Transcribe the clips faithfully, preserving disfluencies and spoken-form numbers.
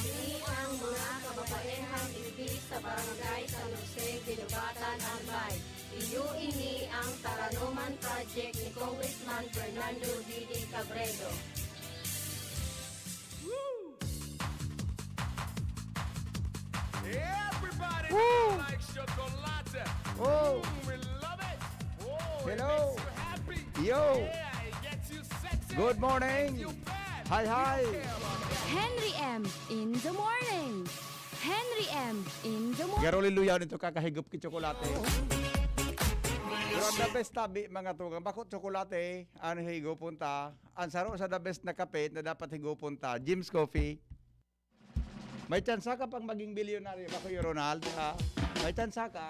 Ini ang mga kababaenhang igdi sa Barangay San Jose, Guinobatan, Albay. Iyo ini ang Taranoman Project ni Congressman Fernando Didi Cabredo. Everybody Woo! likes chocolate. Oh. Mm, we love it. Oh, Hello. It makes you happy. Yo. Yeah, it gets you sexy. Good morning. It makes you bad. Hi, hi. We don't care about that. Henry M in the morning. Henry M in the morning. Garuli luyaw nito kakahigop ki tsokolate. Pero ang the best tabi, mga tugang, bako tsokolate, ano higopon ta. Ang saro sa the best na kape na dapat higopon ta, Jim's Coffee. May tsansa ka pang maging bilyonaryo, bako yung Ronald, ha? May tsansa ka,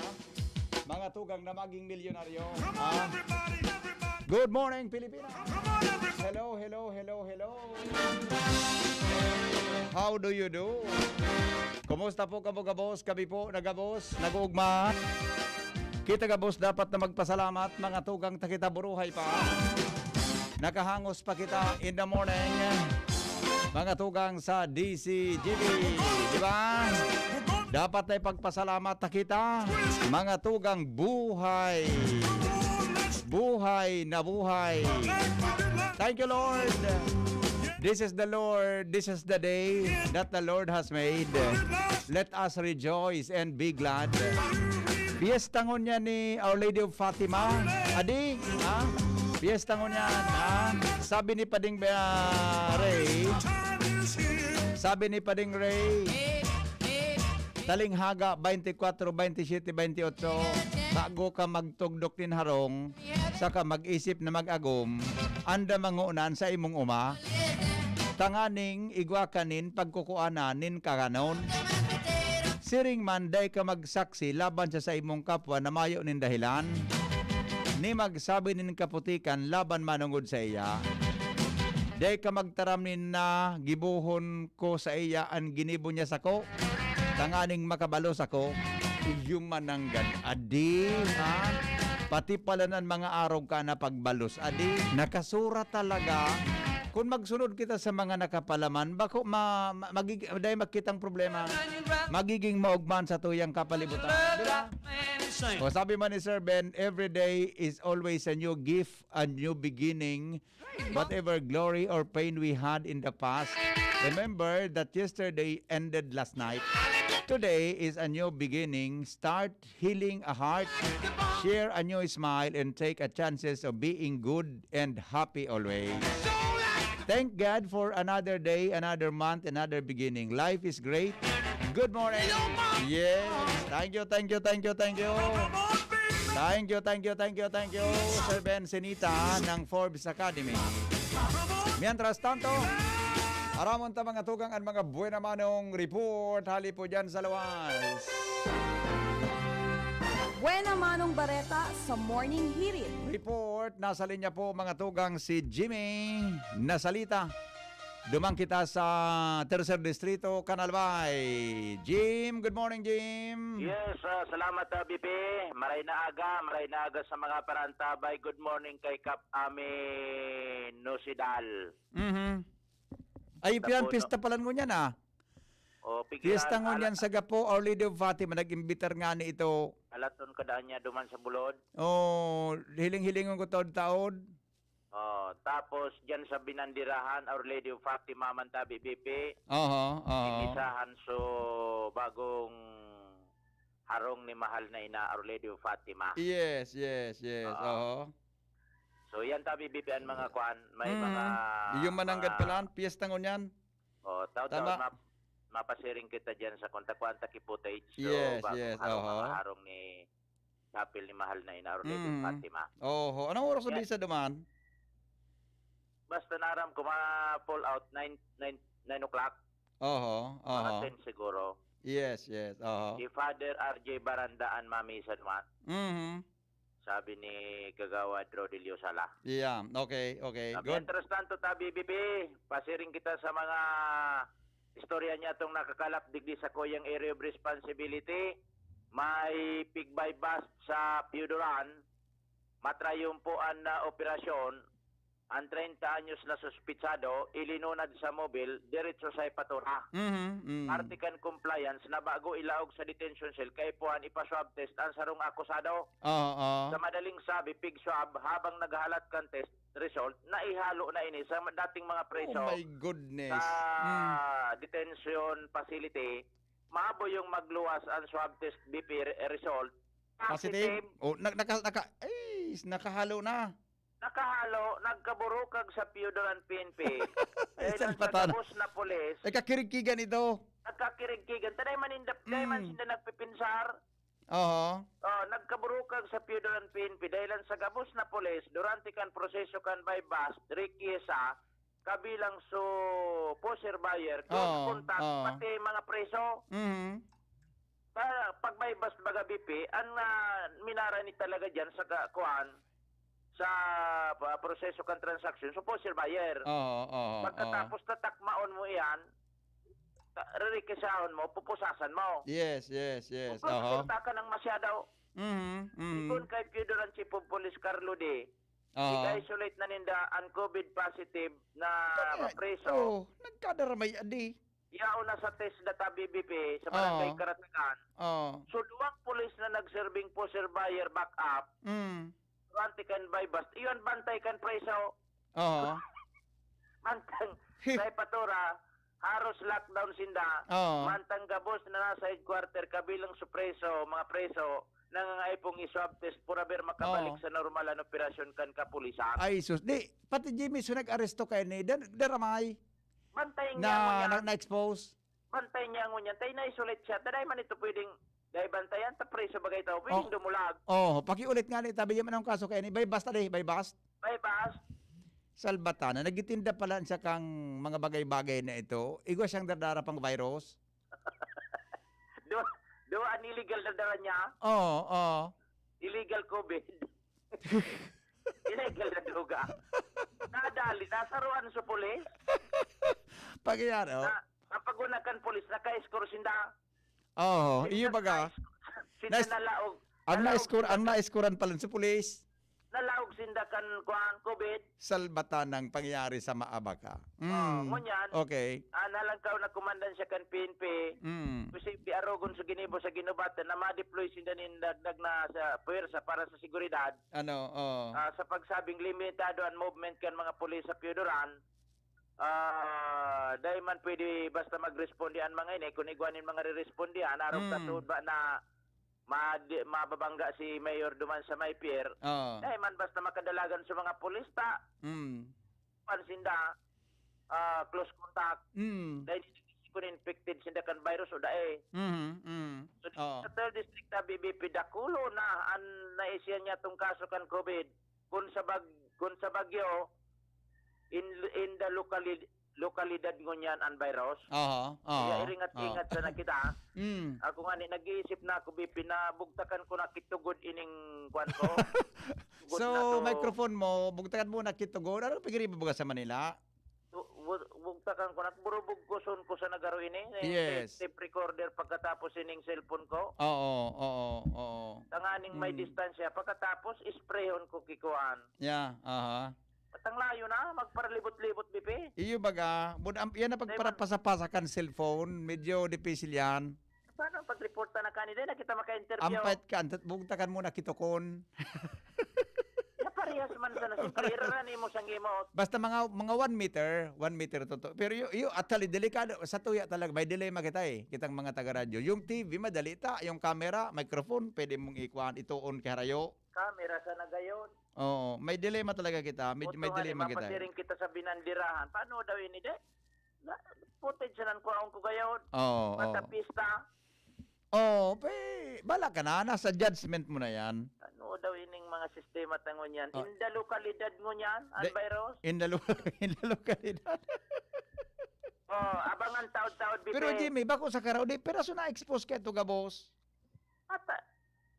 mga tugang na maging milyonaryo. Ha? Good morning, Pilipinas! Hello, hello, hello, hello. How do you do? Kumusta po kamo gabos? Kami po nagabos, nag-uugma. Kita gabos dapat na magpasalamat, mga tugang, ta kita buruhay pa. Nakahangos pa kita in the morning. Mga tugang sa D C G B, di ba? Dapat na ipagpasalamat ta kita, mga tugang, buhay. Buhay na buhay. Thank you, Lord. This is the Lord, this is the day that the Lord has made. Let us rejoice and be glad. Fiesta ngunyan ni Our Lady of Fatima. Adi, ha? Fiesta ngunyan, ha? Sabi ni Pading ah, Ray, sabi ni Pading Ray, Talinghaga, twenty-four, twenty-seven, twenty-eight, bago ka magtugdok nin harong, saka mag-isip na mag-agom, anda mangunan sa imong uma, tanganing igwa ka nin pagkukuanan nin kakanon. Siring man, dai ka magsaksi laban sa saimong kapwa na mayo nin dahilan, ni magsabi nin kaputikan laban manongod saiya. Dai ka magtaram nin na gibohon ko saiya an ginibo niya sako, tanganing makabalos ako. Iyo mananggad, adi, ha? Pati pala nan mga arog ka na pagbalos, adi. Nakasura talaga. Kun magsunod kita sa mga nakapalaman, bako ma, ma, magig, dai makitang problema. Magiging maugman sa tuyang kapalibutan. Di ba? O sabi man ni Sir Ben, every day is always a new gift, a new beginning. Whatever glory or pain we had in the past, remember that yesterday ended last night. Today is a new beginning. Start healing a heart. Share a new smile and take a chances of being good and happy always. Thank God for another day, another month, another beginning. Life is great. Good morning. Yes. Thank you, thank you, thank you, thank you. Thank you, thank you, thank you, thank you, Sir Ben Senita ng Forbes Academy. Mientras tanto, aramon ta mga tugang an mga buena manong report hali po dyan sa luwas. Buena manong bareta sa Morning Hirit. Report, nasa linya po mga tugang si Jimmy Nasalita. Duman kita sa Tercer Distrito, Canalbay. Jim, good morning, Jim. Yes, ah, salamat, ah, B P. Maray na aga, maray na aga sa mga parantabay. Good morning kay Kap Ami Nosidal. Mhm. Ay, piyan, Tapo, pista palan ngunyan, ah. O, pigi- Fiesta al- ngunyan al- sa Gapo, Our Lady of Fatima, nag-imbitar nga ni ito. Alaton kada niya duman sa Bulod. Oh, hiling-hilingon ko taod-taod. Oh, tapos dyan sa Binandirahan, Our Lady of Fatima man tabi, B P. Oho, oho. Inisahan so bagong harong ni mahal na ina, Our Lady of Fatima. Yes, yes, yes. Ah. Oho. So yan tabi, B P, ang mga kwan, may Mm. mga Iyong mananggad mga- pala, piyesta ngunyan. Oh, taw-taw Tama. map- mapasiring kita dyan sa kung ta-, kwan ta ki footage. So, Yes, bagong yes, harong, oho. mga harong ni Chapel ni mahal na ina, Our Lady of Mm. Fatima. Oho. Anong oras na Yeah. bisa duman? Basta naram ko, ma-pull out nine, nine, nine o'clock. Oho, Mga oho. ten siguro. Yes, yes. Oho. Si Father R J Baranda an mamisa naman. Mhm. Sabi ni Kagawad Rodelio Sala. Yeah, okay, okay. Ah, Good. Mientras tanto, ta B B P, pasiring kita sa mga istorya niya itong nakakalap digdi sa kuyang area of responsibility. May pig by bust sa Pio Duran. Matrayon po ang ah, operasyon. ang treinta anyos na suspitsado ilinunad sa mobil diretso sa hepatura. Mhm, mm. Parte kan compliance na bago ilaog sa detention cell, kaipuhan ipa-swab test ang sarong akusado. Oo, oo. Sa madaling sabi, pig swab, habang naghahalat kan test result, naihalo na ini sa dating mga preso Oh my goodness. sa Mm. detention facility. Maabo yung magluwas ang swab test B P re-, result. Positive. Positive. Oh, nag-, naka-, naka-, ay, nakahalo na. Nakahalo, nagkaburukag sa Piyudoran P N P. Dahil Isang lang sa patan. gabos na pulis, Nagkakirigkigan ito. nagkakirigkigan. Tanay man inda, dahil man Mm. sinda nagpipinsar. Oho. Oh, nagkaburukag sa Piyudoran P N P. Dahil lang sa gabos na pulis, durante kan proseso kan buy-bust, requisa, kabilang su pusher buyer, close Oo, contact, oo. pati mga preso. Mhm. Pa-, pag buy-bust baga, B P, ang, ah, minara ni talaga diyan sa ka-, kuan, sa pa-, proseso kan transaksyon, supposed buyer. Oo, oo, Pagkatapos oo. tatakmaon mo iyan, ta-, ririkisaon mo, pupusasan mo. Yes, yes, yes. Kung Oho. Ka ng masyado, Mhm, mhm. Ikon kay Piyudoran Chief of Police Carlo D, Oo. i-isolate na ninda ang covid positive na Kaya, preso. Oh, nagkadaramay adi. Yaon na sa test data B B P sa Barangay Oo. Karatagan. Oo. So, duwang pulis na nagserbing pusher buyer backup, Mm. durante kan buy-bust, iyon bantay kan preso. Oo. Mantang sa Epatura, haros lockdown sinda. Oo. Mantang gabos na nasa headquarter, kabilang su preso, mga preso, nangangay pong i-swab test, pura ber makabalik Oo. sa normal an operasyon kan kapulisan. Ay, sus. Di, pati Jimmy, so nag-aresto kayo ni Dan-, Daramay. Bantay niya na, ngunyan. Na, na-expose. Bantay niya ngunyan. Tay na-isolate siya. Taday man ito pwedeng, dahil bantayan, ta preso bagay tao. Pwedeng Oh. dumulag. Oh, pakiulit nga ni, tabi yung anong kaso kaya ni, buy-bust, ali, buy-bust? Buy-bust. Salbata na, nagtitinda pala siya kang mga bagay-bagay na ito. Igwa siyang dardara pang virus. Do, do, an illegal na dara niya? Oo, oo. Illegal covid. Illegal na droga. Nadali, nasaruan sa pulis. Pagyari, oh. Na, napagunakan pulis, naka-score sinda. Oo, Sinda iyo baga. naka-score, sinda Nas-, nalaog. ang Nalaog na-score, sinda ang na-scorean pala sa pulis. Nalaog sinda kan, kuan, covid. Salbatan ang pangyayari sa Maabaka. Oh, Mm. ngunyan, Okay. ah, nalangkaw na kumandan siya kan P N P. Mm. Posible arogon sa ginibo sa ginubatan na ma-deploy sinda nin dagdag na sa puwersa para sa seguridad. Ano, oh. Ah, sa pagsabing limitado ang movement kan mga pulis sa Piyudoran, ah, dai man pwede basta magresponde an mga ini, kun igwa nin mga reresponde, an arog Mm. katuod ba na ma-, di, mababangga si Mayor duman sa may pier, Oo. dai man basta makadalagan sa mga pulis ta. Mm. Pansinda, ah, close contact. Mm. Dai ni kun infected sinda kan virus o dai. Mhm, mm. So, Oo. sa third district na B B P, dakulo na an naisihan niya tong kaso kan covid. Kun sa bag-, kun sa Baguio, in, in the localid-, lokalidad ngunyan an virus. Aha, aha, Kaya iringat-ingat aha. sana kita. Mm. Ako nga ni, nag-iisip na ako, Bi, pinabugtakan ko na kitugod ining kwan ko. Tugod So, na to. microphone mo, bugtakan mo na kitugod. Ano pigiri mo sa Manila? Bu-, bu-, bugtakan ko na, burubugkuson ko sa nagaro ini, eh, Yes. tape, tape recorder pagkatapos ining cellphone ko. Oo, oo, oo. Tanganing may Mm. distansya. Pagkatapos, isprayhon ko kikuan. Yeah, aha. Patang layo na, magparalibot-libot, Bipi. Iyo baga, bud-, am-, yan ang Dai man. pagparapasa-pasa kan cellphone, medyo dipisil yan. Paano ang pagreporta na kanina? Di na kita maka-interview. Ampayat ka, antat bugtakan mo na kitokon. Naparehas man sana, siyempre, irarani mo siyang imot. Basta mga, mga one meter, one meter to, to. Pero yu-, yu-, actually, delikado. Sa tuya talaga, may dilemma kita eh, kitang mga taga-radyo. Yung T V, madali ta. Yung camera, microphone, pwede mong ikuan, ituon kay harayo. Camera sa nagayon. Oo, may dilemma talaga kita. May, Buto may nga ni, dilemma kita eh. mapasiring kita sa binandirahan. Paano daw ini, de? Na, footage na nan kuhaon ko gayon. Oo, Basta oo. pista. Oo, pe, bala ka na. Nasa judgment mo na yan. Ano daw ining mga sistema ta ngunyan? Oh. In the lokalidad ngunyan, ang De, virus? in the lo-, in the lokalidad. Oh, abangan taod-taod, Bipe. Pero Jimmy, bako sa karaw, di, pero so na-expose ka ito, gabos? Ata,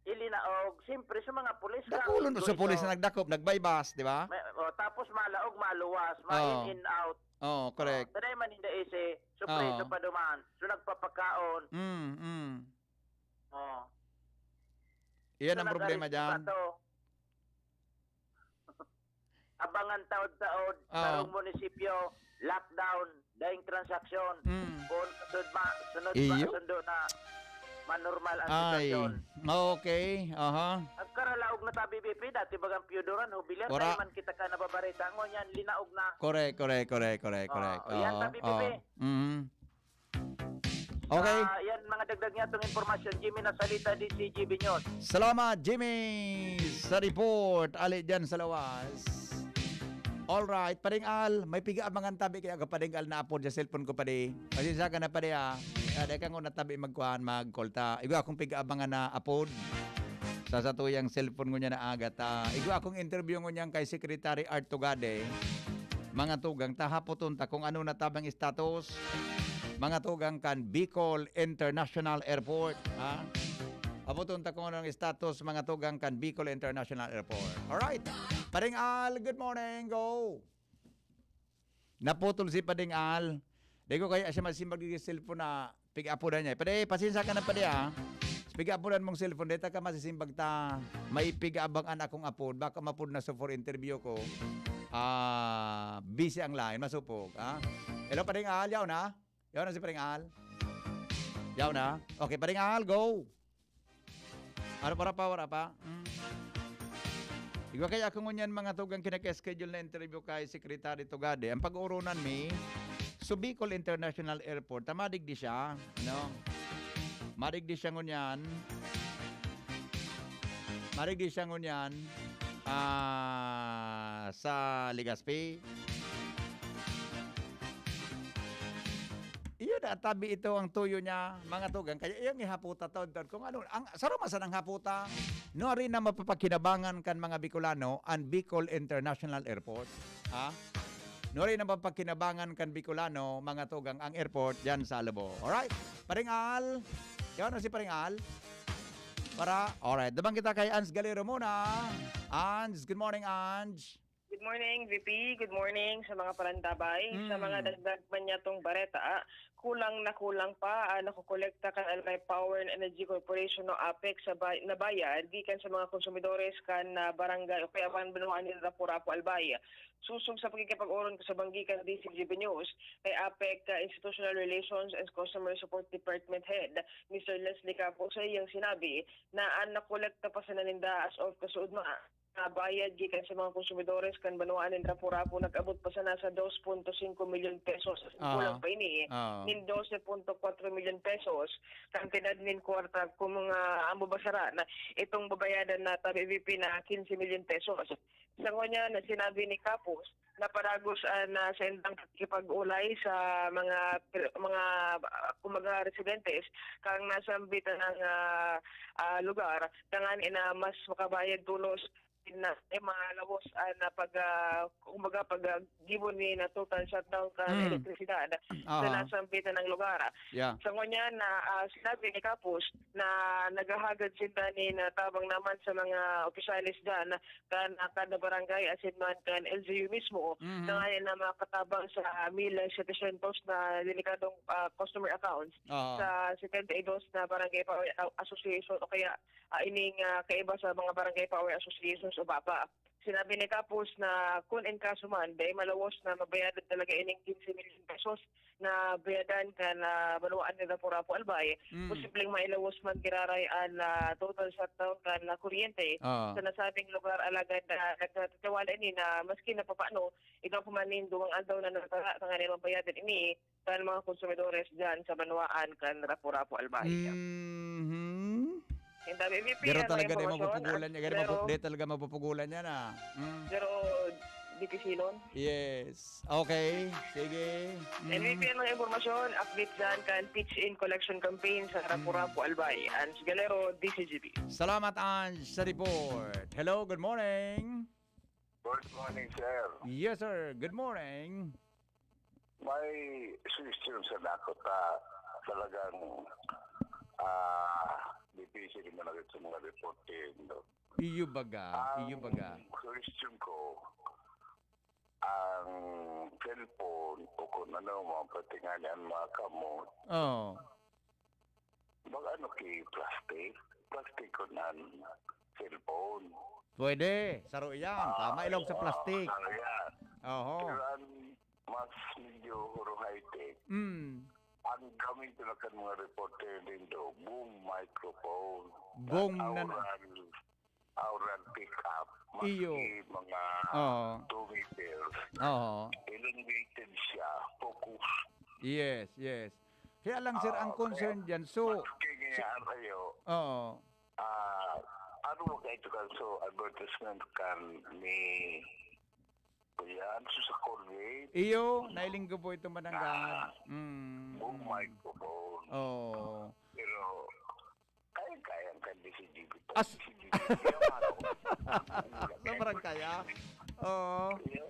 ilinaog, siyempre, sa mga pulis, Dakulon grabe sa pulis ito. na nagdakop, nag-buy-bust, di ba? May, oh, tapos malaog, maluwas, ma-in, Oo. in, out. Oo, correct. Oh, taday man hindi isi, supreso Oo. pa duman. So, nagpapakaon. Mm, mm. Oh. Iyan So, ang problema nag-arrest dyan. pa to. abangan taod-taod, Oo. Sarong munisipyo, lockdown, daing transaksyon. Mm. Kung sunod ba, sunod ba, Iyo. Sundo na manormal ang Ay, sitwasyon. Okay. Aha. Nagkaralaog na ta, B B P, dati bagang piyuduran, hubilan, Wara. Tayo man kita ka nababarita, ngunyan, linaog na. Correct, correct, correct, correct, Oo, correct. Yan Oo, ta, B B P. Oo. Mm. Okay. Ah, yan, mga dagdag niya itong impormasyon. Jimmy Nasalita, D C G B News. Salamat, Jimmy, sa report. Ali dyan sa lawas. Alright, Paring Al, may piga-abangan tabi kaya ka Paring Al na apod sa cellphone ko, padi. Pasensya ka na, padi, ah. Kaya dahil ka ngunyan tabi magkuhan, mag-call ta. Igwa akong piga-abangan na apod sa satuyang cellphone ngunyan na aga ta. Igwa akong interview ngunyan kay Secretary Art Tugade. Mga tugang, ta hapoton ta kung ano na tabang status. Mga tugang kan Bicol International Airport, ha? Hapoton ta kung ano ang status, mga tugang kan Bicol International Airport. Alright. Paring Al, good morning. Go. Naputol si Pading Al. Di ko kaya siya masimbag di cellphone na piga-apodan niya. Pwede, pasensya ka na, pwede, ah. Piga-apodan mong cellphone, dahil ka masisimbag ta, may piga-abang an akong apod. Baka mapod na sa for interview ko. Ah, busy ang line, masupog, ah. Hello, Pading Al, yaw na? Yaw na si Pading Al? Yaw na? Okay, Pading Al, go! Ano, para pa, wala pa? Hmm. Igwa kaya ako ngunyan, mga tugang, kinaka-schedule na interview kay Secretary Tugade. Ang pag-uuranan mi, sa Bicol International Airport, ta madigdi siya, no? Madigdi siya ngunyan. Madigdi siya ngunyan, ah, sa Legazpi. Iyo na, tabi ito ang tuyo niya, mga tugang. Kaya iyang ihaputa taon-taon kung ano. Ang, saro man sanang haputa, nuari na mapapakinabangan kan mga Bicolano ang Bicol International Airport. Ha? Nuari na mapapakinabangan kan Bicolano, mga tugang, ang airport dyan sa Alabo. Alright? Paring Al. Yaw na si Paring Al. Para, alright. Dabang kita kay Ans Galero muna. Ans, good morning, Ans. Good morning, V P. Good morning sa mga parantabay. Sa Mm. mga dagdag man niya tong bareta, kulang na kulang pa, ah, nakokolekta kan Albay Power and Energy Corporation o APEC sa bay-, na bayad gikan sa mga konsumidores kan, ah, barangay o kaya kan banwaan nin Rapu-Rapu, Albay. Susog sa pakikipag-oron ko sa banggi kan D C G B News, kay APEC, ah, Institutional Relations and Customer Support Department Head, Mister Leslie Capos, sa iyang sinabi na an nakolekta pa sana ninda as of kasuodma, na bayad gikan sa mga konsumidores kan banwaan nin Rapu-Rapu nag-abot pa sana sa dos punto singko milyon pesos. Aha. Kulang pa ini, Aha. nin dose punto kwatro milyon pesos, kantidad nin kwarta kung mga ambo ba sana na itong babayadan na tabi V P na quince milyon pesos. Sa ngunyan na sinabi ni Capos, na paragos, ah, na sa indang pakikipag-ulay sa mga, mga, ah, kumbaga, residentes kang nasambit na, ah, ah, lugar, tanganing na mas makabayad tolos na, eh, mga lawos, ah, na pag, ah, kumbaga, pag, ah, gibo ni na total shutdown kan Mm. elektrisidad sa Aha. nasambit na lugar. Yeah. Sa ngunyan na, ah, sinabi ni Capos na naghahagad sinda nin, ah, tabang naman sa mga opisyales dyan kan, ah, kada barangay asin man kan L G U mismo, Mhm. tanganing na makatabang sa mil setecientos na delikadong, ah, customer accounts Aha. sa setenta y dos na barangay power, ah, association o kaya, ah, ining, ah, kaiba sa mga barangay power associations o bapa. Sinabi ni Capos na kun in kaso man, dai malawos na mabayadan talaga ining quince milyon pesos na bayadan kan, ah, banwaan nin Rapu-Rapu, Albay, Mm. posibleng mailawos man giraray an, ah, total shutdown kan, ah, kuryente Oo. sa nasabing lugar, alagad, ah, nagtitiwala ini na maski na papaano, igwa pa man nin duwang aldaw na natara, tanganing mabayadan ini kan mga konsumidores dyan sa banwaan kan Rapu-Rapu, Albay. Mhm. Ang dami, V P, Pero ang mga talaga, di impormasyon, mapupugulan niya, di pero mapu-, di talaga mapupugulan niya na. Mm. Pero dipisilon. Yes. Okay. Sige. Mm. N V P ang mga impormasyon, update dyan kan Pitch In Collection Campaign sa Rapu-Rapu, Mm. Albay. Ange Galero, D C G B. Salamat, Ange, sa report. Hello, good morning. Good morning, sir. Yes, sir. Good morning. May suggestion sa nako ta talagang, ah, difícil man agad sa mga reporter, no? Iyo baga, Ang iyo baga. Question ko, ang cellphone o kung ano, mga patingan yan, mga kamot, Oo. Mag-ano ki plastic? Plastic ko nan. cellphone. Pwede. Saro iyan. Ah, Tama, ilog sa oo, plastic. Saro iyan. Oho. Pero ang mas medyo high-tech, Mm. ang gamit na kan mga reporter din do, boom microphone. Boom na na. Aural, aural pick-up, maski Iyo. mga Oo. two meters. Oo. Elongated siya, focus. Yes, yes. Kaya lang, sir, ang Ah, concern kaya dyan, so, maski so, ngayon kayo, Oo. ah, ano mo kayo ito kan so advertisement kan ni Kuya, ano sa Colgate? Iyo, nailing ko po ito, Mananggal. Ah, Mm, oh my mm. God. Oo. Pero, kaya-kaya ang kan D C D B to. As- D C D B, ano? Sobrang kaya. Oo. Iyo.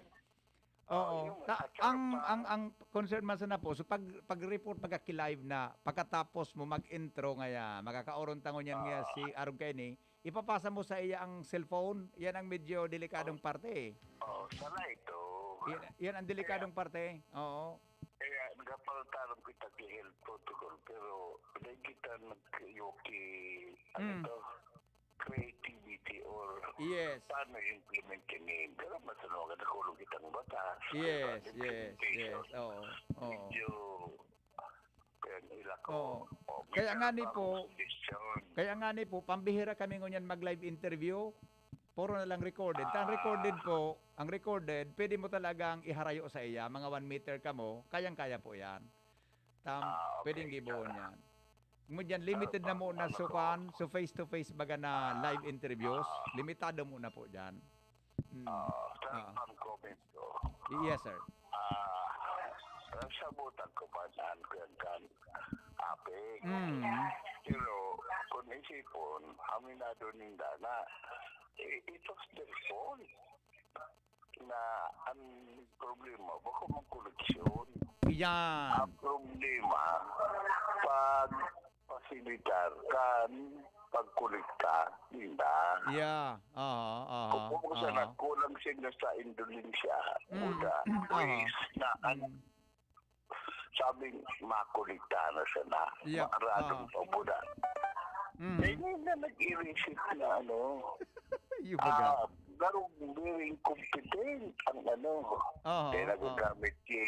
Oo. Oh, yun, Ta-, at saka ang, pa ang, ang concern man sana po, so pag, pag-report, magkaki-live na, pagkatapos mo mag-intro ngaya, makakaoron tangon yan ngaya Ah. si Arog Kenny, ipapasa mo sa iya ang cellphone. Yan ang medyo delikadong Oh. parte eh. Oh, sana ito. Yan, yan ang delikadong Kaya parte. Oo. Kaya nagapaltaran kita ki health protocol, pero dahil kita nag-, yoki, ano Mm. to? Creativity or Yes. paano i-implement kini. Pero mas ano, nakakulong kitang batas. Yes, Pero yes, implementation, yes. Oo, oo. medyo, kaya nila ko, Oo. oh, may Kaya nga ni tama po, akong suggestion. kaya nga ni po, pambihira kami ngunyan mag-live interview. Puro na lang recorded. Ta ang recorded Ah. po, ang recorded, pwede mo talagang iharayo sa iya, mga one meter kamo, kayang-kaya po yan. Tam-, Ah, okay. Pwedeng gibohon Ah. yan. Ngunyan, limited na Ano, muna ano so to? kwan, so face to face baga na Ah. live interviews, Ah. limitado muna po dyan. Mm. Ah, sa Ah. pang-comment ko. Yes, sir. Ah, nasabutan ko pa saan ko yan kan apik. Mm. Pero, kung isipon, aminado ninda na, eh, it was their fault na ang problema, bako mang koleksyon. Yan. Ang problema, pag-facilitar kan pagkolekta ninda. Yeah. Aha, aha, Kung, kung sa aha. nagkulang sila sa indulensya, Mm. Buda, Aha. Luis, na ang Mm. sabing makolekta na sana. Yeah. Maaradong Aha. pabuda. Mm. Dahil na nag-i-receive na ano, Yung baga. ah, darong very incompetent ang ano. Aha, Kaya aha. nagagamit ki,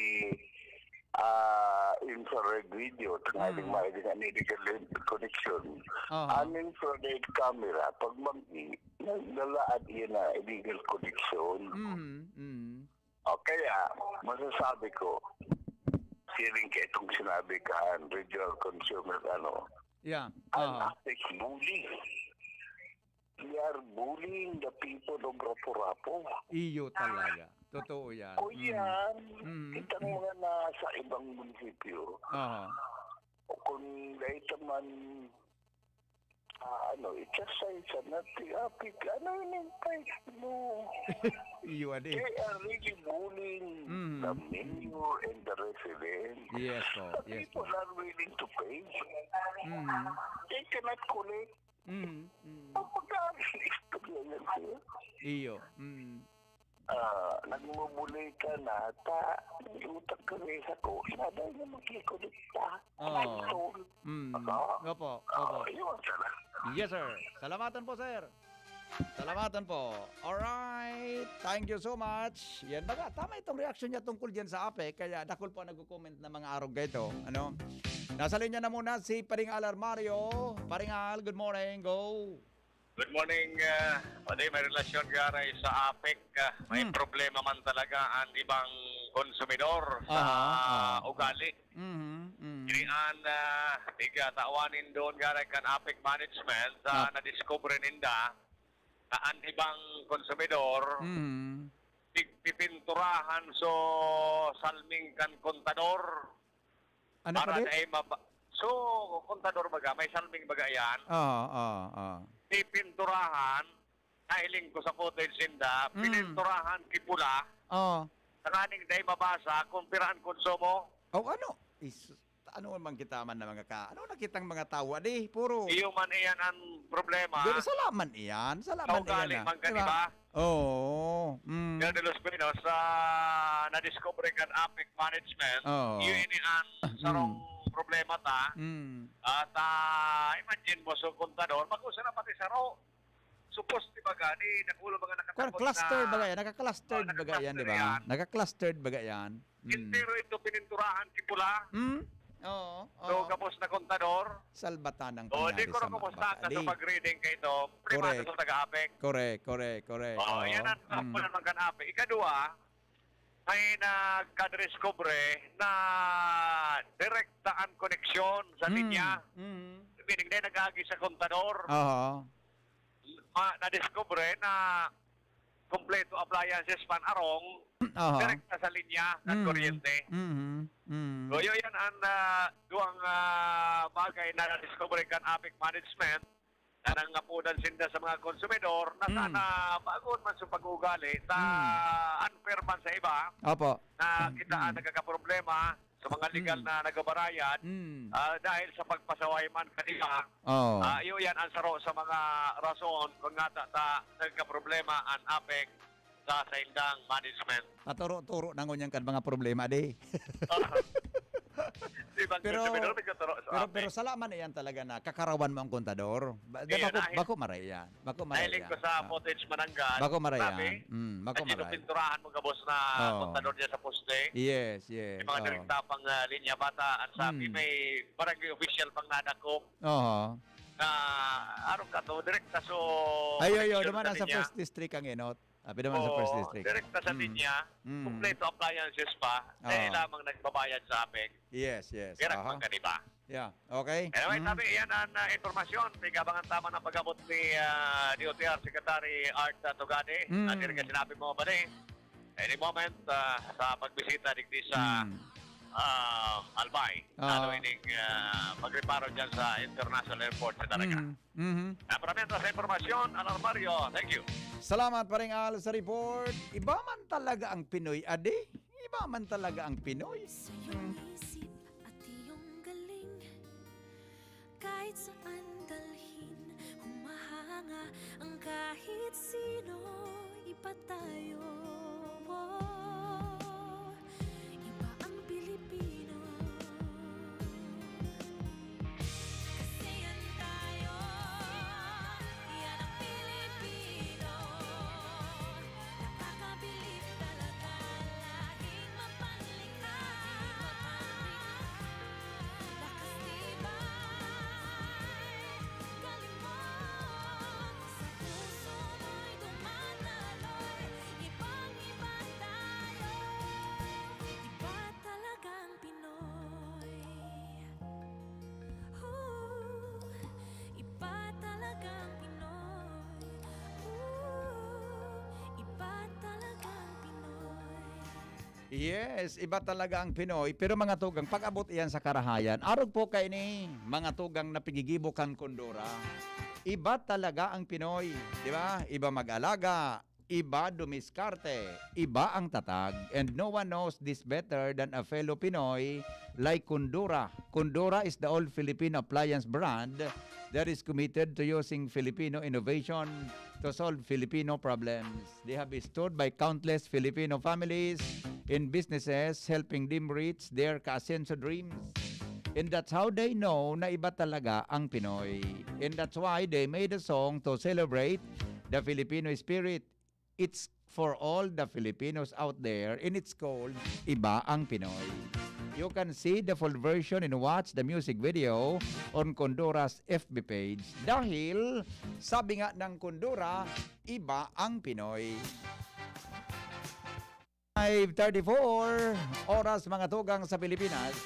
ah, infrared video, tanganing Mm. mahiling ang illegal connection. Aha. Ang infrared camera, pag mag-, naglalaan iyan na illegal connection. Mhm, mhm. O kaya, masasabi ko, siring ka itong sinabi kan, regional consumer, ano, Yeah. ang Aha. apik bully. They are bullying the people of Rapu-Rapu. Iyo talaga. Totoo yan. O Mm. yan, Mm. itang mga nasa ibang munisipyo. Aha. O kung dahil man, ah, ano, exercise sa nati-, apik, ano yun yung price mo? Iyo, adi. They are really bullying Mm. the mayor and the residents. Yes po. The Yes people po. are willing to pay. Mm. They cannot collect. Mm, mm. Ang pagkain, istorya yan, sir. Iyo. Mm. Ah, nagmumuli ka na, ta, may utang ka rin sa ko, na dahil na magkikolekta. Oo. Ay, tol. Mm. Ako? Opo, Ah, opo. yun, sir. Yes, sir. Salamatan po, sir. Salamatan po. Alright. Thank you so much. Yan baga, tama itong reaksyon niya tungkol dyan sa apek. Kaya dakul po ang nagko-comment na mga arog ito. Ano? Nasa linya na muna si Paring Al Armario. Paring Al, good morning. Go. Good morning, ah, Padi. May relasyon gyaray sa apek, ah, may Hmm. problema man talaga ang ibang konsumidor sa Aha, aha. ugali. Mhm, mhm. Kini an, ah, tiga tawan nin doon gyaray kan apek management, sa Ah. nadiskubre ninda na an ibang konsumidor, Mhm. pigpipinturahan so salming kan kontador. Ano Para pa di? dai maba-, so, kontador baga, may salming baga yan. Oo, oo, oo. Pipinturahan, nahiling ko sa footage ninda, Mm. pininturahan, kipula, Oo. tanganing dai mabasa kung pira an konsumo. O ano? Is, ano man kita man na mga ka-, ano na kitang mga tawo, adi? Puro Iyo man iyan ang problema. Pero sala man iyan, sala man Kaugali iyan na. man ka, Di ba? di ba? Oo. Mm. Pero de los Pinos, sa nadiskubre kan apek management, Oo. yun ini ang sarong Mm. problema ta. Mm. At, ah, imagine mo, so kontador, mag-usa na pati saro. Supposed, di ba, gani, nakulo mga Kwan, nakatakot clustered na, baga yan. Naka-clustered oh, baga yan, di ba? Naka-clustered yan. Naka-clustered baga yan. Mm. Entero ito pininturahan, si pula. Mm? Oo, So, oo. gabos na kontador. Salbatan ang O, di pangyari ko sa na kumusta Makbaka. ka sa Di. pag-reading kay ito. Primado Correct. sa taga-apek. Correct, correct, correct. Oo, Oo. yan ang Mm. kapunan man kan apek. Ikadua, may nagkadiskubre na direkta ang koneksyon sa Mm. linya. Mm. Meaning, dahil nag-agi sa kontador, Oo. ma-, nadiskubre na kompleto appliances pan arong, Aha. direkta sa linya ng Mm. kuryente. Mm. Mm. So, yun yan ang, ah, duwang, ah, bagay na na-discover kan apek management na nangapodan sinda sa mga konsumidor na Mm. sana bagon man sa pag-uugali sa Mm. unfair man sa iba Opo. na Mm. kita ang Mm. nagkakaproblema sa mga legal Mm. na nagbabarayad, Mm. ah, dahil sa pagpasaway man kanila. Oo. Ah, iyo yan ang saro sa mga rason kung ngata ta nagkaproblema ang apek sa saindang management. Paturo-turo na ngunyan kan mga problema, di? Di ba, Pero, medyo may katuro sa pero, apek? pero salamat na yan talaga na kakarawan mo ang kontador. Ba-, Sige, bako, dahil bako maray yan. Bako maray Nahiling yan. ko sa Ah. footage mananggad. Bako maray Grabe. yan. Mm, bako Kasi maray. nung pinturahan mo gabos na Oo. kontador niya sa poste, Yes, yes. may mga Oo. direkta pang, ah, linya bata. Ang sabi, Mm. may barangay official pang nadakop Oo. na arong ka to, direkta so Ay, ay, ay, koneksyon duman sa nasa linya. first district ang enot. Abi naman sa Oo, first district. direkta sa Mm. linya. Mm. Kompleto appliances pa. Oo. Dahil lamang nagbabayad sa apek. Yes, yes. Direct Aha. man ka, di ba? Yeah. Okay. Anyway, Mm. sabi, iyan ang, ah, impormasyon. May kabangan tama ng pag-abot ni, ah, D O T R Secretary Art, ah, Tugade. Mm. At yun nga sinabi mo, bali, any moment, ah, sa pagbisita digdi sa, Mm. ah, Albay. Ah. Lalo ining, ah, pagreparo dyan sa International Airport sa Daraga. Mm. Mhm. Ah, para sa impormasyon, Alarmario. Thank you. Salamat, Paring Al, sa report. Iba man talaga ang Pinoy, adi. Iba man talaga ang Pinoy. Sa iyong Mm. isip at iyong galing, kahit saan dalhin, humahanga ang kahit sino, iba tayo. Iba ang Pilipino. Kasi yan tayo, yan ang Pilipino. Nakakabilib talaga, laging mapanlikha. Lakas tibay, galing mo. Sa puso mo'y dumadaloy, ibang-iba tayo. Iba talagang Pinoy. Ooh, iba talagang Pinoy. Ooh, iba talagang Pinoy. Yes, iba talaga ang Pinoy. Pero mga tugang, pag-abot iyan sa karahayan, arog po kaini, mga tugang na pigigibo kan Kundura. Iba talaga ang Pinoy, di ba? Iba mag-alaga, iba dumiskarte, iba ang tatag, and no one knows this better than a fellow Pinoy like Kundura. Kundura is the all Filipino appliance brand that is committed to using Filipino innovation to solve Filipino problems. They have been stored by countless Filipino families and businesses, helping them reach their kaasenso dreams. And that's how they know na iba talaga ang Pinoy. And that's why they made a song to celebrate the Filipino spirit. It's for all the Filipinos out there, and it's called Iba ang Pinoy. You can see the full version and watch the music video on Kundura's F B page. Dahil, sabi nga ng Kundura, iba ang Pinoy. Five thirty-four, oras, mga tugang, sa Pilipinas.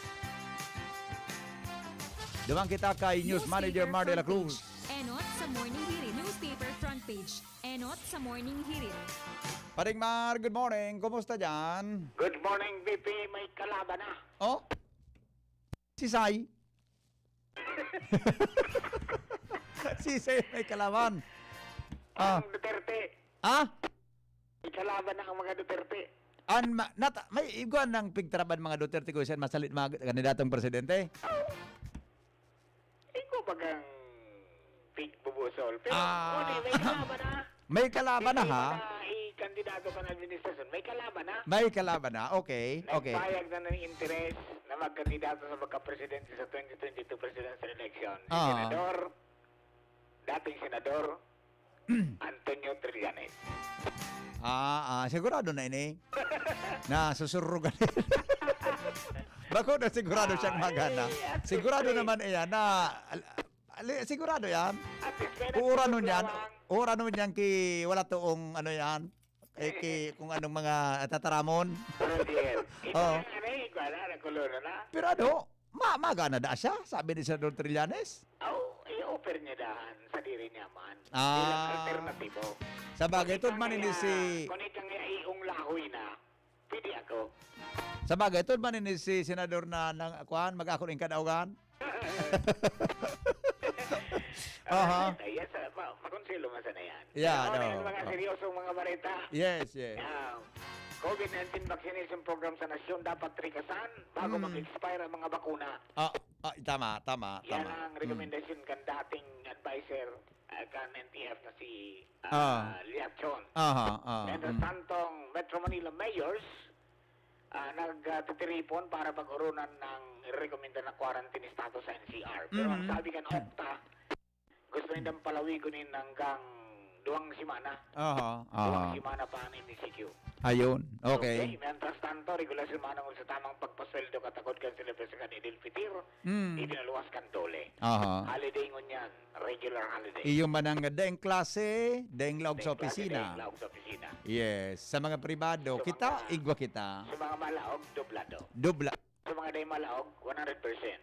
Duman kita kay News Manager Newspaper Mar de la front Cruz. page. Enot sa Morning Hirit. Newspaper front page. Enot sa Morning Hirit. Paring Mar, good morning. Kumusta dyan? Good morning, V P. May kalaban na. Oh? Si Sai? Si Sai may kalaban. Ah. Ang Duterte. Ah? May kalaban na ang mga Duterte. An ma-, nata-, may igwa nang pigtraban mga Duterte ko siya masalit mga kandidatong presidente? Ikaw bagang pigbubusol. Pero, Ah. Uli, may kalaban na. May kalaban na, Hindi ha? pa na ikandidato sa administrasyon. May kalaban na. May kalaban na. Okay, okay. Nagpayag na ng interes na magkandidato sa pagkapresidente sa twenty twenty-two presidential election. Si Ah. Senador, dating senador, Antonio Trillanes. Ah, ah, sigurado na ini. Na susurugan. Bako na sigurado siyang magana. Sigurado naman iyan na al- ali- sigurado yan. At least may Uuranon yan. nagsusurawang. Uuranon yan ki wala toong ano yan. Eh, ki kung anong mga tataramon. Pero diyan. Ito Oo. yung ano eh, wala, nagkulo na na. Pero ano, ma magana da siya, sabi ni Senador Trillanes. Aw, i-offer niya dahan sa diri niya man. Ah. Bilang alternatibo. Sa bagay, Kung tod man ikang ini iya- si Kung ikang iya iong lahoy na, pwede ako. Sa bagay, tod man ini si Senador na nang kuan, mag-ako ning kadaugan. Aha. Alright, yes, uh, ma- makonselo man sana yan. Yeah, Pero no. Yung mga Oh. seryosong mga bareta. Yes, yes. Ah, COVID nineteen vaccination program sa nasyon dapat trikasan bago Hmm. mag-expire ang mga bakuna. Ah, ah, tama, tama, Yan tama. ang Mm. rekomendasyon kan dating advisor uh, kan N T F na si Ah. uh, Liachon. Aha, ah. Mientras Mm. tanto, ang Metro Manila mayors uh, nagtitiripon para pag-urunan ng rekomenda na quarantine status sa N C R. Pero ang Mhm. sabi kan OCTA, gusto nilang palawigon yun hanggang duwang semana. Aha, Duwang aha. semana pa ang M E C Q. Ayun. Okay. Mientras tanto, regular semana ngun sa tamang pagpasweldo katakod kan sila sa kan Idil Fitir, Mm. ipinaluwas kan dole. Aha. Holiday ngunyan, regular holiday. Iyo man ang daing klase, daing laog sa Daing klase, opisina. daing laog sa opisina. Yes, sa mga pribado, Sa kita, mga- igwa kita. Sa mga malaog, doblado. Dubla. Sa mga day malaog, one hundred percent.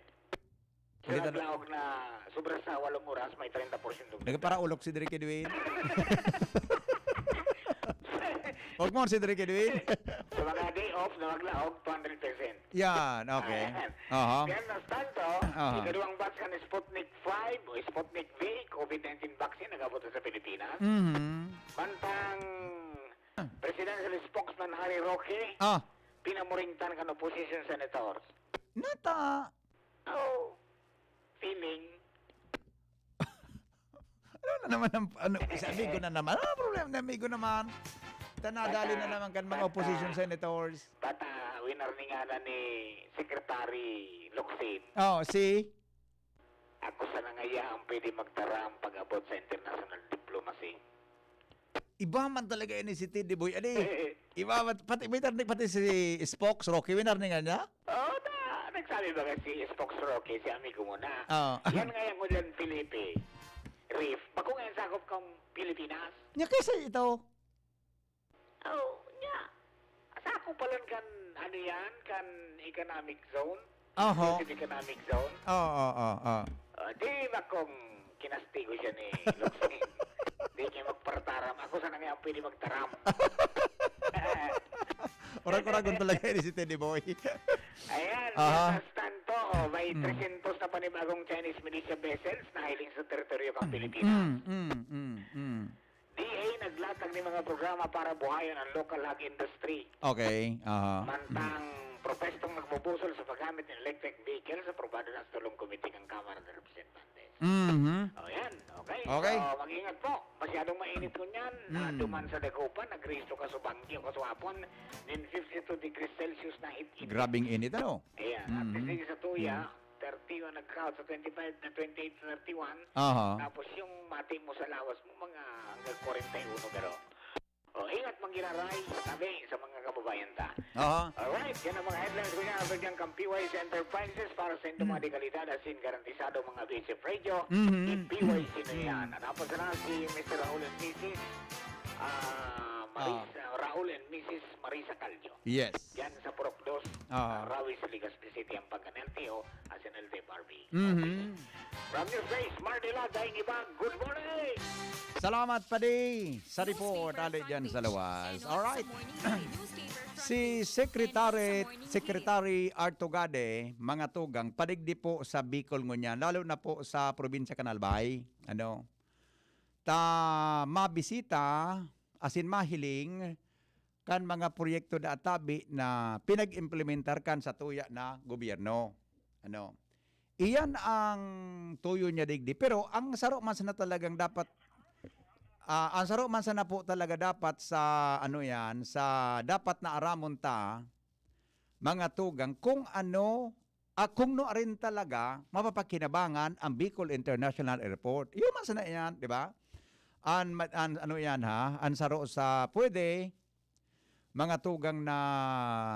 Sa Hindi mga na- malaog na sobra sa walong oras, may treinta porsyento. Nagparaulok si Drake Edwin. Huwag mo si Drake Edwin. Sa mga day off na maglaog, two hundred percent. Yan, okay. Ayan. Aha. Mientras tanto, Aha. ikaduwang batch kan Sputnik five o Sputnik V COVID nineteen vaccine nag-abot sa Pilipinas. Mhm. Mantang Presidential Spokesman Harry Roque, Ah, pinamuringtan kan opposition senators. nata. Oh, feeling. Ano na naman ang, ano, sabi ko na naman, ano ang problema na amigo naman? Tanadali na naman kan mga opposition senators. Bata, winarningan na ni Secretary Locsin. Oh, si? Ako sana ngaya ang pwede magtaram pag-abot sa international diplomacy. Iba man talaga ini si Teddy Boy. Adi, iba man, pati, may tarnik pati si Spokes, Rocky, may narinig niya? Oo, na, nagsabi ba si Spokes Rocky, si amigo mo na? Oo. Yan nga yung Ulan Felipe Reef. Bako nga yung sakop kang Pilipinas. Niya kasi ito. Oh, niya. Sakop pa lang kan, ano yan, kan economic zone. Oho. Exclusive economic zone. Oo, oo, oo. Ah, di ba kung kinastigo siya ni Locsin? Di niya magpartaram. Ako sana nga ang pwede magtaram. Orang-orang talaga ini si Teddy Boy. Ayan, Aha. mientras tanto, oh, may Mm. trescientos na panibagong Chinese militia vessels na hiling sa teritoryo ng Pilipinas. Mm, mm, mm, mm. D A naglatag ng mga programa para buhayon ang local hog industry. Okay, aha. Mantang propestong nagbubusol sa paggamit ng electric vehicle sa aprobado na sa tulong komite ng Kamara ng Representantes. Mhm. O yan, okay. Okay. So, mag-ingat po. Masyadong mainit ko niyan. Mm. Duman sa Dagupan, nagrehisto ka sa Bangkyo, Kasuapon, nin fifty-two degrees Celsius na hit-init. Grabing init, ano? Ayan, at Mm. least sa Tuya, thirty-one nag-count sa twenty-five na twenty-eight to thirty-one. Aha. Tapos yung mati mo sa lawas mo, mga hanggang forty-one garo. O, ingat manggiraray sa tabi sa mga kababayan ta. Aha. Alright, yan ang mga headlines ko niya. Abang dyan kang P Y C Enterprises para sa inyong mga dekalidad as in garantisado mga B S F Radio. Mhm. In P Y C na yan. Mhm. At tapos na si Mister Raul and Missus ah, Maris, ah, Raul and Missus Marisa Calio. Yes. Diyan sa Purok Dos, Ah. ah, Rawis, Legazpi City, ang pagka-L T O, as in L T F R B. Mhm. From News Base, Mardila, Daing Iba, good morning! Salamat, Padi, sa report. Ali dyan sa lawas. Alright. Si Secretary, Secretary Artugade, mga tugang, padigdi po sa Bicol ngunyan, lalo na po sa probinsya kan Albay. Ano? Ta mabisita, asin mahiling, kan mga proyekto na atabi na pinag-implementar kan satuya na gobyerno. Ano? Iyan ang tuyo niya digdi. Pero ang saro man sana talagang dapat, ah, ang saro man sana po talaga dapat sa, ano yan, sa dapat na aramon ta, mga tugang, kung ano, ah, kung no rin talaga mapapakinabangan ang Bicol International Airport. Yun man sana yan, di ba? an, ma-, an, ano yan ha, an saro sa pwede, mga tugang na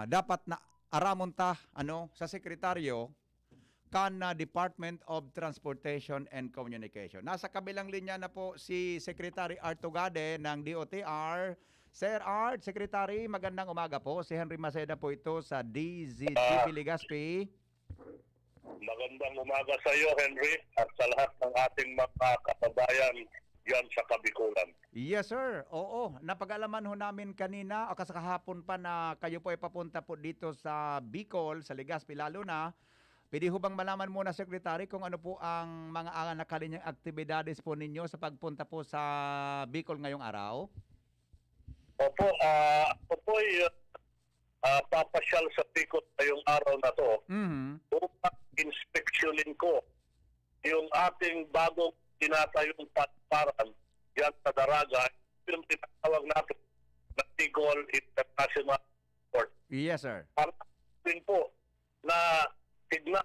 dapat na aramon ta, ano, sa sekretaryo, kan, ah, Department of Transportation and Communication. Nasa kabilang linya na po si Secretary Art Tugade ng D O T R. Sir Art, Secretary, magandang umaga po. Si Henry Maceda po ito sa D Z T V Ah. Legazpi. Magandang umaga sa iyo, Henry, at sa lahat ng ating mga kababayan diyan sa Kabikulan. Yes, sir. Oo, napag-alaman ho namin kanina o kas-, kahapon pa na kayo po ay papunta po dito sa Bicol, sa Legazpi lalo na. Pwede ho bang malaman muna, Secretary, kung ano po ang mga, ah, nakalinyang aktibidades po ninyo sa pagpunta po sa Bicol ngayong araw? Opo, ah, ako po'y, ah, papasyal sa Bicol ngayong araw na 'to Mhm. upang inspeksyonin ko yung ating bagong tinatayong patparan diyan sa Daraga, yung tinatawag natin na Bicol International Airport. Yes, sir. Para din po na tignan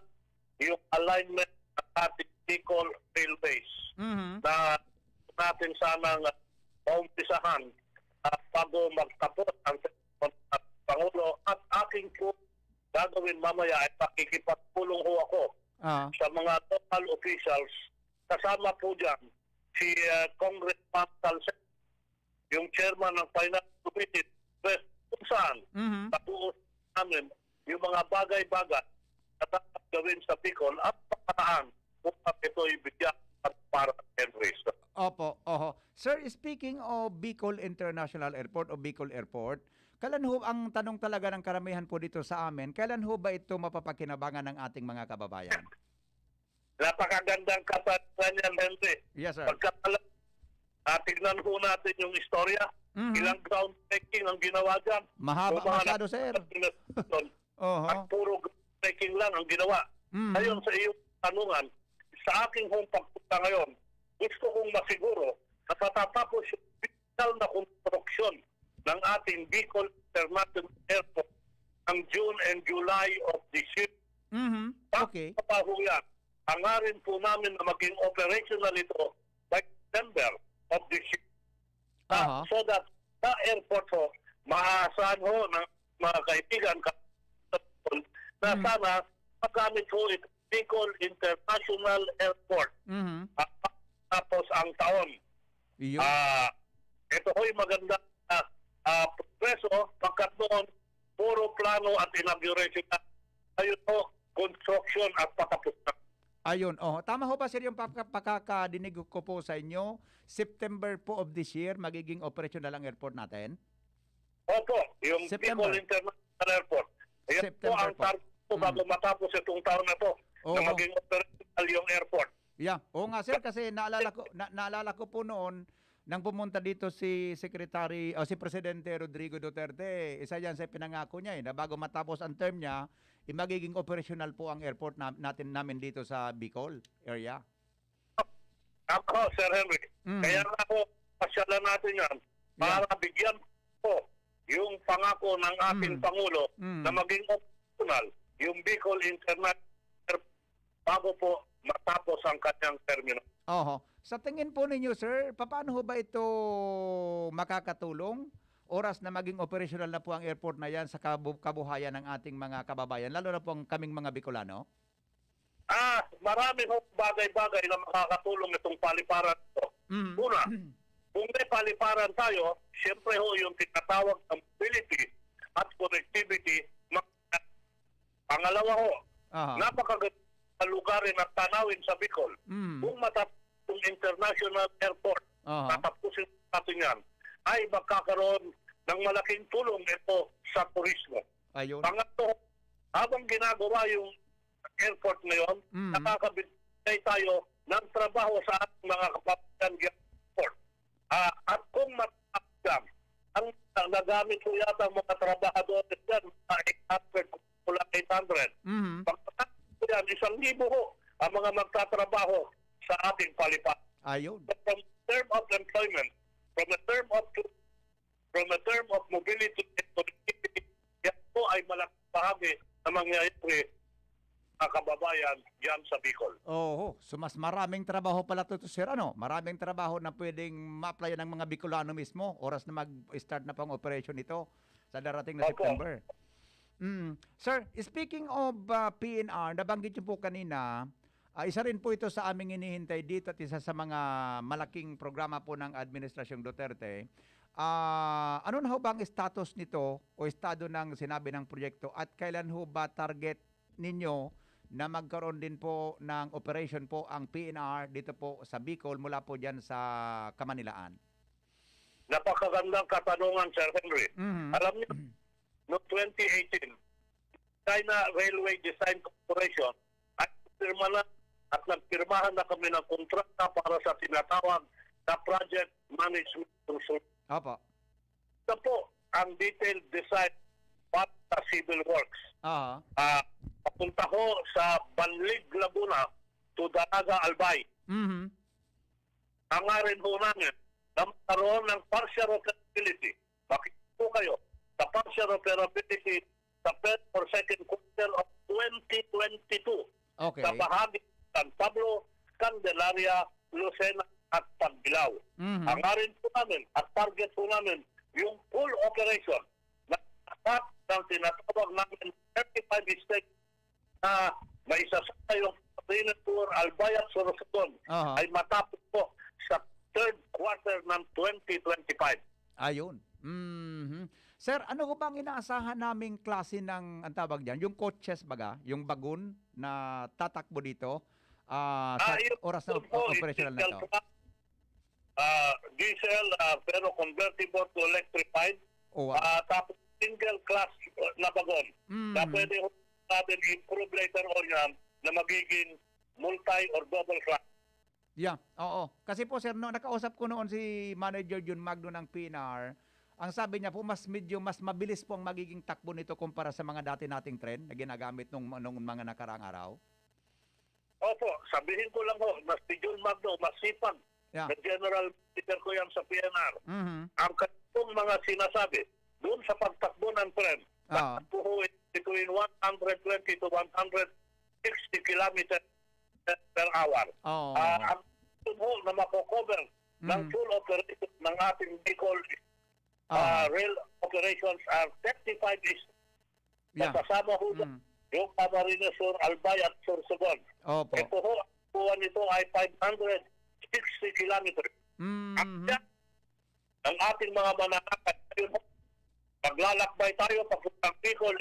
yung alignment ng ating Bicol Railways Mhm. na natin sanang maumpisahan, ah, bago magtapos ang Pangulo at aking po gagawin mamaya ay pakikipagpulong ho ako Ah. sa mga local officials. Kasama po dyan si, ah, Congressman Salcedo, yung chairman ng Finance Committee, kung saan Mhm. pag-uusap namin yung mga bagay-bagay na dapat gawin sa Bicol at pakaraan upang ito'y bigyan para sa Henry. Opo, oho. Sir, speaking of Bicol International Airport o Bicol Airport, kailan ho, ang tanong talaga ng karamihan po dito sa amin, kailan ho ba ito mapapakinabangan ng ating mga kababayan? Napakagandang katanungan yan, Henry. Yes, sir. Pagkatala-, ah, tignan ho natin yung istorya. Mhm. Ilang groundbreaking ang ginawa dyan. Mahaba Yung mga masyado, sir. nagpapatinaton Oho. at puro groundbreaking lang ang ginawa. Mhm. Ngayon, sa iyong tanungan, sa aking hong pagpunta ngayon, gusto kong masiguro na matatapos yung physical na konstruksyon ng ating Bicol International Airport ng June and July of this year. Mhm. Okay. Tapos pa ho yan, hangarin po namin na maging operational ito by December of this year. Ah, Aha. so that sa airport ho, maaasahan ho ng mga kaibigan ka-, na Hmm. sana magamit ho ito, Bicol International Airport. Mhm. Ah, tapos ang taon. Iyo. Ah, ito ho'y maganda, ah, ah, progreso, pagkat noon, puro plano at inauguration na. Ayun ho, construction at patapos na. Ayun, oh. Tama ho ba, sir, yung pagka-, pagkakadinig ko po sa inyo? September po of this year, magiging operational ang airport natin? Opo, yung September. Bicol International Airport. Ayan po September ang po. target ko bago Hmm. matapos itong taon na to, Oo. na maging operational yung airport. Yeah. Oo nga, sir, kasi naalala ko, na-, naalala ko po noon, nang pumunta dito si Secretary, o si Presidente Rodrigo Duterte, isa yan sa pinangako niya, eh, na bago matapos ang term niya, eh, magiging operational po ang airport na-, natin, namin dito sa Bicol area. Ako, Sir Henry, Mm. kaya nga ako, pasyalan natin yan Yeah. para bigyan ko yung pangako ng ating Mm. Pangulo Mm. na maging operational yung Bicol International Airport bago po matapos ang kanyang termino. Oho. Sa tingin po ninyo, sir, papaano ho ba ito makakatulong? Oras na maging operational na po ang airport na yan sa kabu-, kabuhayan ng ating mga kababayan, lalo na po ang kaming mga Bicolano? Ah, marami ho bagay-bagay na makakatulong itong paliparan ito. Mm. Una, kung may paliparan tayo, siyempre ho yung tinatawag na mobility at connectivity, ma-, pangalawa ho, Aha. napakaganda lugarin at tanawin sa Bicol. Mm. Kung matatapos yung international airport, Aha. tatapusin natin yan, ay magkakaroon ng malaking tulong ito sa turismo. Ayun. Pangatlo, habang ginagawa yung airport ngayon, Mm. nakakabigay tayo ng trabaho sa ating mga kababayan sa airport. Ah, at kung matapos yan, ang, ang nagamit ko yata ang mga trabahadores dyan, mga eight hundred, mula eight hundred. Mhm. Pagkatapos ko yan, isang libo ho ang mga magtatrabaho sa ating paliparan. Ayun. From term of employment, from a term of, from a term of mobility and connectivity, yan po ay malaking bahagi na mangyayari mga kababayan diyan sa Bicol. Oho. So mas maraming trabaho pala to, to sir, ano? Maraming trabaho na pwedeng ma-applyan ng mga Bicolano mismo oras na mag-start na pang operation ito sa darating na Opo. September. Mm. Sir, speaking of ah, P N R, nabanggit niyo po kanina, ah, isa rin po ito sa aming hinihintay dito at isa sa mga malaking programa po ng Administrasyong Duterte. Ah, ano na ho ba ang status nito o estado ng sinabi ng proyekto at kailan ho ba target ninyo na magkaroon din po ng operation po ang P N R dito po sa Bicol mula po diyan sa Kamanilaan? Napakagandang katanungan, Sir Henry. Mhm. Alam niyo, noong twenty eighteen, China Railway Design Corporation ay pirma na at nagpirmahan na kami ng kontrata para sa tinatawag na Project Management Consultant. Opo. Ito po ang detailed design para sa civil works. Aha. Ah, papunta ho sa Banlig, Laguna to Daraga, Albay. Mhm. Hangarin ho namin na magkaroon ng partial operability. Makikita po kayo sa partial operability sa first or second quarter of twenty twenty-two Okay. sa bahagi ng San Pablo, Candelaria, Lucena at Pagbilao. Mhm. Hangarin po namin at target po namin yung full operation na lahat ng tinatawag namin thirty-five states na may sasakay yung Marines Sur, Albay at Sorsogon Aha. ay matapos po sa third quarter ng twenty twenty-five. Ayun. Mhm. Sir, ano ho ba ang inaasahan naming klase ng, ang tawag diyan, yung coaches baga, yung bagon na tatakbo dito? Ah, sa Ah, yun, oras na yun po, operational na special ito. class, ah, diesel, ah, pero convertible to electrified. Oh, wow. Ah, tapos single class, uh, na bagon. Mm. Na pwede ho natin i-improve later on yan na magiging multi or double class. Yeah, oo. Kasi po sir, no, nakausap ko noon si Manager Jun Magno ng P N R. Ang sabi niya po, mas medyo mas mabilis po ang magiging takbo nito kumpara sa mga dati nating tren na ginagamit nung, nung mga nakaraang araw. Opo, sabihin ko lang ho, mas si Jun Magno, masipag Yeah. na general manager ko yan sa P N R. Mhm. Ang kanyang mga sinasabi, doon sa pagtakbo ng tren, Ah. takbo ho between one hundred twenty to one hundred sixty kilometers per hour. Oo. Ah, ang yun ho na mako-cover ng Mm. full operation ng ating Bicol Ah. ah, rail operations are thirty-five is Yeah. Kasama ho Mm. yung Camarines Sur, Albay at Sorsogon. Opo. Ito ho, ang kuha nito ay five hundred sixty kilometers. Ang Mhm. tiyak ng ating mga mananakay, ayun ho, maglalakbay tayo papuntang Bicol,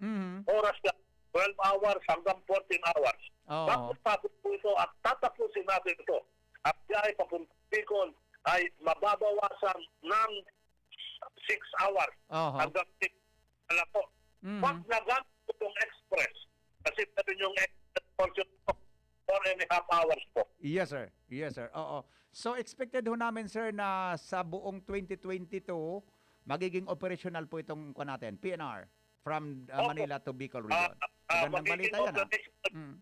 Mhm. oras na twelve hours hanggang fourteen hours. Oo. Tapos tapos po ito at tatapusin natin ito. Ang biyahe papuntang Bicol ay mababawasan ng six hours Oho. hanggang six na po. Mhm. Pag nagamit ko yung express, kasi meron yung express portion po, four and a half hours po. Yes, sir. Yes, sir. Oo. So, expected ho namin, sir, na sa buong twenty twenty-two, magiging operational po itong, kuwan natin, P N R, from uh, Opo. Manila to Bicol Ah, region. ah, Magandang magiging balita yan, ah. operational Mm.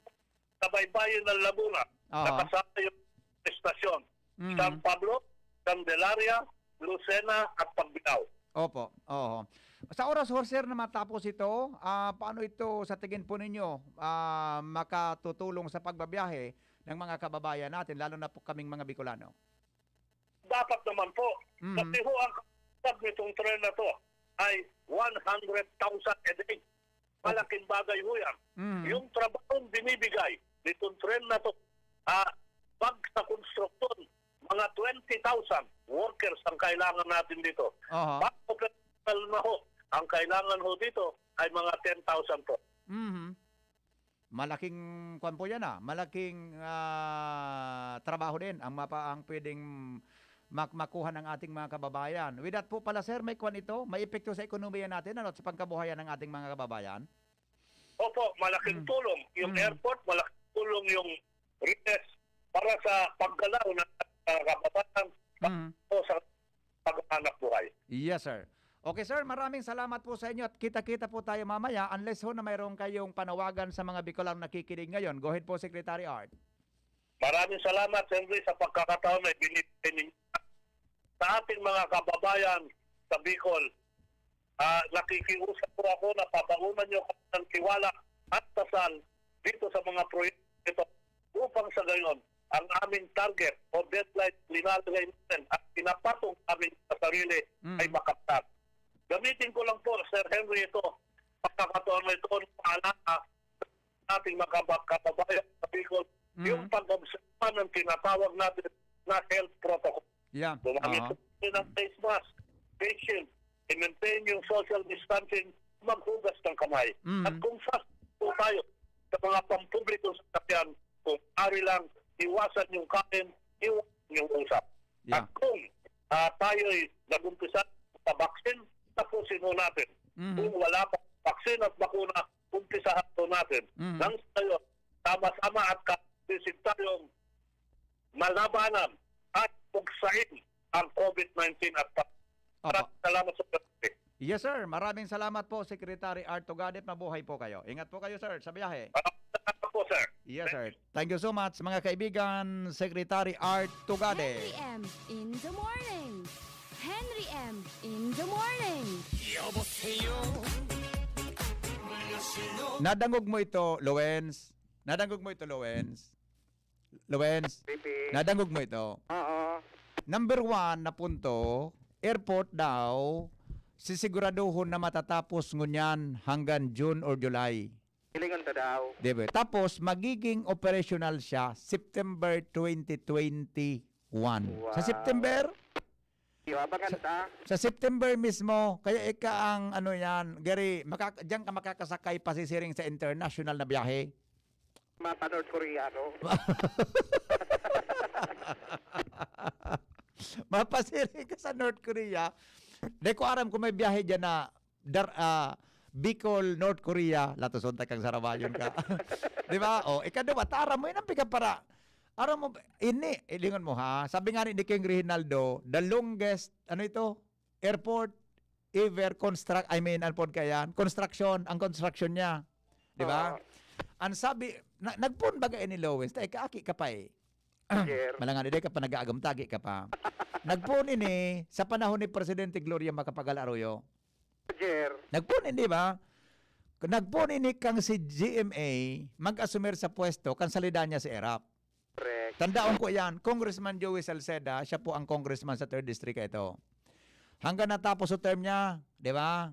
sa baybayin ng Laguna, Oo. nakasama yung estasyon, Mhm. San Pablo, Candelaria, Lucena, at Pagbilao. Opo, oo. Sa oras ho, sir, na matapos ito, ah, paano ito sa tingin po ninyo ah, makatutulong sa pagbabiyahe ng mga kababayan natin, lalo na po kaming mga Bicolano? Dapat naman po, Mhm. kasi ho ang kapag nitong tren na to ay one hundred thousand a day. Malaking bagay ho yan. Mhm. Yung trabahong binibigay nitong tren na to, ah, pag sa konstruksyon, mga twenty thousand workers ang kailangan natin dito. Aha. Pag operational na ho, ang kailangan ho dito ay mga ten thousand po. Mhm. Malaking kwan po yan ah. Malaking ah, trabaho din ang, mapa, ang pwedeng mak- makuha ng ating mga kababayan. With that po pala sir, may kwan ito, may epekto sa ekonomiya natin ano, at sa pangkabuhayan ng ating mga kababayan? Opo, malaking Mm. tulong. Yung Mm. airport, malaking tulong yung Rites para sa paggalaw ng mga kababayan Mm. o sa paghanap buhay. Yes, sir. Okay, sir. Maraming salamat po sa inyo at kita-kita po tayo mamaya unless ho na mayroon kayong panawagan sa mga Bicolano nakikinig ngayon. Go ahead po, Secretary Art. Maraming salamat, Henry, sa pagkakataon na ibinigay ninyo sa ating mga kababayan sa Bicol. Ah, nakikiusap po ako na pabaunan niyo kami ng tiwala at dasal dito sa mga proyekto ito, upang sa gayon, ang aming target o deadline nilalagay natin at pinapatong namin sa sarili Mm. ay makaptan. Gamitin ko lang po, Sir Henry, ito, pagkakataon na ito, ng paalala sa ating mga kaba-, kababayan sa Bicol, Mm. yung pag-obserba ng tinatawag natin na health protocol. Yeah. Gumamit Oo. tayo ng face mask, face shield, i-maintain yung social distancing, maghugas ng kamay. Mm. At kung sa po tayo sa mga pampublikong sasakyan, kung ari lang, iwasan yung kain, iwasan yung usap. Yeah. At kung, ah, tayo'y nag-umpisa sa vaccine, tapusin ho natin. Mhm. Kung wala pa vaccine at bakuna, umpisahan po natin. Mhm. Nang sa gayon, sama-sama at kapisig tayong malabanan at pugsain ang COVID nineteen at pa-, Opo. Maraming salamat sa pagkakas. Yes, sir. Maraming salamat po, Secretary Art Tugadet. Mabuhay po kayo. Ingat po kayo, sir, sa biyahe. Maraming salamat po, sir. Yes, sir. Thank you so much, mga kaibigan, Secretary Art Tugadet. Henry M in the morning. Henry M in the morning. 여보세요. 안녕하세요. Nadangog mo ito, Lowens? Nadangog mo ito, Lowens? Lowens, Pipi. Nadangog mo ito? Oo. Number one na punto, airport daw, sisiguraduhon na matatapos ngunyan hanggang June or July. Hilingon ta daw. Di ba? Tapos, magiging operational siya September twenty twenty-one. Sa Wow. September? Iyo, abangan Sa, ta. sa September mismo, kaya ika ang ano yan, Gary, makak-, diyan ka makakasakay pasisiring sa international na biyahe. Mapa North Korea, no? Mapasiring ka sa North Korea. Di ko aram kung may biyahe dyan na dar-, ah, Bicol, North Korea. Latoson ta kang sarabayon ka. Di ba? O, ikaduwa, ta aram mo, inang piga para. Aram mo, ini, ilingon mo ha. Sabi nga ni King Reginaldo, the longest, ano ito? Airport ever construct, I mean, ano pod kaya yan? Construction, ang construction niya. Di ba? Oo. Ang sabi, na, nagpoon baga ini, Lowens, ta ikaaki ka pa eh. Sir. Malangan, di ka pa nag-aagam, tagi ka pa. Nagpoon ini sa panahon ni Presidente Gloria Macapagal Arroyo. Sir. Nagpoon ini, di ba? Nagpoon ini kang si G M A, mag-asumer sa pwesto, kan salida niya si Erap. Correct. Tandaon ko yan, Congressman Joey Salceda, siya po ang congressman sa third District ito. Hanggang natapos ang term niya, di ba?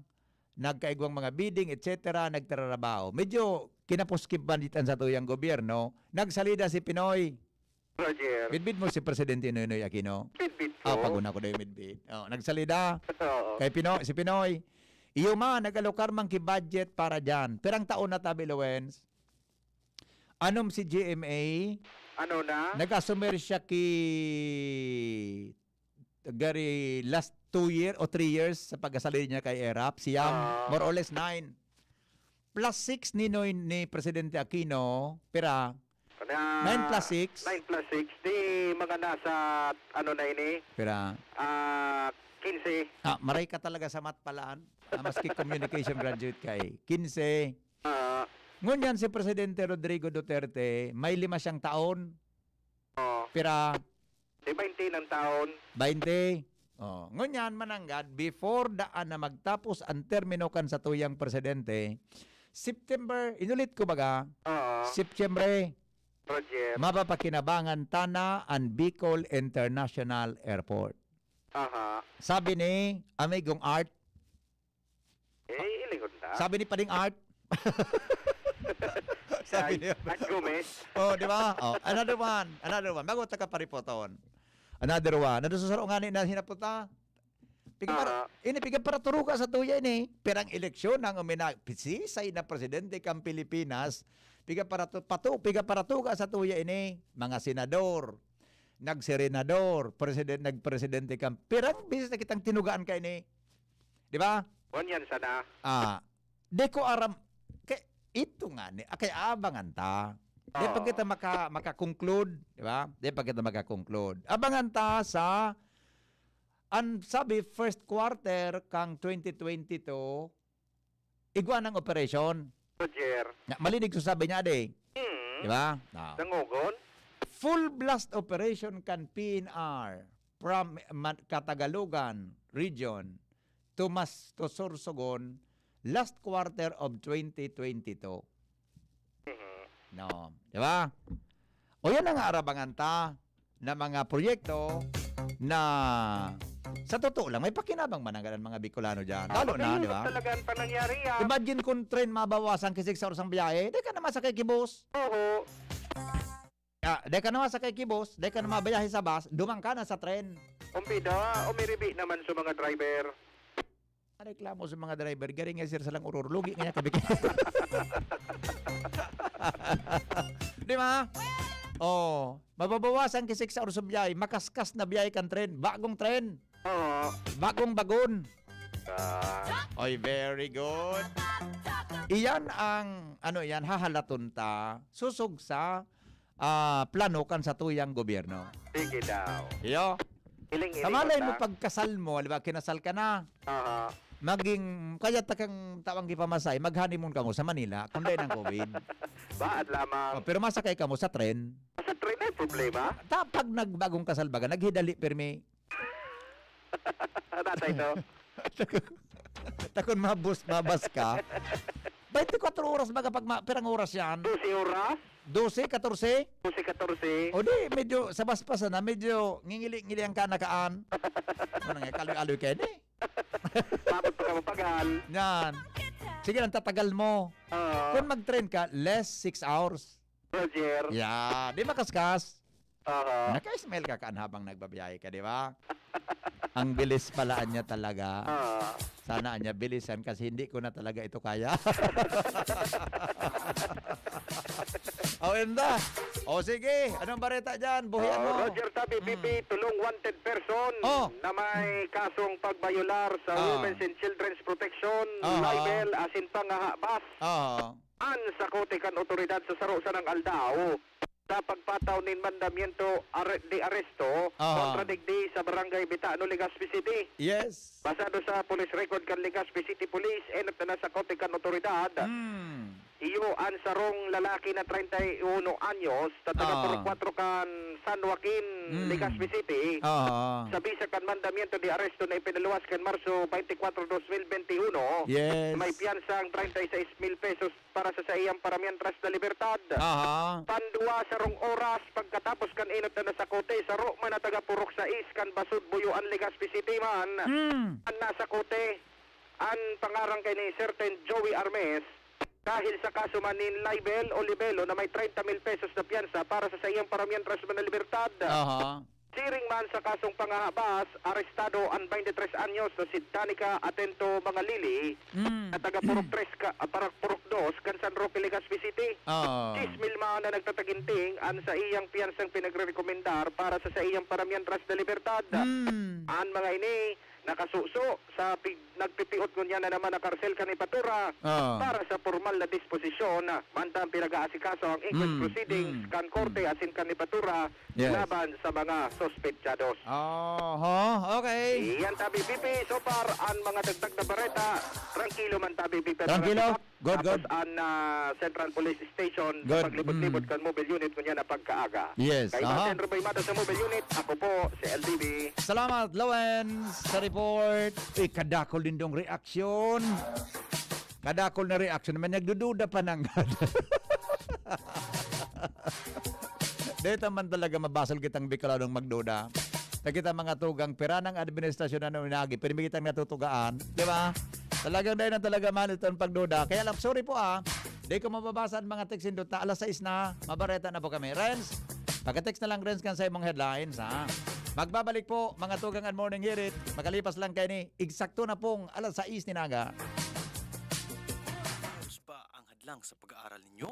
Nagkaigwang mga bidding, et cetera, nagtrarabaho. Medyo kinapuskib banditan sa tuyang gobyerno, nagsalida si Pinoy. Roger. Bidbid mo si Presidente Noynoy Aquino? Bidbid ko. Ah, pag-una ko na yung midbid. Oh, nagsalida. Oo. Kay Pinoy, si Pinoy. Iyo man, nag-alokar man ki budget para dyan. Pirang taon na tabi, Lowens? Anom si G M A. Ano na? Nag-asumer siya ki Gary last two year o three years sa pagkasalida niya kay Erap. Siyam, Ah. more or less nine. Plus six ni Noy, ni Presidente Aquino, pira? Na Nine plus six? Nine plus six. Di mga nasa, ano na ini? Pira? Ah, quince. Ah, maray ka talaga sa math palaan. Ah, maski communication graduate ka eh. Quince. Ah. Ngunyan si Presidente Rodrigo Duterte, may lima siyang taon. Oh. Pira? Di baynte ng taon. Baynte. Oh, ngunyan mananggad, before daan na magtapos ang termino kan satuyang presidente, September, inulit ko baga, Oo. September, Roger. mapapakinabangan ta na ang Bicol International Airport. Aha. Sabi ni Amigong Art, Eh, ilingon na. Sabi ni Pading Art. Sabi Ay, niya. At Gomez. Oh, di ba? Oh, another one. Another one. Bago ta ka paripoton. Another one. Nado sa saro nga ni na hinaputa. Piga para, Ah. ini, piga para turuga sa tuya ini. Pirang eleksyon ang umina-, pisisay na presidente kang Pilipinas. Piga para tu-, patu-, piga para tuga sa tuya ini. Mga senador, nagserenador, president, nagpresidente kang, pirang bisis na kitang tinugaan ka ini. Di ba? Bon yan sana. Ah, di ko aram, kay, ito nga ni, ah, kay abangan ta. Di pa Oo. kita maka-, maka-conclude, di ba? Di pa kita maka-conclude. Abangan ta sa, ang sabi, first quarter kang twenty twenty-two, igwa ng operasyon. Roger. Na, malinig sa sabi niya, de. Hmm. Di ba? Ah. Dangogon? Full blast operation kan P N R from Ma-, Catagalogan region to Mas-, to Sorsogon last quarter of twenty twenty-two. Mhm. No, di ba? O yan ang aarabangan ta na mga proyekto na sa totoo lang, may pakinabang man ang mga Bicolano dyan. Lalo na, di ba? Talaga ang panangyari yan. Imagine kung train mabawasan kisig sa oras ang biyahe, di ka na masakay kibos. Oo. Ah, di ka na masakay kibos, di ka na mabiyahe sa bus, dumang ka na sa train. Umpida, umiribi naman sa mga driver. Reklamo sa mga driver, garing nga sir sa lang uror, lugi nga niya kabiki. Di ba? Oh, mababawasan kisik sa oras sa biyahe, makaskas na biyahe kan tren, bagong tren. Oo. Bagong bagon. Ah. Oy, very good. Iyan ang, ano yan, hahalaton ta, susog sa ah, plano kan satuyang gobyerno. Sige daw. Iyo. Hiling-hiling. Kamalay mo, pagkasal mo, di ba, kinasal ka na. Aha. Maging, kaya ta kang tawang gipamasay, mag-honeymoon kamo sa Manila, kung dahil ng covid. Baad lamang. Oh, pero masakay kamo sa tren. Sa tren ay problema? Ta, pag nagbagong kasal baga, naghidali pirmi. Natay to. Takon mabus, mabas ka. Twenty-four oras baga pag ma-, pirang oras yan? Doce oras? Doce, katorse? Doce, katorse. O di, medyo sa baspas na, medyo ngingili-ngili ang kanakaan. Ano nga, kaloy-aloy kayo ni? Mabot pa ka mapagal. Yan. Sige lang, tatagal mo. Oo. Kung mag-train ka, less six hours. Roger. Yeah, di makaskas. Oo. Naka-smile ka kaan habang nagbabiyahe ka, di ba? Ang bilis pala niya talaga. Oo. Sana niya bilisan kasi hindi ko na talaga ito kaya. O, enda. O, sige. Anong bareta dyan? Buhian Oo, mo. Roger Tabi, Mm. P P, tulong wanted person Oh. na may kasong pagbayolar sa Ah. Women's and Children's Protection, Aha. libel, asin pangahabas. Oo. An sakote kan otoridad sa saro sanang aldaw sa pagpataw nin mandamiento are-, de aresto Aha. kontra digdi sa Barangay Betano, Legazpi City. Yes. Basado sa police record kan Legazpi City Police, enot na nasakote kan otoridad. Hmm. Iyo an sarong lalaki na treinta y uno anyos, na taga Ah. Purok Cuatro kan San Joaquin, Hmm. Legazpi City. Ah. Sa bisa kan mandamiento de aresto na ipinaluwas kan Marso twenty-four, dos mil bente uno, Yes. may piyansang treinta y seis mil pesos para sa saiyang paramientras na libertad. Aha. Pandua sarong oras pagkatapos kan enot na nasakote, saro man na taga Purok Sais kan Basud, Buyoan, Legazpi City man Hmm. an nasakote. An pangaran kay ni certain Joey Armes, dahil sa kaso man nin libel o libelo na may treinta mil pesos na piyansa para sa saiyang paramientras man na libertad. Aha. Siring man sa kasong pangahabas, arestado an twenty-three anyos na si Danica Atento Mangalili, Mm. na taga Purok Tres ka, ah, para Purok Dos, kan San Roque, Legazpi City. Oo. Diyes mil man na nagtataginting an saiyang piyansang pinagrerekomendar para sa saiyang paramientras na libertad. Mm. An mga ini, nakasuso sa pig-, nagpipiot ngunyan na naman na karsel kan Ipatura Oo. para sa pormal na disposisyon. Mantang pinag-aasikaso ang inquest Mm, proceedings mm, kan korte mm. asin kan Ipatura Yes. laban sa mga suspetsados. Oho, okay. Iyan tabi, P P. So far, ang mga dagdag na bareta, trangkilo man tabi, P P. Trangkilo? Good, Tapos good. ang, ah, Central Police Station, Good. paglibot-libot Mm. kan mobile unit, ngunyan na pagkaaga. Yes, Kay aha. Martin Ruboy Mata sa mobile unit, ako po si L D B. Salamat, Lawens, sa report. Eh, kadakol nindong reaksyon. Kadakol na reaksyon. May nagdududa pa nang Dito man talaga mabasol kitang Bicolanong magduda. Sa kita mga tugang, pira ng administrasyon na inagi, pirmi kitang natutugaan, di ba? Talagang dahil na talaga man itong pagduda. Kaya lang, sorry po ah, di ko mababasa ang mga text nindot na alas sais na, mabareta na po kami. Renz, pagka-text na lang, Renz, kan sa imong headlines, ha? Magbabalik po, mga tugang and morning hirit, makalipas lang kayo ni, eksakto na pong alas sais ni Naga. Tapos pa ang hadlang sa pag-aaral ninyo?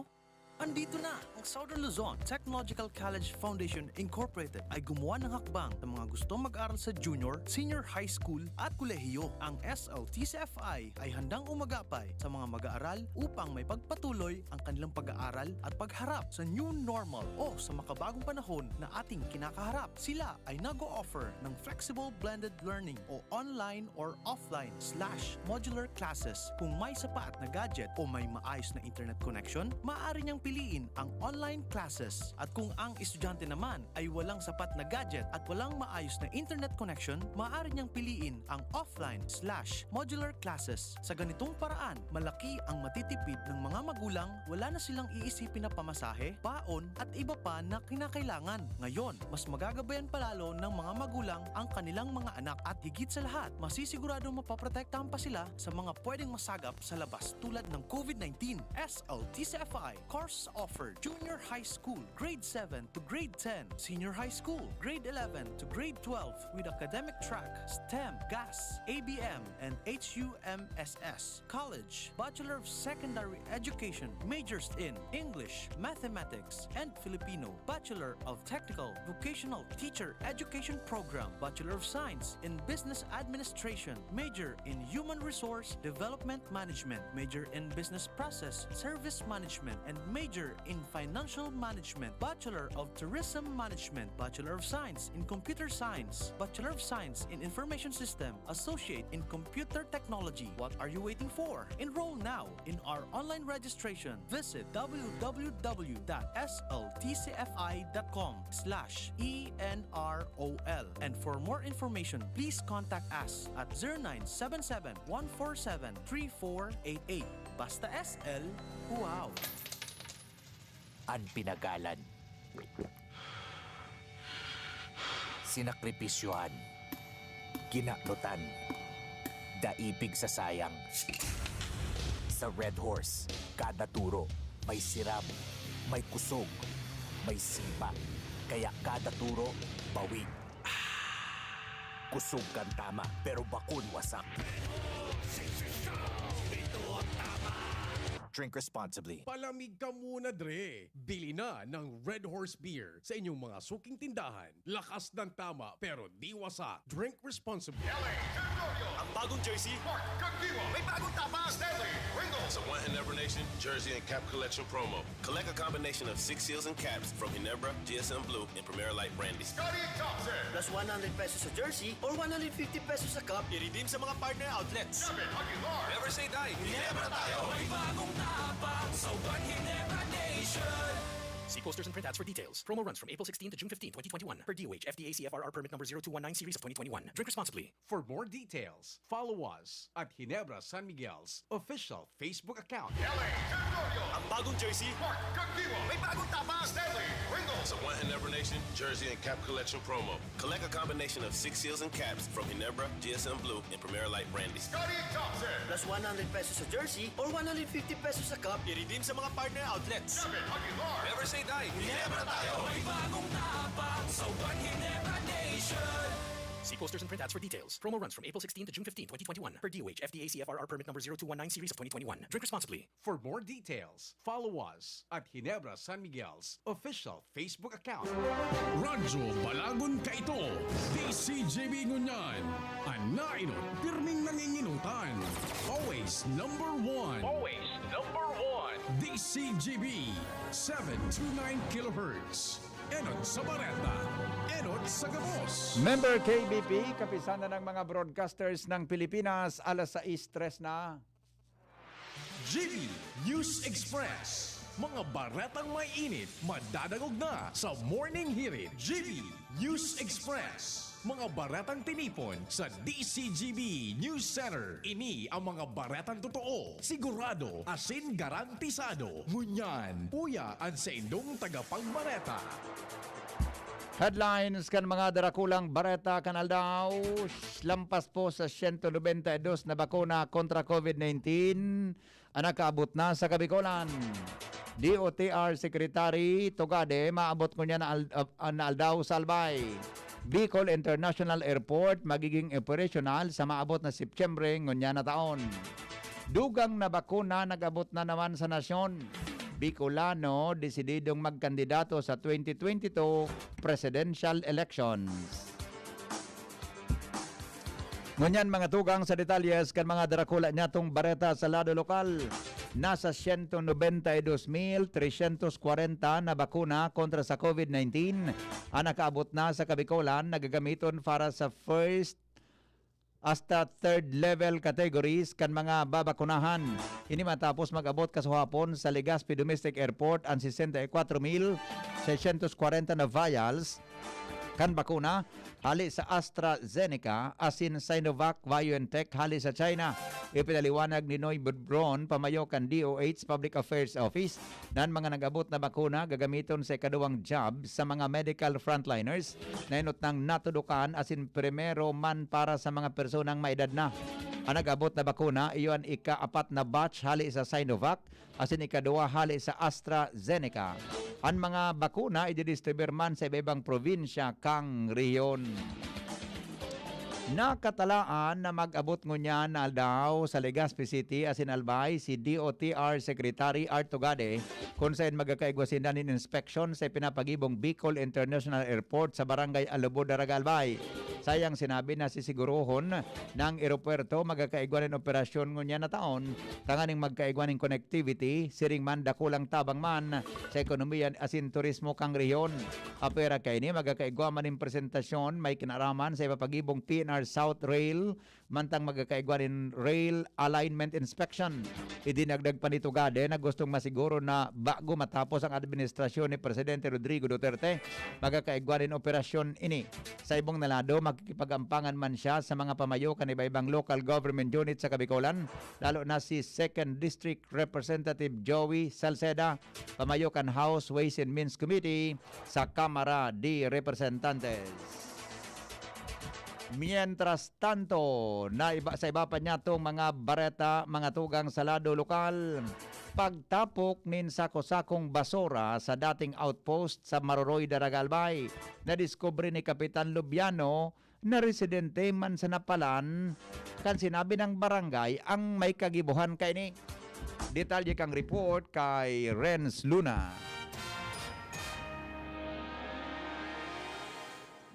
Andito na! Ang Southern Luzon Technological College Foundation Incorporated ay gumawa ng hakbang sa mga gustong mag-aral sa junior, senior high school at kolehiyo. Ang S L T C F I ay handang umagapay sa mga mag-aaral upang may pagpatuloy ang kanilang pag-aaral at pagharap sa new normal o sa makabagong panahon na ating kinakaharap. Sila ay nag-o-offer ng flexible blended learning o online or offline slash modular classes. Kung may sapat na gadget o may maayos na internet connection, maaari niyang piliin ang online classes. At kung ang estudyante naman ay walang sapat na gadget at walang maayos na internet connection, maaari niyang piliin ang offline slash modular classes. Sa ganitong paraan, malaki ang matitipid ng mga magulang, wala na silang iisipin na pamasahe, baon, at iba pa na kinakailangan. Ngayon, mas magagabayan pa lalo ng mga magulang ang kanilang mga anak at higit sa lahat, masisiguradong mapoprotektahan pa sila sa mga pwedeng masagap sa labas tulad ng COVID nineteen. S L T C F I course offered: Junior High School, Grade seven to Grade ten, Senior High School, Grade eleven to Grade twelve, with academic track, STEM, GAS, A B M, and H U M S S. College, Bachelor of Secondary Education, majors in English, Mathematics, and Filipino, Bachelor of Technical Vocational Teacher Education Program, Bachelor of Science in Business Administration, major in Human Resource Development Management, major in Business Process Service Management, and major in Financial Management, Bachelor of Tourism Management, Bachelor of Science in Computer Science, Bachelor of Science in Information System, Associate in Computer Technology. What are you waiting for? Enroll now in our online registration. Visit w w w dot s l t c f i dot com slash e n r o l. And for more information, please contact us at zero nine seven seven, one four seven, three four eight eight. Basta S L, wow! An pinagalan. Sinakripisyohan. Ginaknotan. Daipig sa sayang. Sa Red Horse, kada turo may siram, may kusog, may sipa. Kaya kada turo, bawi. Kusog kan tama, pero bakun wasak. Drink responsibly. Palamig ka muna, Dre. Bili na ng Red Horse Beer sa inyong mga suking tindahan. Lakas ng tama, pero di wasak. Drink responsibly. L A Tenorio. Ang bagong jersey. Mark Cagdiwa. May bagong tapa. Stanley Ringo. Sa One Ginebra Nation Jersey and Cap Collection Promo. Collect a combination of six seals and caps from Ginebra, G S M Blue, and Primera Light Brandy. Scotty Thompson. Plus one hundred pesos sa jersey or one hundred fifty pesos sa cup. I-redeem sa mga partner outlets. David Aguilar. Never say die. Ginebra tayo. May bagong tapang sa One Ginebra Nation. See posters and printouts for details. Promo runs from April sixteen to June fifteen, twenty twenty-one, per D O H F D A C F R R permit number zero two one nine series of twenty twenty-one. Drink responsibly. For more details, follow us at Ginebra San Miguel's official Facebook account. L A Tenorio. Ang bagong jersey. Mark Cagdiwa. May bagong tapa. Stanley Ringo. Sa One Ginebra Nation Jersey and Cap Collection Promo. Collect a combination of six seals and caps from Ginebra, G S M Blue, and Primera Light Brandy. Scotty Thompson. Plus one hundred pesos sa jersey or one hundred fifty pesos sa cup. I-redeem sa mga partner outlets. David Aguilar. Never say die. Ginebra tayo. May bagong tapang sa One Ginebra Nation. See posters and printouts for details. Promo runs from April sixteen to June fifteen, twenty twenty-one, per D O H F D A C F R R permit number zero two one nine series of twenty twenty-one. Drink responsibly. For more details, follow us at Ginebra San Miguel's official Facebook account. Radyo Balagon Kaito, D C G B ngunyan. An naenot, pirming nanginginutan. Always number one. Always number one. D C G B, seven two nine kilohertz. Enot sa bareta, enot sa gabos. Member K B P, Kapisanan ng mga Broadcasters ng Pilipinas, alas sais tres na. G B News Express. Mga baretang may init, madadangog na sa Morning Hirit. G B News Express. Mga baretang tinipon sa D C G B News Center. Ini ang mga baretang totoo, sigurado, asin garantisado. Ngunyan, uya an saindong tagapagbareta. Headlines kan mga darakulang bareta kan aldaw. Lampas po sa siyento nobenta y dos na bakuna kontra COVID nineteen an nakaabot na sa Kabikolan. D O T R Secretary Togade maabot ngunyan na al-, uh, na aldaw sa Albay. Bicol International Airport magiging operasyonal sa maabot na Setyembre ngunyan na taon. Dugang na bakuna nag-abot na naman sa nasyon. Bicolano desididong magkandidato sa twenty twenty-two presidential elections. Ngunyan, mga tugang sa detalyes kan mga darakula nyatong bareta sa lado lokal. Nasa siyento nobenta y dos mil tresyentos kwarenta na bakuna kontra sa COVID nineteen an nakaabot na sa Kabikolan na gagamiton para sa first hasta third level categories kan mga babakunahan. Ini matapos mag-abot kasuhapon sa Legazpi Domestic Airport an sesenta y cuatro mil seiscientos kwarenta na vials kan bakuna hali sa AstraZeneca asin Sinovac BioNTech hali sa China. Ipinaliwanag ni Noy Bron, pamayo kan D O H Public Affairs Office, na an mga nag-abot na bakuna gagamiton sa ikaduwang jab sa mga medical frontliners na enot nang natudukan asin primero man para sa mga personang may edad na. An nag-abot na bakuna, iyo an ika-apat na batch hali sa Sinovac asin ikaduwa hali sa AstraZeneca. An mga bakuna ididistribuir man sa iba-ibang probinsya kan rehiyon. Nakatalaan na mag-abot ngunyan na aldaw sa Legazpi City asin Albay si D O T R Secretary Art Tugade, kun saen magkakaigwa sinda nin inspeksyon sa ipinapagibong Bicol International Airport sa Barangay Alubod, Daraga, Albay. Saiyang sinabi na sisigurohon na an eropuwerto magkakaigwa nin operasyon ngunyan na taon tanganing magkaigwa nin connectivity, siring man dakulang tabang man sa ekonomiya asin turismo kan rehiyon. Apwera kaini, magkakaigwa man nin presentasyon may kinaaraman sa ipapagibong P N R South Rail, mantang magkakaigwa nin rail alignment inspection. Idinagdag pa ni Tugade na gustong masiguro na bago matapos ang administrasyon ni Presidente Rodrigo Duterte, magkakaigwa nin operasyon ini. Sa ibong na lado, makikipag-ampangan man siya sa mga pamayo kan iba-ibang local government unit sa Kabikolan, lalo na si Second District Representative Joey Salceda, pamayo kan House Ways and Means Committee sa Kamara de Representantes. Mientras tanto, na iba, sa iba pa niyatong mga bareta, mga tugang sa lado lokal, pagtapok nin sako-sakong basura sa dating outpost sa Maroroy, Daraga, Albay. Nadiskubre ni Kapitan Lubiano na residente man sa Napalan kan sinabi ng barangay ang may kagibohan kaini. Detalye kan report kay Renz Luna.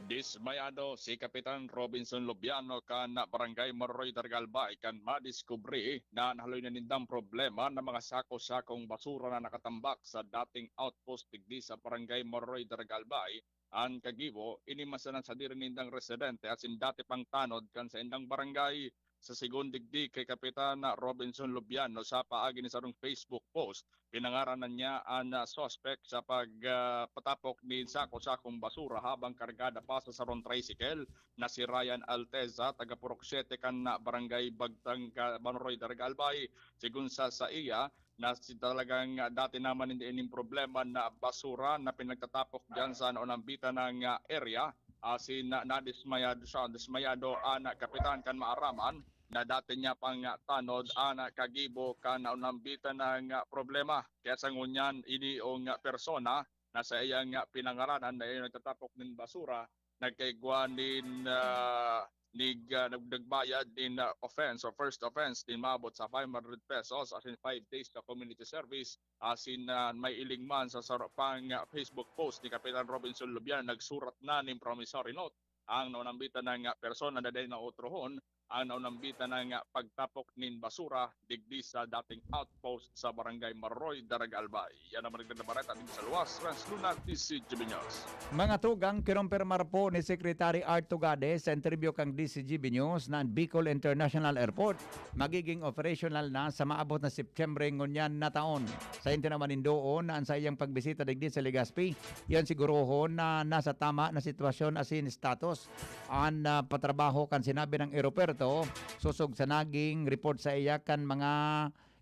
Dismayado si Kapitan Robinson Lubiano kan Barangay Maroroy, Daraga, Albay kan madiskubre na an haloy na nindang problema na mga sako-sakong basura na nakatambak sa dating outpost digdi sa Barangay Maroroy, Daraga, Albay an kagibo. Ini man sana sadiri nindang residente asin dati pang tanod kan saindang barangay. Sa segun digdi kay Kapitan Robinson Lubiano, sa paagi ni sarong Facebook post, pinangaranan niya an, ah, suspek sa pag, ah, patapok nin sako-sakong basura habang kargada pa sa sarong tricycle na si Ryan Alteza, taga Purok Siete kan, ah, Barangay Bagtang, Maroroy, Daraga, Albay. Segun sa saiya, na si talagang, ah, dati naman hindi ining problema na basura na pinagtatapok diyan sa naunambitan ng, ah, area. Asin na, nadismayado siya, dismayado an, ah, kapitan kan maaraman na dati niya pang, ah, tanod an, ah, kagibo kan naunambitan ng, ah, problema. Kaya sa ngunyan, ini ong, ah, persona na sa iyang, ah, pinangaranan na yung nagtatapok nin basura, nagkaigwa nin, ah, nig, ah, nag-, nagbayad nin, ah, offense or first offense nin maabot sa five hundred pesos asin five days sa community service. Asin, ah, may iling man sa saro pang, ah, Facebook post ni Kapitan Robinson Lubian, nagsurat na nin promissory note ang naunambitan na nga persona na dai na otrohon ang naunambitan na nga pagtapok nin basura digdi sa dating outpost sa Barangay Maroy, Daraga, Albay. Yan ang maragdag na bareta digdi sa luwas. Renz Luna, D C G B News. Mga tugang, kinumpirmar po ni Secretary Art Tugade sa interview kang D C G B News na ang Bicol International Airport magiging operational na sa maabot na Setyembre ngunyan na taon. Sa inti naman nindoon na ang saiyang pagbisita digdi sa Legazpi, yan sigurohon na nasa tama na sitwasyon asin status an, ah, patrabaho kan sinabi ng eropuerto, sosog sa naging report sa iya kan mga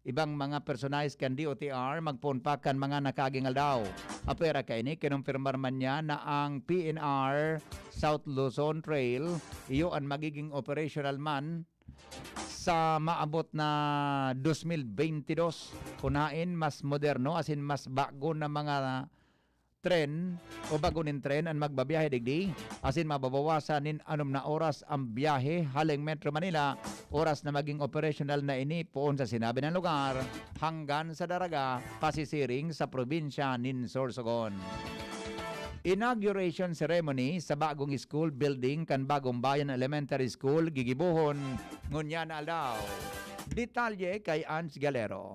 ibang mga personahe kan D O T R, magpoon pa kan mga nakaaging aldaw. Apwera kaini, kinumpirmar man niya na ang P N R South Luzon Trail, iyo an magiging operational man sa maabot na dos mil bente dos. Kunain, mas moderno asin mas bago na mga tren o bago nin tren an magbabiyahe digdi, asin mababawasan nin anom na oras an biyahe haleng Metro Manila, oras na maging operasyonal na ini poon sa sinabi ng lugar, hanggan sa Daraga, pasisiring sa probinsya nin Sorsogon. Inauguration ceremony sa bagong school building kan Bagong Bayan Elementary School gigibohon ngunyan na aldaw. Detalye kay Ange Galero.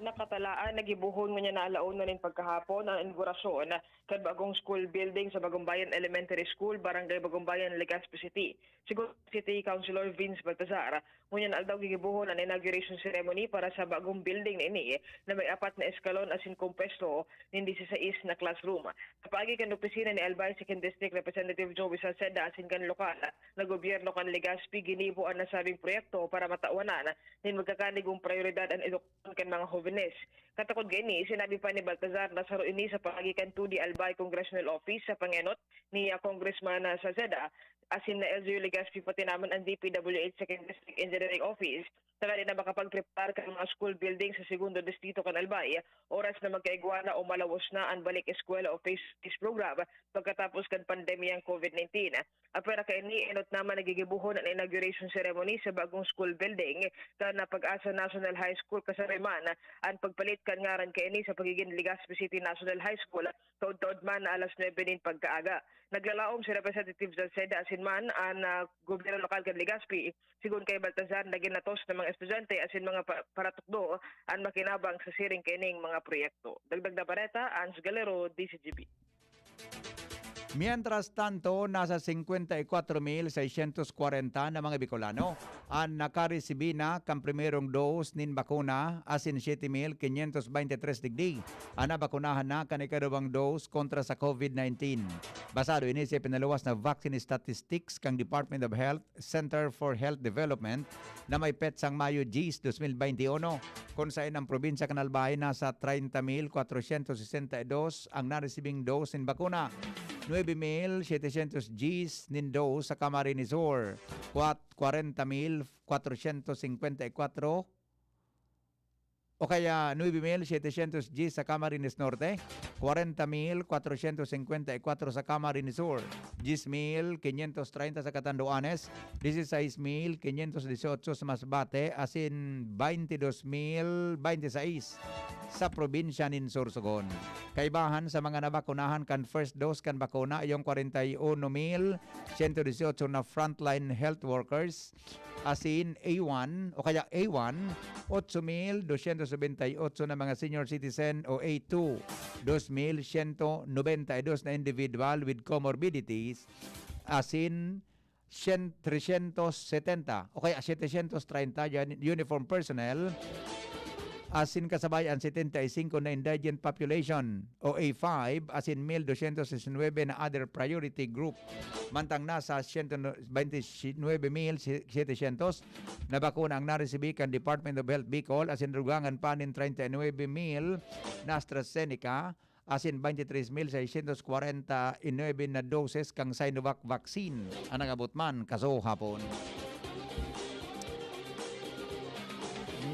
Nakatalaan na gibohon ngunyan na alauna nin pagkahapon an inaugurasyon kan bagong school building sa Bagumbayan Elementary School, Barangay Bagumbayan, Legazpi City. Sigon City Councilor Vince Baltazar, ngunyan aldaw gigibohon an inauguration ceremony para sa bagong building na ini na may apat na eskalon asin kompuesto nin disisais na classroom. Sa paagi kan opisina ni Albay, Second District Representative Joey Salceda asin kan lokal na gobyerno kan Legazpi, ginibo an nasabing proyekto para matawanan nin magkakanigong prioridad an edukasyon kan mga hobenes. Katakod kaini, sinabi pa ni Baltazar na saro ini sa paagi kan two D Albay Congressional Office sa pangenot ni, ah, Congressman, ah, Salceda asin na L G U Legazpi, pati naman ang D P W H Second District Engineering Office, tanganing na makapagpreparar kan mga school building sa segundo distrito kan Albay, oras na magkaigwa na o malawos na an balik eskwela o face-to-face program pagkatapos kan pandemyang COVID nineteen. Apwera kaini, enot naman na gigibohon an inauguration ceremony sa bagong school building kan Pag-asa National High School, kasabay man an pagpalit kan ngaran kaini sa pagigin Legazpi City National High School, taod-taod man na alas nuebe nin pagkaaga. Naglalaom si Representative Salceda asin man an, ah, gobyerno lokal kan Legazpi. Sigon kay Baltazar, nagin natos na mga estudyante asin mga pa-, paratukdo an makinabang sa siring kaining mga proyekto. Dagdag na bareta, Ans Galero, D Z G B. Mientras tanto, nasa singkwenta y kwatro mil seiscientos kwarenta na mga Bicolano an nakaresibi na kan primerong dose nin bakuna, asin siyete mil kinyentos bente tres digdi an nabakunahan na kan ikaduwang dose kontra sa COVID nineteen. Basado ini sa ipinaluwas na vaccine statistics kan Department of Health, Center for Health Development, na may petsang Mayo diyes, dos mil bente y uno, kun saen ang probinsya kan Albay nasa treinta mil cuatrocientos sesenta y dos ang naresibing dose nin bakuna, nuebe mil setecientos diyes nin dose sa Camarines Sur, kwat-, kwarenta mil kwatrocientos singkwenta y kwatro, o kaya nuebe mil setecientos diyes sa Camarines Norte, kwarenta mil kwatrocientos singkwenta y kwatro sa Camarines Sur, diyes mil kinyentos treinta sa Catanduanes, dieciséis mil quinientos dieciocho sa Masbate, asin baintidos mil beintiseis sa probinsya nin Sorsogon. Kaibahan sa mga nabakunahan kan first dose kan bakuna, yung kwarenta y uno mil sento dieciocho na frontline health workers, asin A one o kaya A one, otso mil dosyentos nobenta y otso na mga senior citizen, o A two, dos mil sento nobenta y dos na individual with comorbidities, asin syen-, tresyentos setenta o kaya setecientos treinta yan, uniform personnel, asin kasabay an setenta y singko na indigent population, o A five, asin mil dosyentos disinwebe na other priority group. Mantang nasa siyento bente nuebe mil setecientos na bakuna ang naresibi kan Department of Health Bicol, asin dugangan pa nin treinta y nuebe mil na AstraZeneca, asin bente tres mil seiscientos kwarenta y nuebe na doses kan Sinovac vaccine an nag-abot man kaso hapon.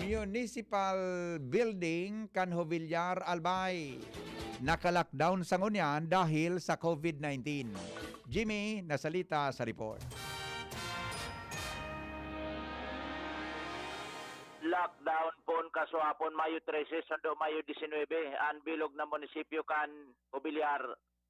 Municipal Building kan Jobiliar, Albay, naka-lockdown sa ngunyan dahil sa COVID nineteen. Jimmy Nasalita sa report. Lockdown pon kasuapon Mayo trese sando Mayo disinwebe an bilog na munisipyo kan Mobiliar.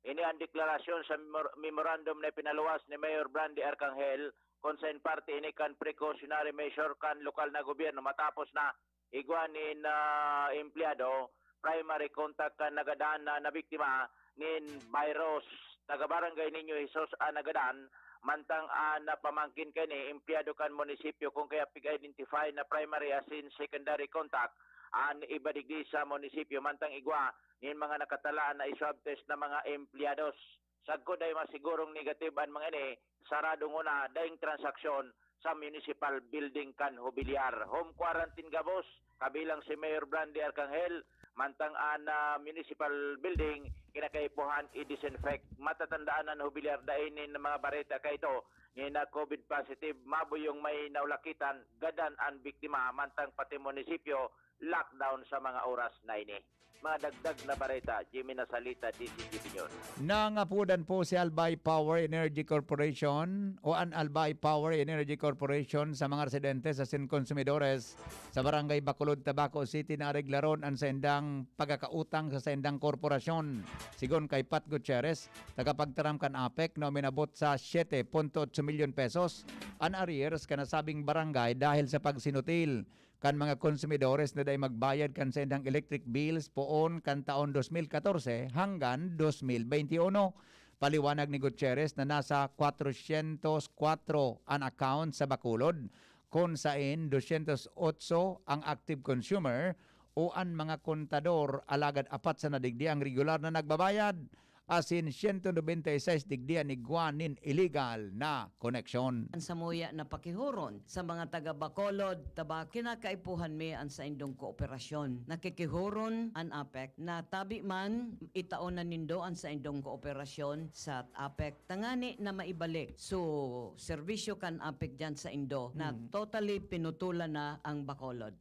Ini an deklarasyon sa memor-, memorandum na ipinaluwas ni Mayor Brandy Arcangel, kun saen parte ini kan precautionary measure kan lokal na gobyerno matapos na igwa nin, ah, empleyado primary contact kan nagadan na nabiktima nin virus. Taga Barangay Niño Jesus an nagadan, mantang an pamangkin kaini empleyado kan munisipyo, kun kaya pig-identify na primary asin secondary contact an iba digdi sa munisipyo, mantang igwa nin mga nakatalaan na i-swab test na mga empleyados. Sagkod ay masigurong negative an mga ini, sarado nguna daing transaksyon sa municipal building kan Hobiliar. Home quarantine gabos, kabilang si Mayor Brandy Arcangel, mantang an, ah, municipal building kinakaipuhan i-disinfect. Matatandaan an Hobiliar dai nin mga bareta kaito, nin na COVID positive, mabuyong may naulakitan, gadan an biktima, mantang pati munisipyo lockdown sa mga oras na ini. Mga dagdag na bareta, Jimmy Nasalita, D Z G B News. Nangapodan po si Albay Power Energy Corporation o an Albay Power Energy Corporation sa mga residentes asin konsumidores sa Barangay Bacolod, Tabaco City na areglaron an saindang pagkakautang sa saindang korporasyon. Sigon kay Pat Gutierrez, tagapagtaram kan APEC, na uminabot sa siyete punto otso milyon pesos an arrears kan nasabing barangay dahil sa pagsinutil kan mga konsumidores na dai magbayad kan saindang electric bills poon kan taon dos mil katorse hanggan dos mil bente uno. Paliwanag ni Gutierrez na nasa kwatrosyentos kwatro an account sa Bacolod, kun saen dosyentos otso ang active consumer o an mga kontador, alagad apat sana digdi ang regular na nagbabayad, asin siyento nobenta y seis digdi an igwa nin iligal na koneksyon. An samuya na pakihuron sa mga taga Bacolod, Tabaco, kinakaipuhan mi an saindong kooperasyon. Nakikihuron an APEC na tabi man itaon na nindo an saindong kooperasyon sa APEC tangani na maibalik so serbisyo kan APEC diyan saindo na totally pinutulan na ang Bacolod.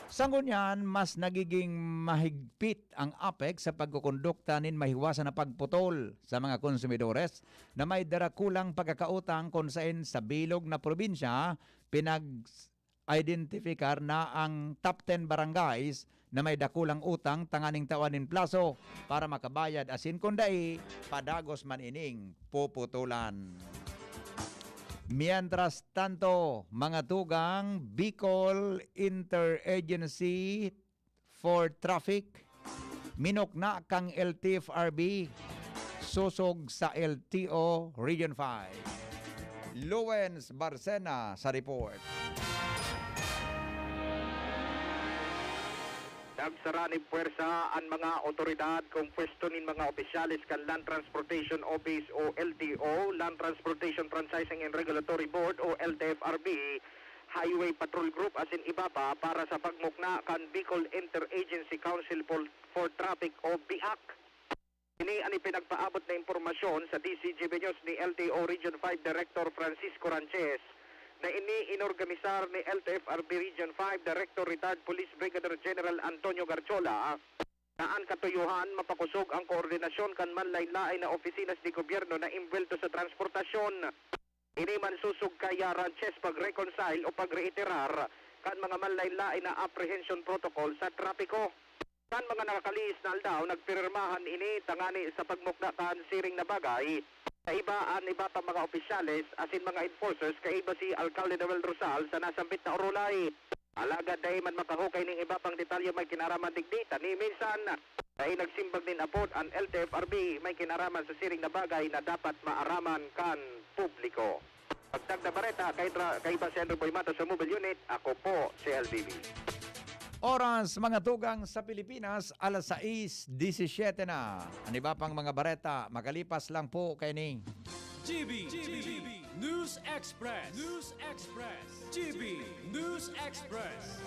Sa ngunyan, mas nagiging mahigpit ang APEC sa pagkukondukta nin mahiwasan na pagputol sa mga konsumidores na may darakulang pagkakautang, kun saen sa bilog na probinsya pinag-identifikar na ang top ten barangays na may dakulang utang tanganing tawan nin plaso para makabayad, asin kun dai, padagos man ining puputulan. Mientras tanto, mga tugang, Bicol Interagency for Traffic, minukna kan L T F R B, sosog sa L T O Region five. Lawrence Barcena sa report. Nagsara nin pwersa an mga awtoridad kan pwesto nin mga opisyales kan Land Transportation Office o L T O, Land Transportation Franchising and Regulatory Board o L T F R B, Highway Patrol Group asin iba pa para sa pagmukna kan Bicol Interagency Council for, for Traffic o BIAC. Ini an ipinagpaabot na impormasyon sa D Z G B News ni L T O Region five Director Francisco Ranches, na ini inorganisar ni L T F R B Region five Director Retired Police Brigadier General Antonio Garchola, na an katuyohan mapakosog ang koordinasyon kan manlaen-laen na opisina nin gobyerno na imbwelto sa transportasyon. Ini man sosog kaya Ranches pag-reconcile o pag-reiterar kan mga manlaen-laen na apprehension protocol sa trapiko. Kan mga nakalihis na aldaw, nagpirmahan ini tangani sa pagmukna kan siring na bagay kaiba an iba pang mga opisyales asin mga enforcers kaiba si Alcalde Noel Rosal sa nasambit na orolay. Alagad dai man makahukay nin iba pang detalye may kinaraman digdi, ta ni minsan dai nagsimbag nin apod an L T F R B may kinaraman sa siring na bagay na dapat maaraman kan publiko. Pagtag na bareta, kay, tra- kay Bas Henry Boy Matos sa Mobile Unit, ako po si L B B. Oras, mga tugang, sa Pilipinas, alas sais disisiete na. An iba pang mga bareta, makalipas lang po kaini. G B, G B, News Express, News Express, G B, News Express.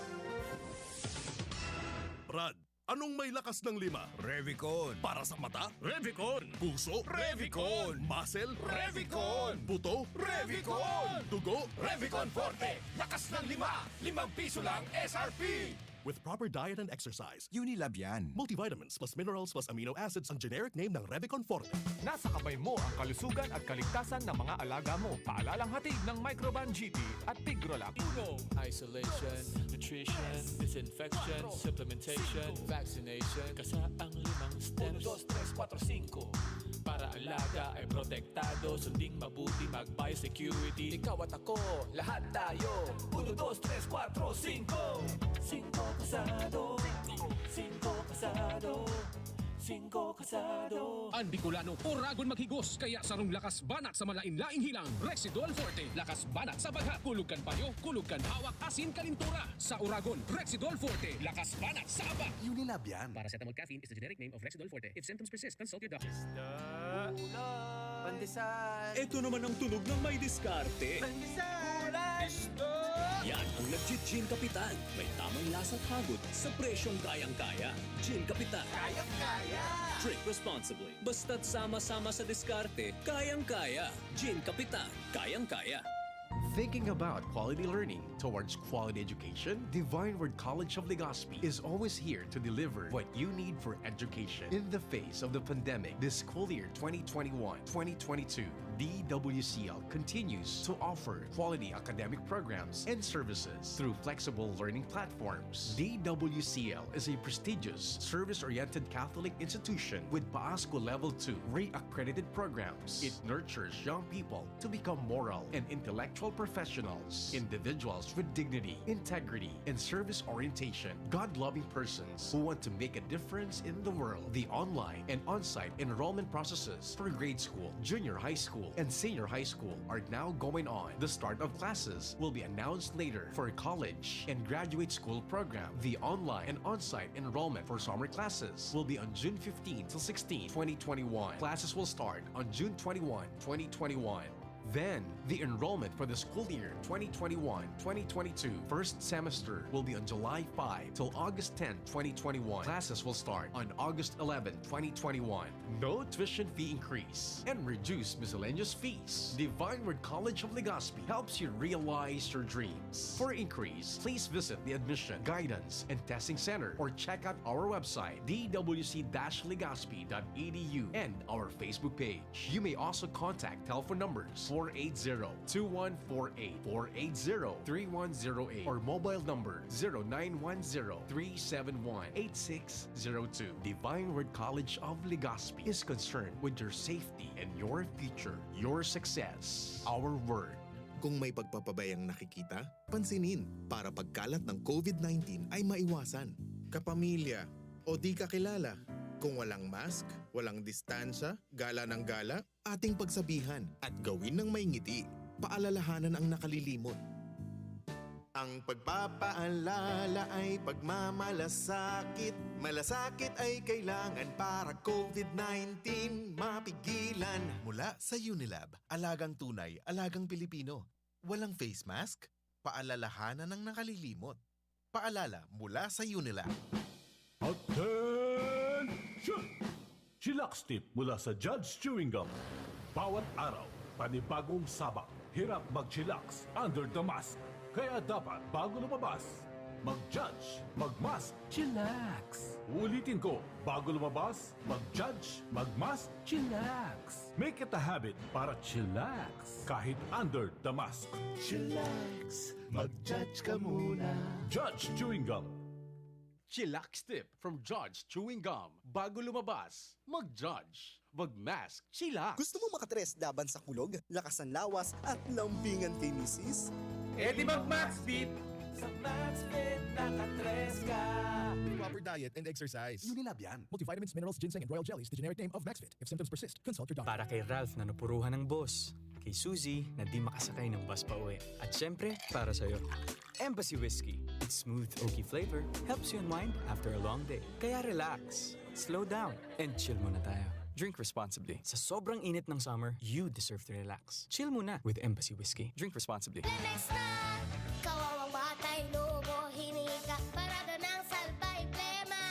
Brad, anong may lakas ng lima? Revicon. Para sa mata? Revicon. Puso? Revicon. Muscle? Revicon. Buto? Revicon. Dugo? Revicon Forte. Lakas ng lima. Limang piso lang S R P. With proper diet and exercise. Unilab yan. Multivitamins plus minerals plus amino acids ang generic name ng Revicon Forte. Nasa kamay mo ang kalusugan at kaligtasan ng mga alaga mo. Paalalang hatid ng Microban G P at Tigrolab. Uno, isolation, nutrition, disinfection, supplementation, vaccination. Kasa ang limang steps. Uno, dos, tres, kuwatro, singko. Para alaga ay protektado, sunding mabuti, mag-biosecurity. Ikaw at ako, lahat tayo. Uno, dos, tres, kuwatro, singko. Singko kasado. Singko kasado. Singko kasado. An Bicolano, oragon maghigos, kaya sarong lakas banat sa malain-laing hilang, Rexidol Forte. Lakas banat sa bagha, kulog kan payo, kulog kan hawak, asin kalintura. Sa oragon, Rexidol Forte. Lakas banat sa aba. Unilab yan. Paracetamol caffeine is the generic name of Rexidol Forte. If symptoms persist, consult your doctor. Pandesal. Ito naman ang tunog ng may diskarte. Pandesal. Yan ang nag-Gin Kapitan. May tamang lasa at hagod sa presyong kayang-kaya. Gin Kapitan. Kayang-kaya. Drink responsibly. Basta't sama-sama sa diskarte, kayang-kaya. Gin Kapitan. Kayang-kaya. Thinking about quality learning towards quality education? Divine Word College of Legazpi is always here to deliver what you need for education in the face of the pandemic this school year twenty twenty-one twenty twenty-two. D W C L continues to offer quality academic programs and services through flexible learning platforms. D W C L is a prestigious service-oriented Catholic institution with PAASCU Level two re-accredited programs. It nurtures young people to become moral and intellectual professionals, individuals with dignity, integrity, and service orientation, God-loving persons who want to make a difference in the world. The online and on-site enrollment processes for grade school, junior high school, and senior high school are now going on. The start of classes will be announced later. For college and graduate school program, the online and on-site enrollment for summer classes will be on June fifteen to sixteen, twenty twenty-one. Classes will start on June twenty-one, twenty twenty-one. Then, the enrollment for the school year twenty twenty-one, twenty twenty-two first semester will be on July five till August ten, twenty twenty-one. Classes will start on August eleven, twenty twenty-one. No tuition fee increase and reduced miscellaneous fees. Divine Word College of Legazpi helps you realize your dreams. For inquiries, please visit the Admission, Guidance, and Testing Center or check out our website, d w c dash legazpi dot e d u, and our Facebook page. You may also contact telephone numbers four eight zero, two one four eight, four eight zero, three one zero eight, or mobile number zero nine one zero, three seven one, eight six zero two. Divine Word College of Legazpi is concerned with your safety and your future, your success. Our word. Kung may pagpapabayang nakikita, pansinin para pagkalat ng covid nineteen ay maiwasan. Kapamilya o di kakilala, kung walang mask, walang distansya, gala ng gala, ating pagsabihan at gawin ng may ngiti. Paalalahanan ang nakalilimot. Ang pagpapaalala ay pagmamalasakit. Malasakit ay kailangan para covid nineteen mapigilan. Mula sa Unilab, alagang tunay, alagang Pilipino. Walang face mask? Paalalahanan ng nakalilimot. Paalala mula sa Unilab. Attention! Chillax tip mula sa Judge Chewing Gum. Bawat araw, panibagong sabak. Hirap mag-chillax under the mask. Kaya dapat bago lumabas, mag-judge, mag-mask, chillax. Uulitin ko, bago lumabas, mag-judge, mag-mask, chillax. Make it a habit para chillax kahit under the mask. Chillax, mag-judge ka muna. Judge Chewing Gum. Chillax tip from Judge Chewing Gum. Bago lumabas, mag-judge, mag-mask, chillax. Gusto mo makatres laban sa kulog, lakas ng lawas, at lambingan kay misis? E di mag-mask tip! Sa Maxfit, nakatres ka! Proper diet and exercise. Unilab yan. Multivitamins, minerals, ginseng, and royal jellies, the generic name of Maxfit. If symptoms persist, consult your doctor. Para kay Ralph na napuruhan ng boss, kay Suzy na di makasakay ng bus pa uwi, at syempre, para sa'yo. Embassy Whiskey. Its smooth, oaky flavor helps you unwind after a long day. Kaya relax, slow down, and chill muna tayo. Drink responsibly. Sa sobrang init ng summer, you deserve to relax. Chill muna with Embassy Whiskey. Drink responsibly. Lemex na! Kawawang batay, lobo, hinika, parada ng salbay, plema.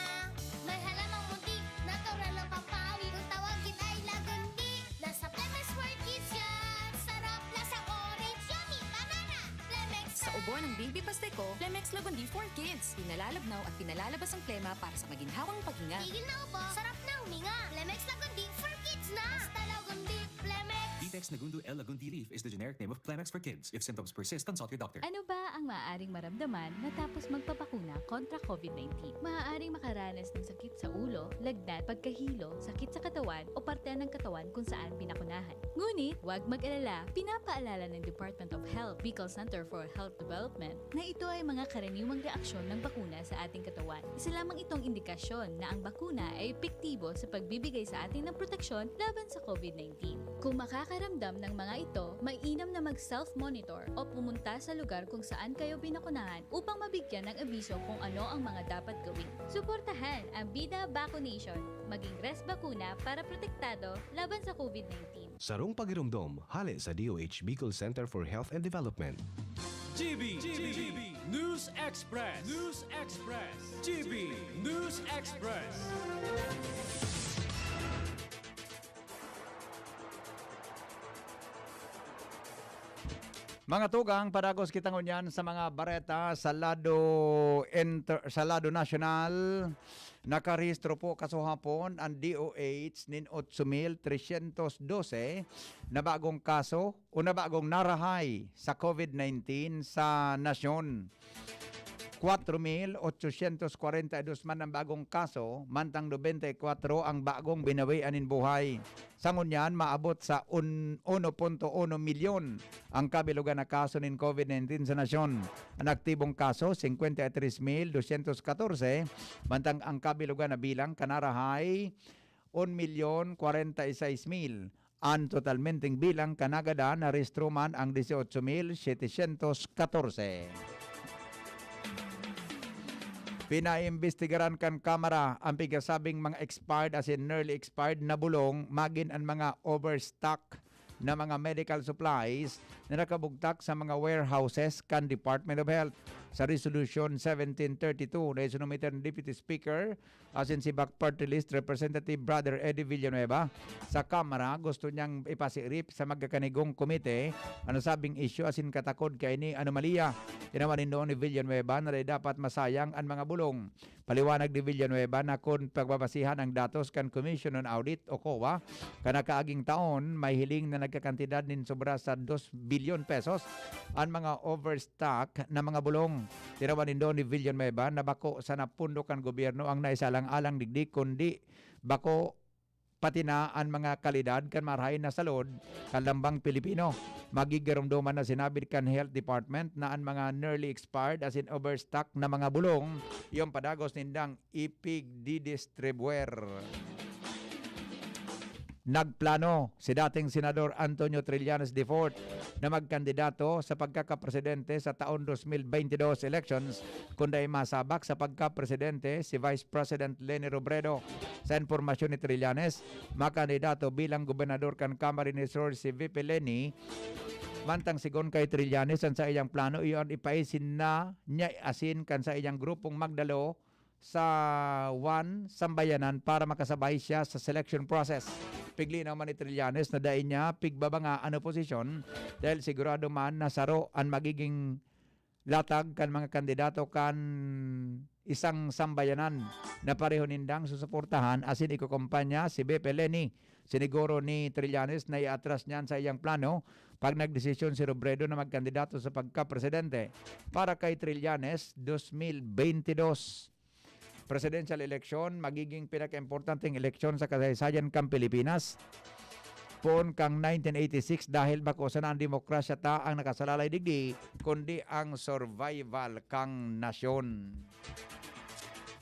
May halamang muntik, natural na pampawi. Kung tawagin ay lagundi, nasa Lemex for Kids yan. Sarap, lasang orange, yummy, banana. Lemex Sa na! Ubo ng Baby Pasteco, Lemex Lagundi for Kids. Pinalalabnaw at pinalalabas ang plema para sa maginhawang paghinga. Tigil na ubo, sarap na huminga. Lemex Lagundi for Kids na! Basta Lagundi, Lemex! Vitex Nagundu L Lagundi Leaf is the generic name of Clemex for Kids. If symptoms persist, consult your doctor. Ano ba ang maaaring maramdaman matapos magpabakuna kontra covid nineteen? Maaaring makaranas ng sakit sa ulo, lagnat, pagkahilo, sakit sa katawan o parte ng katawan kung saan binakunahan. Ngunit, huwag mag-alala, pinapaalala ng Department of Health, Bicol Center for Health Development, na ito ay mga karaniwang reaksyon ng bakuna sa ating katawan. Isa lamang itong indikasyon na ang bakuna ay epektibo sa pagbibigay sa atin ng proteksyon laban sa covid nineteen. Kung makakaramdam ng mga ito, mainam na mag-self-monitor o pumunta sa lugar kung saan kayo binakunahan upang mabigyan ng abiso kung ano ang mga dapat gawin. Suportahan ang Bida Vaccination. Maging res bakuna para protektado laban sa covid nineteen. Sarong pagiromdom, hale sa D O H Bicol Center for Health and Development. G B, G B, News Express, News Express, G B News Express. Mga tugang, padagos kita ngunyan sa mga bareta sa lado inter-, sa lado nasyonal. Nakarehistro po kasuhapon ang D O H nin otso mil tresyentos dose na bagong kaso o na bagong narahay sa COVID nineteen sa nasyon. Kwatro mil otsosyentos kwarenta y dos man ang bagong kaso, mantang nobenta y kwatro ang bagong binawian nin buhay. Sa ngunyan, maabot sa un-, uno punto uno milyon ang kabilugan na kaso nin COVID nineteen sa nasyon. An aktibong kaso, singkwenta y tres mil dosyentos katorse, mantang ang kabilugan na bilang kanarahay, un milyon kwarenta y sais mil. An totalmenteng bilang kanagadan narehistro man ang dieciocho mil setecientos catorce. Pinaimbestigaran kan Kamara ang pigasabing mga expired asin nearly expired na bulong magin an mga overstock na mga medical supplies na nakabugtak sa mga warehouses kan Department of Health. Sa Resolution seventeen thirty-two na isinumiter ni Deputy Speaker asin si Bac Party List Representative Brother Eddie Villanueva sa Kamara, gusto niyang ipasiirip sa magkakanigong komite an nasabing isyu asin katakod kaini anomalya. Tinawan nin duon ni Villanueva na dai dapat masayang an mga bulong. Paliwanag ni Villanueva na kun pagbabasihan ang datos kan Commission on Audit o COA, kan nakaaging taon, may hiling na nagkakantidad nin sobra sa dos bilyon pesos an mga overstock na mga bulong. Tinawan nin duon ni Villanueva na bako sana pondo kan gobyerno ang naisalang-alang digdi, kundi bako pati na an mga kalidad kan marahay na salud kan lambang Pilipino. Magigiromdoman na sinabi kan Health Department na an mga nearly expired asin overstock na mga bulong, iyo an padagos nindang ipigdidistribuer. Nagplano si dating Senador Antonio Trillanes the fourth na magkandidato sa pagkakapresidente sa taon dos mil bente dos elections, kun dai masabak sa pagkapresidente si Vice President Leni Robredo. Sa impormasyon ni Trillanes, makandidato bilang gobernador kan Camarines Sur si V P Leni, mantang sigon kay Trillanes, an saiyang plano iyo an ipaisin na niya asin kan saiyang grupong magdalo sa One Sambayanan para makasabay siya sa selection process. Piglinaw man ni Trillanes na dai niya pigbabanga an oposisyon dahil sigurado man na saro an magiging latag kan mga kandidato kan isang sambayanan na pareho nindang susuportahan asin ikokompanya si V P Leni. Siniguro ni Trillanes na iatras niyan sa iyang plano pag nagdesisyon si Robredo na magkandidato sa pagkapresidente. Para kay Trillanes, dos mil bente dos presidential election magiging pinakaimportanteng eleksyon sa kasaysayan kan Pilipinas. Poon kang nineteen eighty-six, dahil bako sana ang demokrasya ta ang nakasalalay digdi, kundi ang survival kang nasyon.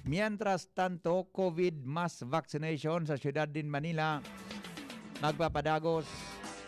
Mientras tanto, COVID mass vaccination sa siyudad din Manila magpapadagos.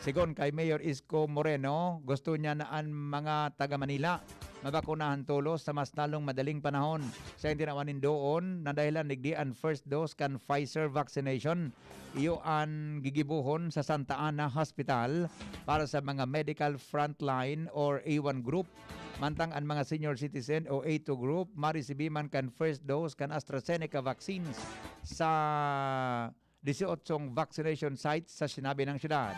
Sigon kay Mayor Isko Moreno, gusto niya na an mga taga Manila mabakunahan tolos sa mas lalong madaling panahon. Sa tinawan nin doon na dahilan digdi an first dose kan Pfizer vaccination, iyo an gigibohon sa Santa Ana Hospital para sa mga medical frontline or A one group. Mantang an mga senior citizen o A two group maresibi man kan first dose kan AstraZeneca vaccines sa dieciocho vaccination sites sa sinabi ng syudad.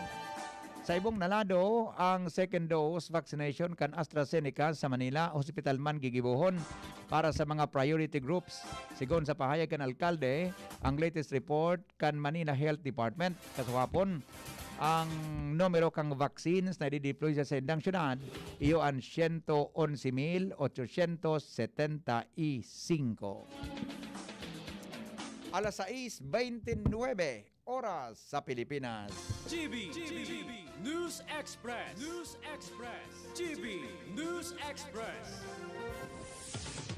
Sa ibong na lado, ang second dose vaccination kan AstraZeneca sa Manila, hospital man gigibohon para sa mga priority groups. Sigon sa pahayag kan alkalde, ang latest report kan Manila Health Department, kasuhapon, ang numero kan vaccines na idideploy sa saindang syudad, iyo an siyento onse mil otsosyentos setenta y singko. Alas sais bente nuebe oras sa Pilipinas. G B, G B, News Express, News Express, G B, News Express.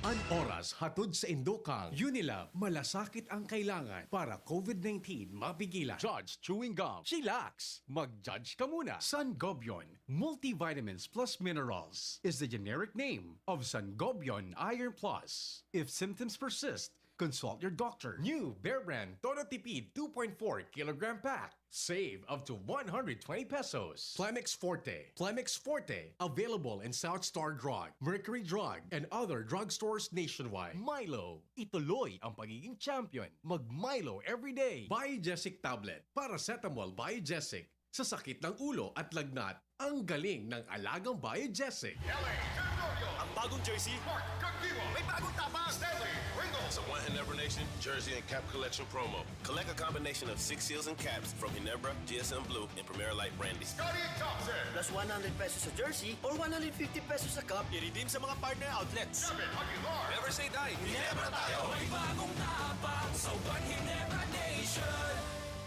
An oras hatod sa Indokang Unilab, malasakit ang kailangan para COVID nineteen mapigilan. Judge Chewing Gum, Chillax, mag-judge ka muna. Sangobion, multivitamins plus minerals is the generic name of Sangobion Iron Plus. If symptoms persist, consult your doctor. New Bear Brand Todo Tipid two point four kilogram pack. Save up to one hundred twenty pesos. Plemex Forte. Plemex Forte. Available in South Star Drug, Mercury Drug, and other drugstores nationwide. Milo. Ituloy ang pagiging champion. Mag Milo everyday. Biogesic Tablet. Paracetamol Biogesic. Sa sakit ng ulo at lagnat, ang galing ng alagang bayo Jessic. L A Gregorio. Ang bagong jersey. Mark Caguiwa. May bagong tapang. Stanley Ringo. Sa One Ginebra Nation jersey and cap collection promo. Collect a combination of six seals and caps from Ginebra, G S M Blue, and Premier Light Brandy. Scottie Thompson. Plus one hundred pesos sa jersey or one hundred fifty pesos sa cap. I-redeem sa mga partner outlets. David Aguilar. Never say die. Ginebra tayo. May bagong tapang sa One Ginebra Nation.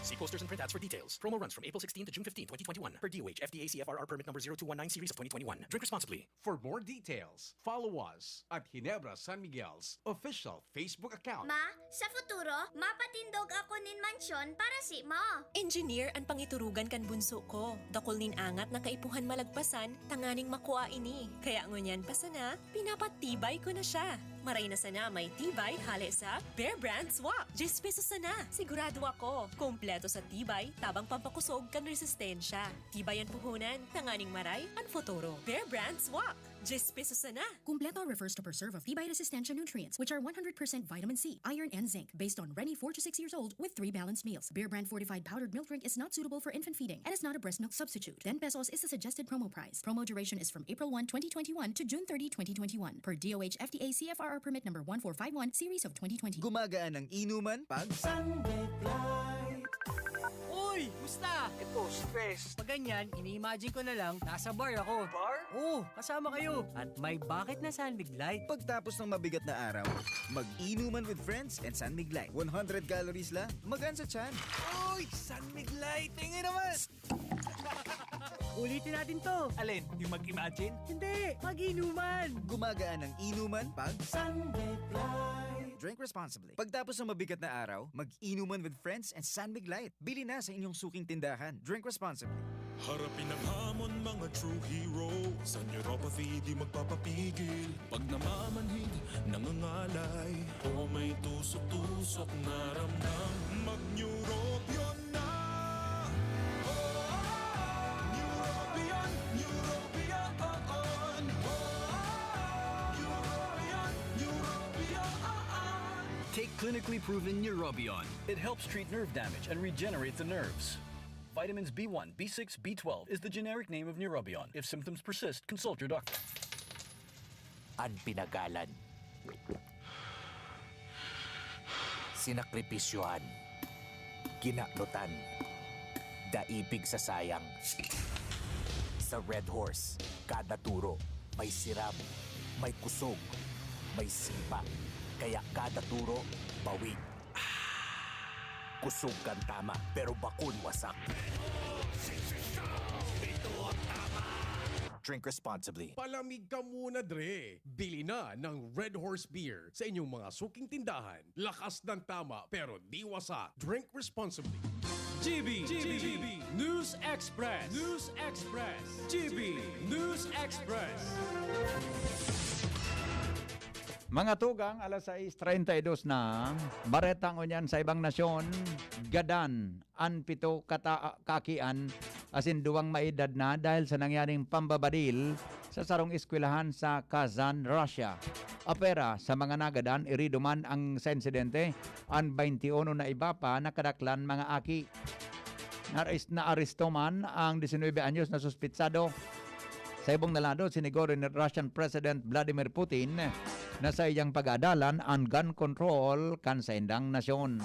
See posters and printouts for details. Promo runs from April sixteen to June fifteen, twenty twenty-one, per D O H F D A C F R R permit number zero two one nine series of twenty twenty-one. Drink responsibly. For more details, follow us at Ginebra San Miguel's official Facebook account. Ma, sa futuro, mapatindog ako nin mansyon para si mo. Engineer an pangiturugan kan bunso ko. Dakul nin angat na kaipuhan malagpasan tanganing makua ini. Kaya ngunyan pa sana, pinapatibay ko na siya. Maray na sana may tibay hale sa Bear Brand Swak. Diyes pesos sana, sigurado ako. Kompleto sa tibay, tabang pampakusog kan resistensya. Tibay an puhunan, tanganing maray an futuro. Bear Brand Swak. Diyes pesos sana. Kumpleto refers to preserve of tibay resistensya nutrients, which are one hundred percent vitamin C, iron, and zinc, based on Reni, four to six years old, with three balanced meals. Bear Brand fortified powdered milk drink is not suitable for infant feeding and is not a breast milk substitute. Ten pesos is the suggested promo price. Promo duration is from April one, twenty twenty-one to June thirty, twenty twenty-one, per D O H F D A C F R R permit number one four five one, series of twenty twenty. Gumagaan ang inuman pag Sunday Fly. Uy! Musta? Ito, stress. Pag ganyan, ini-imagine ko na lang, nasa bar ako. Bar? Oo, kasama kayo. At may bakit na San Mig Light. Pagtapos ng mabigat na araw, mag-inuman with friends and San Mig Light. One hundred calories lang, magaan sa tiyan. Uy! San Mig Light! Tingin naman! Ulitin natin to. Alin? Yung mag-imagine? Hindi! Mag-inuman! Gumagaan ang inuman pag San Mig Light. Drink responsibly. Pagtapos ng mabigat na araw, mag-inuman with friends and San Mig Light. Bili na sa inyong suking tindahan. Drink responsibly. Harapin ang hamon, mga true hero. Sa neuropathy, di magpapapigil. Pag namamanhid, nangangalay, o may tusok-tusok na ramdam, mag-Neurobion na! Oh, Neurobion, Neurobion, oh, oh. Neurobion, Neurobion, oh, oh. Take clinically proven Neurobion. It helps treat nerve damage and regenerate the nerves. Vitamins B one, B six, B twelve is the generic name of Neurobion. If symptoms persist, consult your doctor. An pinagalan. Sinakripisyohan. Kinanutan. Dai pigsasayang. Sa Red Horse, kada turo may siram, may kusog, may sipa. Kaya kada turo, bawig. Kusog kan tama, pero bakun wasak. Drink responsibly. Palamig ka muna, Dre! Bili na ng Red Horse Beer sa inyong mga suking tindahan. Lakas ng tama, pero di wasak. Drink responsibly. G B, G B, News Express. News Express. G B News Express. Mga tugang, alas sais treinta y dos na, bareta ngunyan sa ibang nasyon, gadan an pito kata-, kaakian asin duwang maedad na dahil sa nangyaring pambabadil sa sarong eskwelahan sa Kazan, Russia. Apera sa mga nagadan, irido man ang sa insidente, an baynti uno na iba pa nakadaklan mga aki. Naares-, naaresto man ang disinuybe anyos na suspitsado. Sa ibong na lado, sinigur ni Russian President Vladimir Putin na saiyang pag-aadalan an gun control kan saindang nasyon.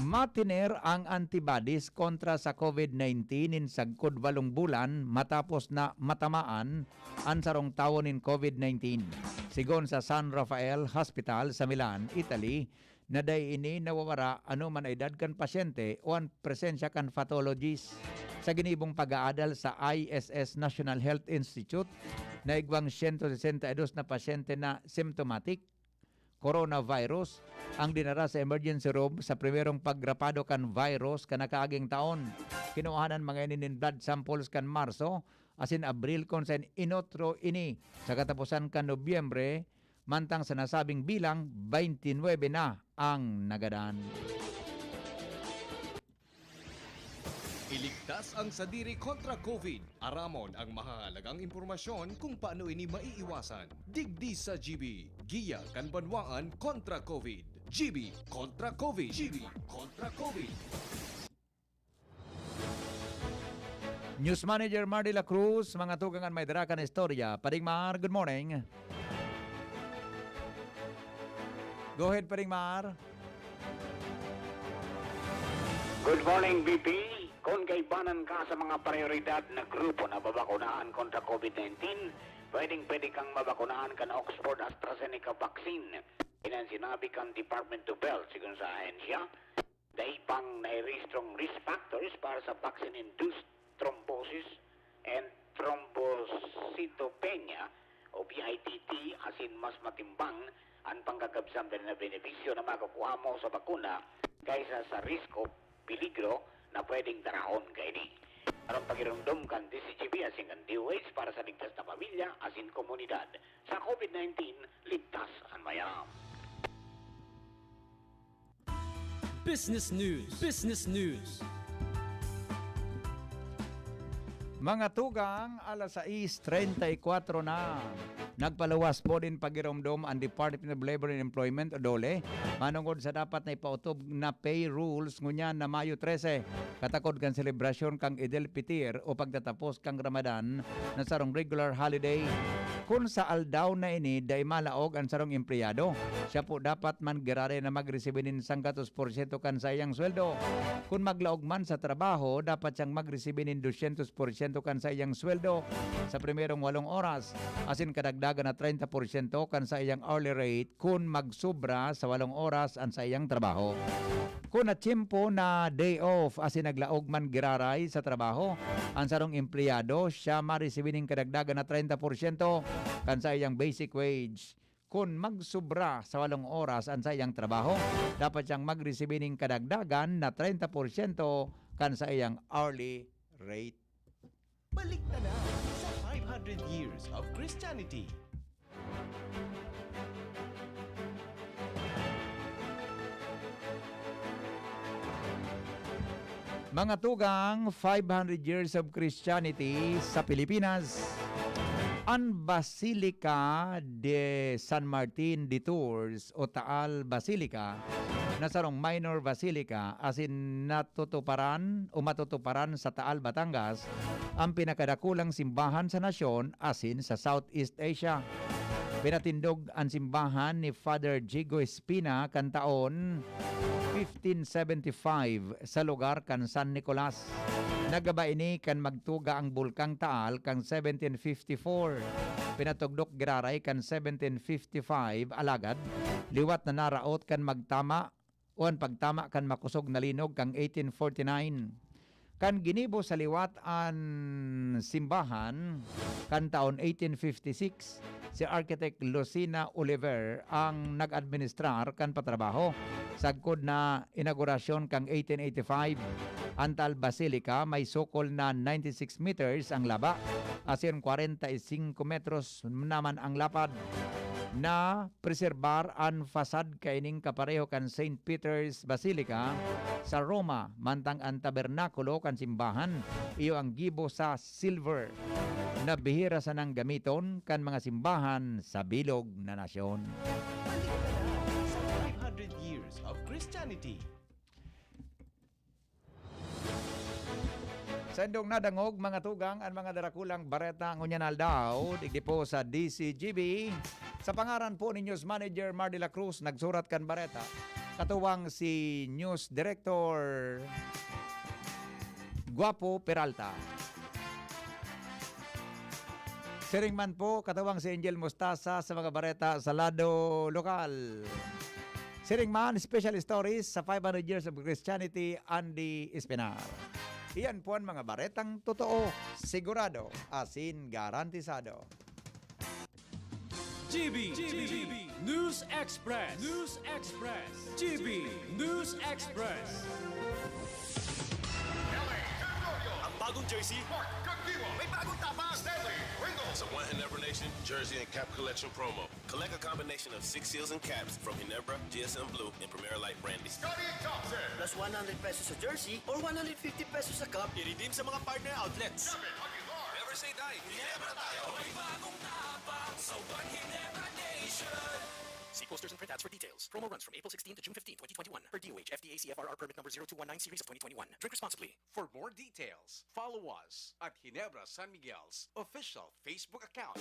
Matiner ang antibodies kontra sa COVID nineteen nin sagkod walong bulan matapos na matamaan an sarong tawo nin COVID nineteen. Sigon sa San Rafael Hospital sa Milan, Italy, na dai ini nawawara anoman na edad kan pasyente o an presensya kan pathologist. Sa ginibong pag-aadal sa I S S National Health Institute, naigwang siyento sesenta y dos na pasyente na symptomatic coronavirus ang dinara sa emergency room sa primerong pagrapado kan virus kan nakaaging taon. Kinuhanan mga ini nin blood samples kan Marso asin Abril, kun sa inotro ini sa kataposan kan Nobyembre, mantang sa nasabing bilang, baynti nuebe na ang nagadan. Iligtas ang sadiri kontra COVID. Aramon ang mahahalagang impormasyon kung paano ini maiiwasan. Digdi sa G B, giya kan banwaan kontra COVID. G B kontra COVID. G B kontra COVID. News Manager Mar de la Cruz, mga tugang an may dara kan istorya. Paring Mar, good morning. Go ahead, Paring Mar. Good morning, B P. Kung kaibanan ka sa mga prioridad na grupo na babakunahan kontra COVID nineteen, pwedeng-pwede kang mabakunahan kan Oxford AstraZeneca vaccine. Yan ang sinabi kan Department of Health, sigon sa ahensya. Dai pang nairehistrong risk factors para sa vaccine-induced thrombosis and thrombocytopenia o V I T T, asin mas matimbang an pangkakabsang dai na benepisyo na makukuha mo sa bakuna kaysa sa risk o peligro na pwedeng darahon kaini. Aron pagiromdom kan D C G B asin kan D O H para sa ligtas na pamilya asin komunidad sa COVID nineteen, ligtas an mayam. Business News. Business News. Mga tugang, alas sais treinta y cuatro na. Nagpaluwas po nin pagiromdom an Department of Labor and Employment o DOLE manongod sa dapat na ipautob na pay rules ngunyan na Mayo trese, katakod kan selebrasyon kan Eid al-Fitr o pagtatapos kan Ramadan na sarong regular holiday. Kun sa aldaw na ini dai malaog an sarong empleyado, siya po dapat man giraray na magresibi nin sanggatos porsyento kan saiyang sweldo. Kun maglaog man sa trabaho, dapat siyang magresibi nin dosyentos porsyento kan saiyang sweldo sa primerong walong oras, asin kadagdagan na treinta porsyento kan saiyang hourly rate kun magsubra sa walong oras an saiyang trabaho. Kun natiyempo na day off asin naglaog man giraray sa trabaho an sarong empleyado, siya maresibi nin kadagdagan na treinta porsyento kan saiyang basic wage. Kun magsubra sa walong oras an saiyang trabaho, dapat siyang magresibi nin kadagdagan na treinta porsyento kan saiyang hourly rate. Balik ta na sa five hundred years of Christianity. Mga tugang, five hundred years of Christianity sa Pilipinas. An Basilica de San Martin de Tours o Taal Basilica, na sarong minor basilica asin natutuparan o matutuparan sa Taal, Batangas, an pinakadakulang simbahan sa nasyon asin sa Southeast Asia. Pinatindog an simbahan ni Father Jigo Espina kan taon fifteen seventy-five sa lugar kan San Nicolas. Nagaba ini kan magtuga ang Bulkang Taal kan seventeen fifty-four. Pinatugdok giraray kan seventeen fifty-five, alagad liwat na naraot kan magtama o an pagtama kan makosog na linog kan eighteen forty-nine. Kan ginibo sa liwat an simbahan kan taon eighteen fifty-six, si Architect Lucina Oliver ang nag-administrar kan patrabaho. Sagkod na inaugurasyon kan eighteen eighty-five, an Taal Basilica may sukol na ninety-six meters ang laba, asin kwarenta y singko metros naman ang lapad. Na preserbar an fasad kaining kapareho kan Saint Peter's Basilica sa Roma, mantang an tabernakulo kan simbahan, iyo ang gibo sa silver, na bihira sanang gamiton kan mga simbahan sa bilog na nasyon. Balik ka na sa five hundred years of Christianity. Sa indong nadangog, mga tugang, an mga darakulang bareta ngunyan aldaw, digdi po sa D C G B. Sa pangaran po ni News Manager Mar de la Cruz, nagsurat kan bareta, katuwang si News Director Guapo Peralta. Siring man po, katuwang si Angel Mostasa sa mga bareta sa lado lokal. Siring man, special stories sa five hundred Years of Christianity, Andy Espinar. Iyan po an mga baretang totoo, sigurado, asin garantisado. G B, G B, News Express, News Express, G B News Express. Ang bagong jersey, Mark Kagdiwa. May bagong tapang, Stanley Ringo. Sa One Ginebra Nation Jersey and Cap Collection Promo. Collect a combination of six seals and caps from Ginebra, G S M Blue, and Primera Light Brandy. Scottie Thompson. Plus one hundred pesos sa jersey or one hundred fifty pesos sa cup. I-redeem sa mga partner outlets. David Aguilar. Never say die. Ginebra tayo. May bagong tapang sa One Ginebra Nation. See posters and printouts for details. Promo runs from April sixteen to June fifteen, twenty twenty-one, per D O H F D A C F R R permit number zero two one nine series of twenty twenty-one. Drink responsibly. For more details, follow us at Ginebra San Miguel's official Facebook account.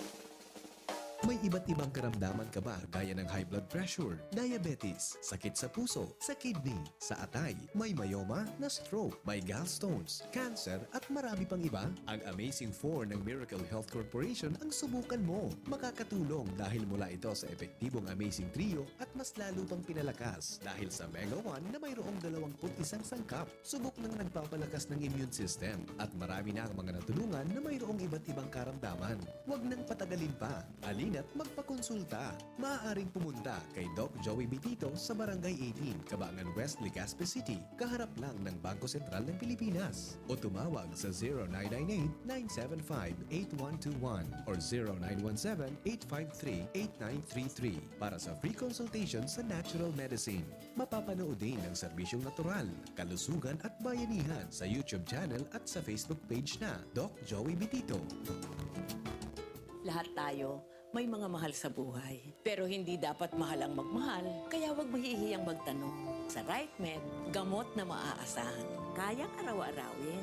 May iba't ibang karamdaman ka ba gaya ng high blood pressure, diabetes, sakit sa puso, sa kidney, sa atay, may myoma, na stroke, may gallstones, cancer at marami pang iba? Ang Amazing four ng Miracle Health Corporation ang subukan mo. Makakatulong dahil mula ito sa epektibong Amazing Trio at mas lalo pang pinalakas dahil sa Mega one na mayroong dalawampu't isang sangkap. Subok nang nagpapalakas ng immune system at marami na ang mga natulungan na mayroong iba't ibang karamdaman. Huwag nang patagalin pa. Halina't magpakonsulta. Maaaring pumunta kay Doc Joey Bitito sa Barangay eighteen, Cabangan West, Legazpi City, kaharap lang ng Bangko Sentral ng Pilipinas. O tumawag sa zero nine nine eight, nine seven five, eight one two one or zero nine one seven, eight five three, eight nine three three para sa free consultation sa natural medicine. Mapapanood din ang serbisyong natural, kalusugan at bayanihan sa YouTube channel at sa Facebook page na Doc Joey Bitito. Lahat tayo may mga mahal sa buhay. Pero hindi dapat mahal ang magmahal, kaya huwag mahihiyang magtanong. Sa RightMed, gamot na maaasahan, kayang araw-arawin.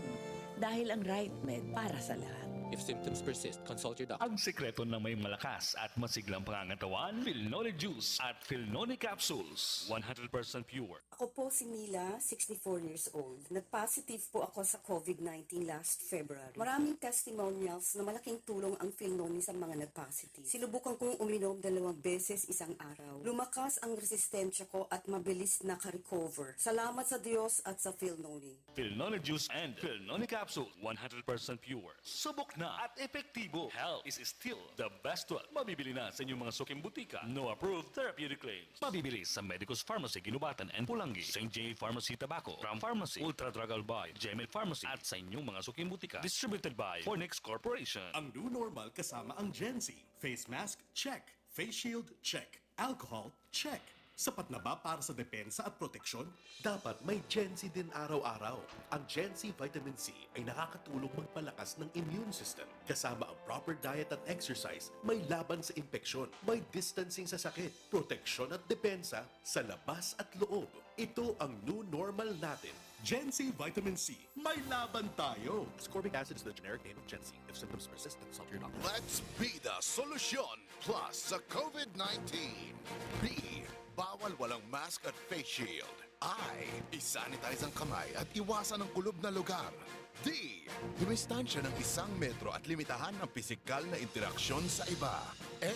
Dahil ang RightMed para sa lahat. If symptoms persist, consult your doctor. Ang sikreto na may malakas at masiglang pangangatawan, Filnone Juice at Filnone Capsules, one hundred percent pure. Ako po si Mila, sixty-four years old. Nag-positive po ako sa COVID nineteen last February. Maraming testimonials na malaking tulong ang Filnone sa mga nag-positive. Sinubukan kong uminom dalawang beses isang araw. Lumakas ang resistensya ko at mabilis naka-recover. Salamat sa Diyos at sa Filnone. Filnone Juice and Filnone Capsule, one hundred percent pure. Subok na at epektibo. Health is still the best wealth. Mabibili na sa inyong mga suking butika. No approved therapeutic claims. Mabibili sa Medicus Pharmacy, Guinobatan and Pulangi, Saint J Pharmacy Tabaco, Ram Pharmacy, Ultra Drug Albay, Gemed Pharmacy, at sa inyong mga suking butika. Distributed by Fornex Corporation. Ang new normal kasama ang Gen Z. Face mask, check. Face shield, check. Alcohol, check. Sapat na ba para sa depensa at proteksyon? Dapat may Gen Z din araw-araw. Ang Gen Z Vitamin C ay nakakatulong magpalakas ng immune system. Kasama ang proper diet at exercise, may laban sa impeksyon, may distancing sa sakit, proteksyon at depensa sa labas at loob. Ito ang new normal natin. Gen Z Vitamin C, may laban tayo! Ascorbic acid is the generic name of Gen Z. If symptoms persist, consult your doctor. Let's be the solusyon plus sa COVID nineteen. B, bawal walang mask at face shield. I, isanitize ang kamay at iwasan ang kulob na lugar. D, dumistansya ng isang metro at limitahan ang pisikal na interaksyon sa iba. A,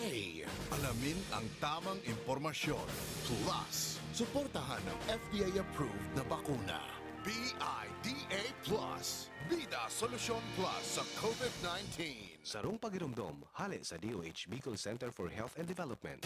alamin ang tamang impormasyon. Plus, suportahan ang F D A-approved na bakuna. B I D A plus. Bida Solusyon Plus sa COVID nineteen. Sarong pagiromdom, hale sa D O H Bicol Center for Health and Development.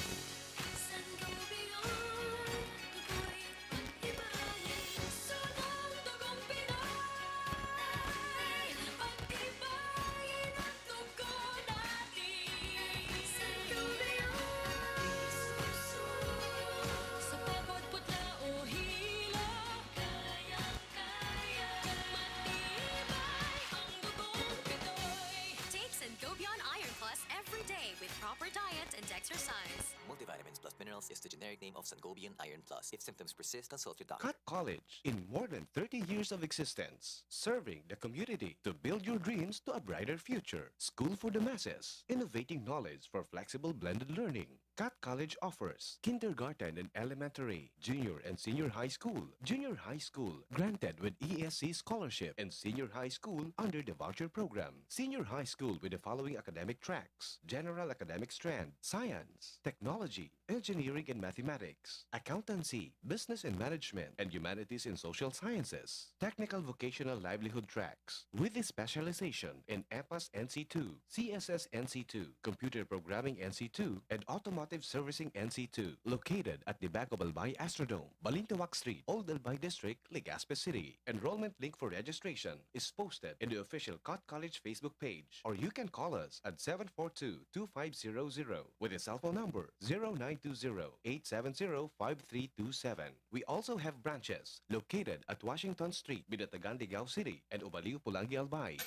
Take Sangobion Iron Plus every day with proper diet and exercise. Multivitamins plus minerals is the generic name of Sangobion Iron Plus. If symptoms persist, consult your doctor. Cut College. In more than thirty years of existence, serving the community to build your dreams to a brighter future. School for the masses. Innovating knowledge for flexible blended learning. Cut College offers kindergarten and elementary, junior and senior high school, junior high school granted with E S C scholarship, and senior high school under the voucher program. Senior high school with the following academic tracks: general academic strand, science, technology, engineering and mathematics, accountancy, business and management, and humanities and social sciences, technical vocational livelihood tracks, with a specialization in EPAS N C two, C S S N C two, computer programming N C two, and automotive servicing N C two, located at the back of Albay Astrodome, Balintawak Street, Old Albay District, Legazpi City. Enrollment link for registration is posted in the official Cut College Facebook page, or you can call us at seven four two, two five zero zero with a cell phone number zero nine two zero, eight seven zero, five three two seven. We also have branches located at Washington Street, Binatagan, Digao City, and Ubaliw, Pulangi, Albay.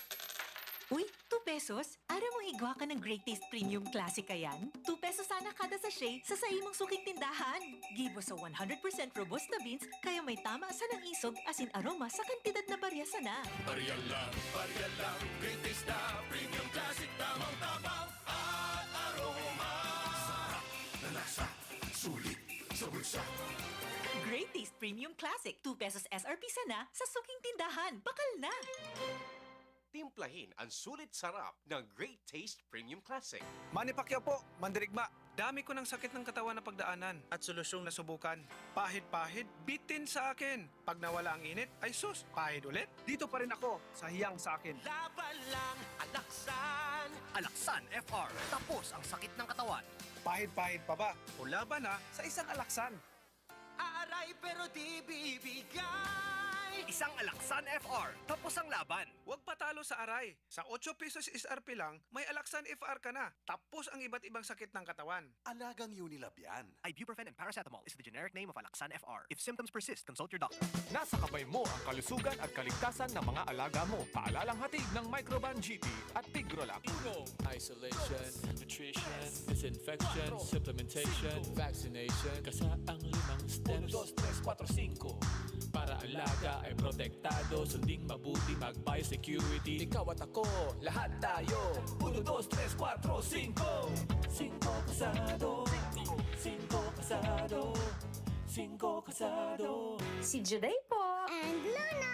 Uy, two pesos? Aram mo igwa ka ng Great Taste Premium Classic kayan? Two pesos sana kada sachet sa saimong suking tindahan. Gibo sa one hundred percent robusta beans, kaya may tama sanang isog, asin, aroma sa kantidad na barya sana. Barya lang, barya lang, Great Taste na Premium Classic, tamang tabang at aroma. Sarap na lasa, sulit sa bulsa. Great Taste Premium Classic, two pesos S R P sana sa suking tindahan. Bakal na! Timplahin ang sulit sarap ng Great Taste Premium Classic. Manny Pacquiao po, mandirigma. Dami ko ng sakit ng katawan na pagdaanan at solusyong nasubukan. Pahid-pahid, bitin sa akin. Pag nawala ang init, ay sus, pahid ulit. Dito pa rin ako sa hiyang sa akin. Laban lang, Alaksan. Alaksan F R, tapos ang sakit ng katawan. Pahid-pahid pa ba? O laban na sa isang Alaksan. Aaray pero di bibigay. Isang Alaksan F R, tapos ang laban. Huwag patalo sa aray. Sa otso pesos S R P lang, may Alaksan F R ka na. Tapos ang iba't ibang sakit ng katawan. Alagang Unilab yan. Ibuprofen and paracetamol is the generic name of Alaksan F R. If symptoms persist, consult your doctor. Nasa kamay mo ang kalusugan at kaligtasan ng mga alaga mo. Paalalang hatid ng Microban G P at Pigrolac. Uno, isolation, nutrition, disinfection, supplementation, vaccination. Kasaang limang steps. Uno, dos, tres, kuwatro, singko. Para alaga ay protektado, sunding mabuti, mag-biosecurity. Ikaw at ako, lahat tayo. Uno, dos, tres, kuwatro, singko. Singko kasado. Singko kasado. Singko kasado. Si Juday po. And Luna.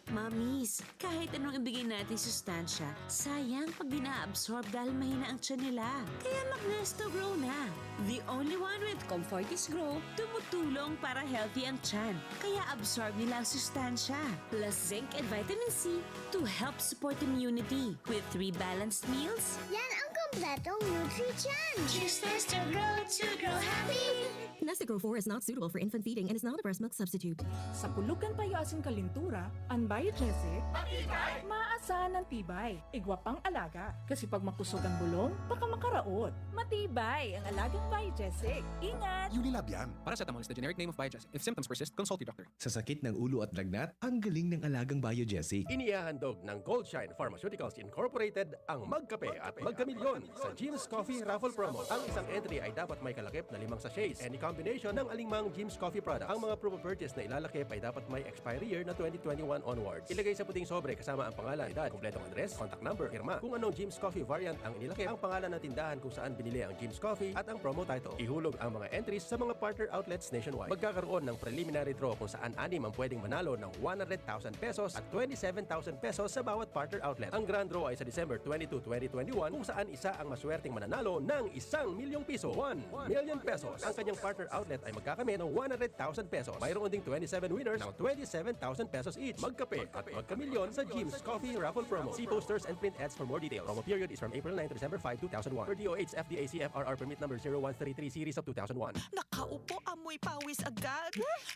Mamis, kahit anong ibigay natin sustansya, sayang pag di na-absorb dahil mahina ang tiyan nila. Kaya mag-Nesto Grow na. The only one with Comfortis Grow, tumutulong para healthy ang tiyan. Kaya absorb nila ang sustansya, plus zinc and vitamin C to help support immunity. With three balanced meals, yan ang kompletong Nutri-Tiyan. Choose Nesto Grow to grow happy. Nesto Grow four is not suitable for infant feeding and is not a breast milk substitute. Sa kulugan payo asin kalintura, an Biogesic, matibay, maasahan ang tibay. Igwa pang alaga, kasi pag makusog ang bulong, baka makaraot. Matibay ang alagang Biogesic. Ingat! Unilab yan. Paracetamol is the generic name of Biogesic. If symptoms persist, consult your doctor. Sa sakit ng ulo at lagnat, ang galing ng alagang Biogesic. Inihahandog ng Goldshine Pharmaceuticals Incorporated ang Magkape at Magkamilyon sa Jim's Coffee Raffle Promo. Ang isang entry ay dapat may kalakip na limang sachets, any combination ng alingmang Jim's Coffee product. Ang mga promo purchase na ilalakip ay dapat may expiry year na twenty twenty-one onwards. Ilagay sa puting sobre kasama ang pangalan, edad, kompletong address, contact number, pirma. Kung anong Jim's Coffee variant ang inilakip, ang pangalan ng tindahan kung saan binili ang Jim's Coffee at ang promo title. Ihulog ang mga entries sa mga partner outlets nationwide. Magkakaroon ng preliminary draw kung saan anim ang pwedeng manalo ng one hundred thousand pesos at twenty-seven thousand pesos sa bawat partner outlet. Ang grand draw ay sa December twenty-two, twenty twenty-one, kung saan isa ang maswerteng mananalo ng isang milyong piso, one million pesos. Ang kanyang partner outlet ay magkakamit ng one hundred thousand pesos. Mayroon ding twenty-seven winners ng twenty-seven thousand pesos each. Magkape at magkamilyon sa Jim's Coffee Raffle Promo. See posters and print ads for more details. Promo period is from April nine to December five, two thousand one. Per D O H F D A C F R R permit number zero one three three series of two thousand one. Nakaupo, amoy pawis agad.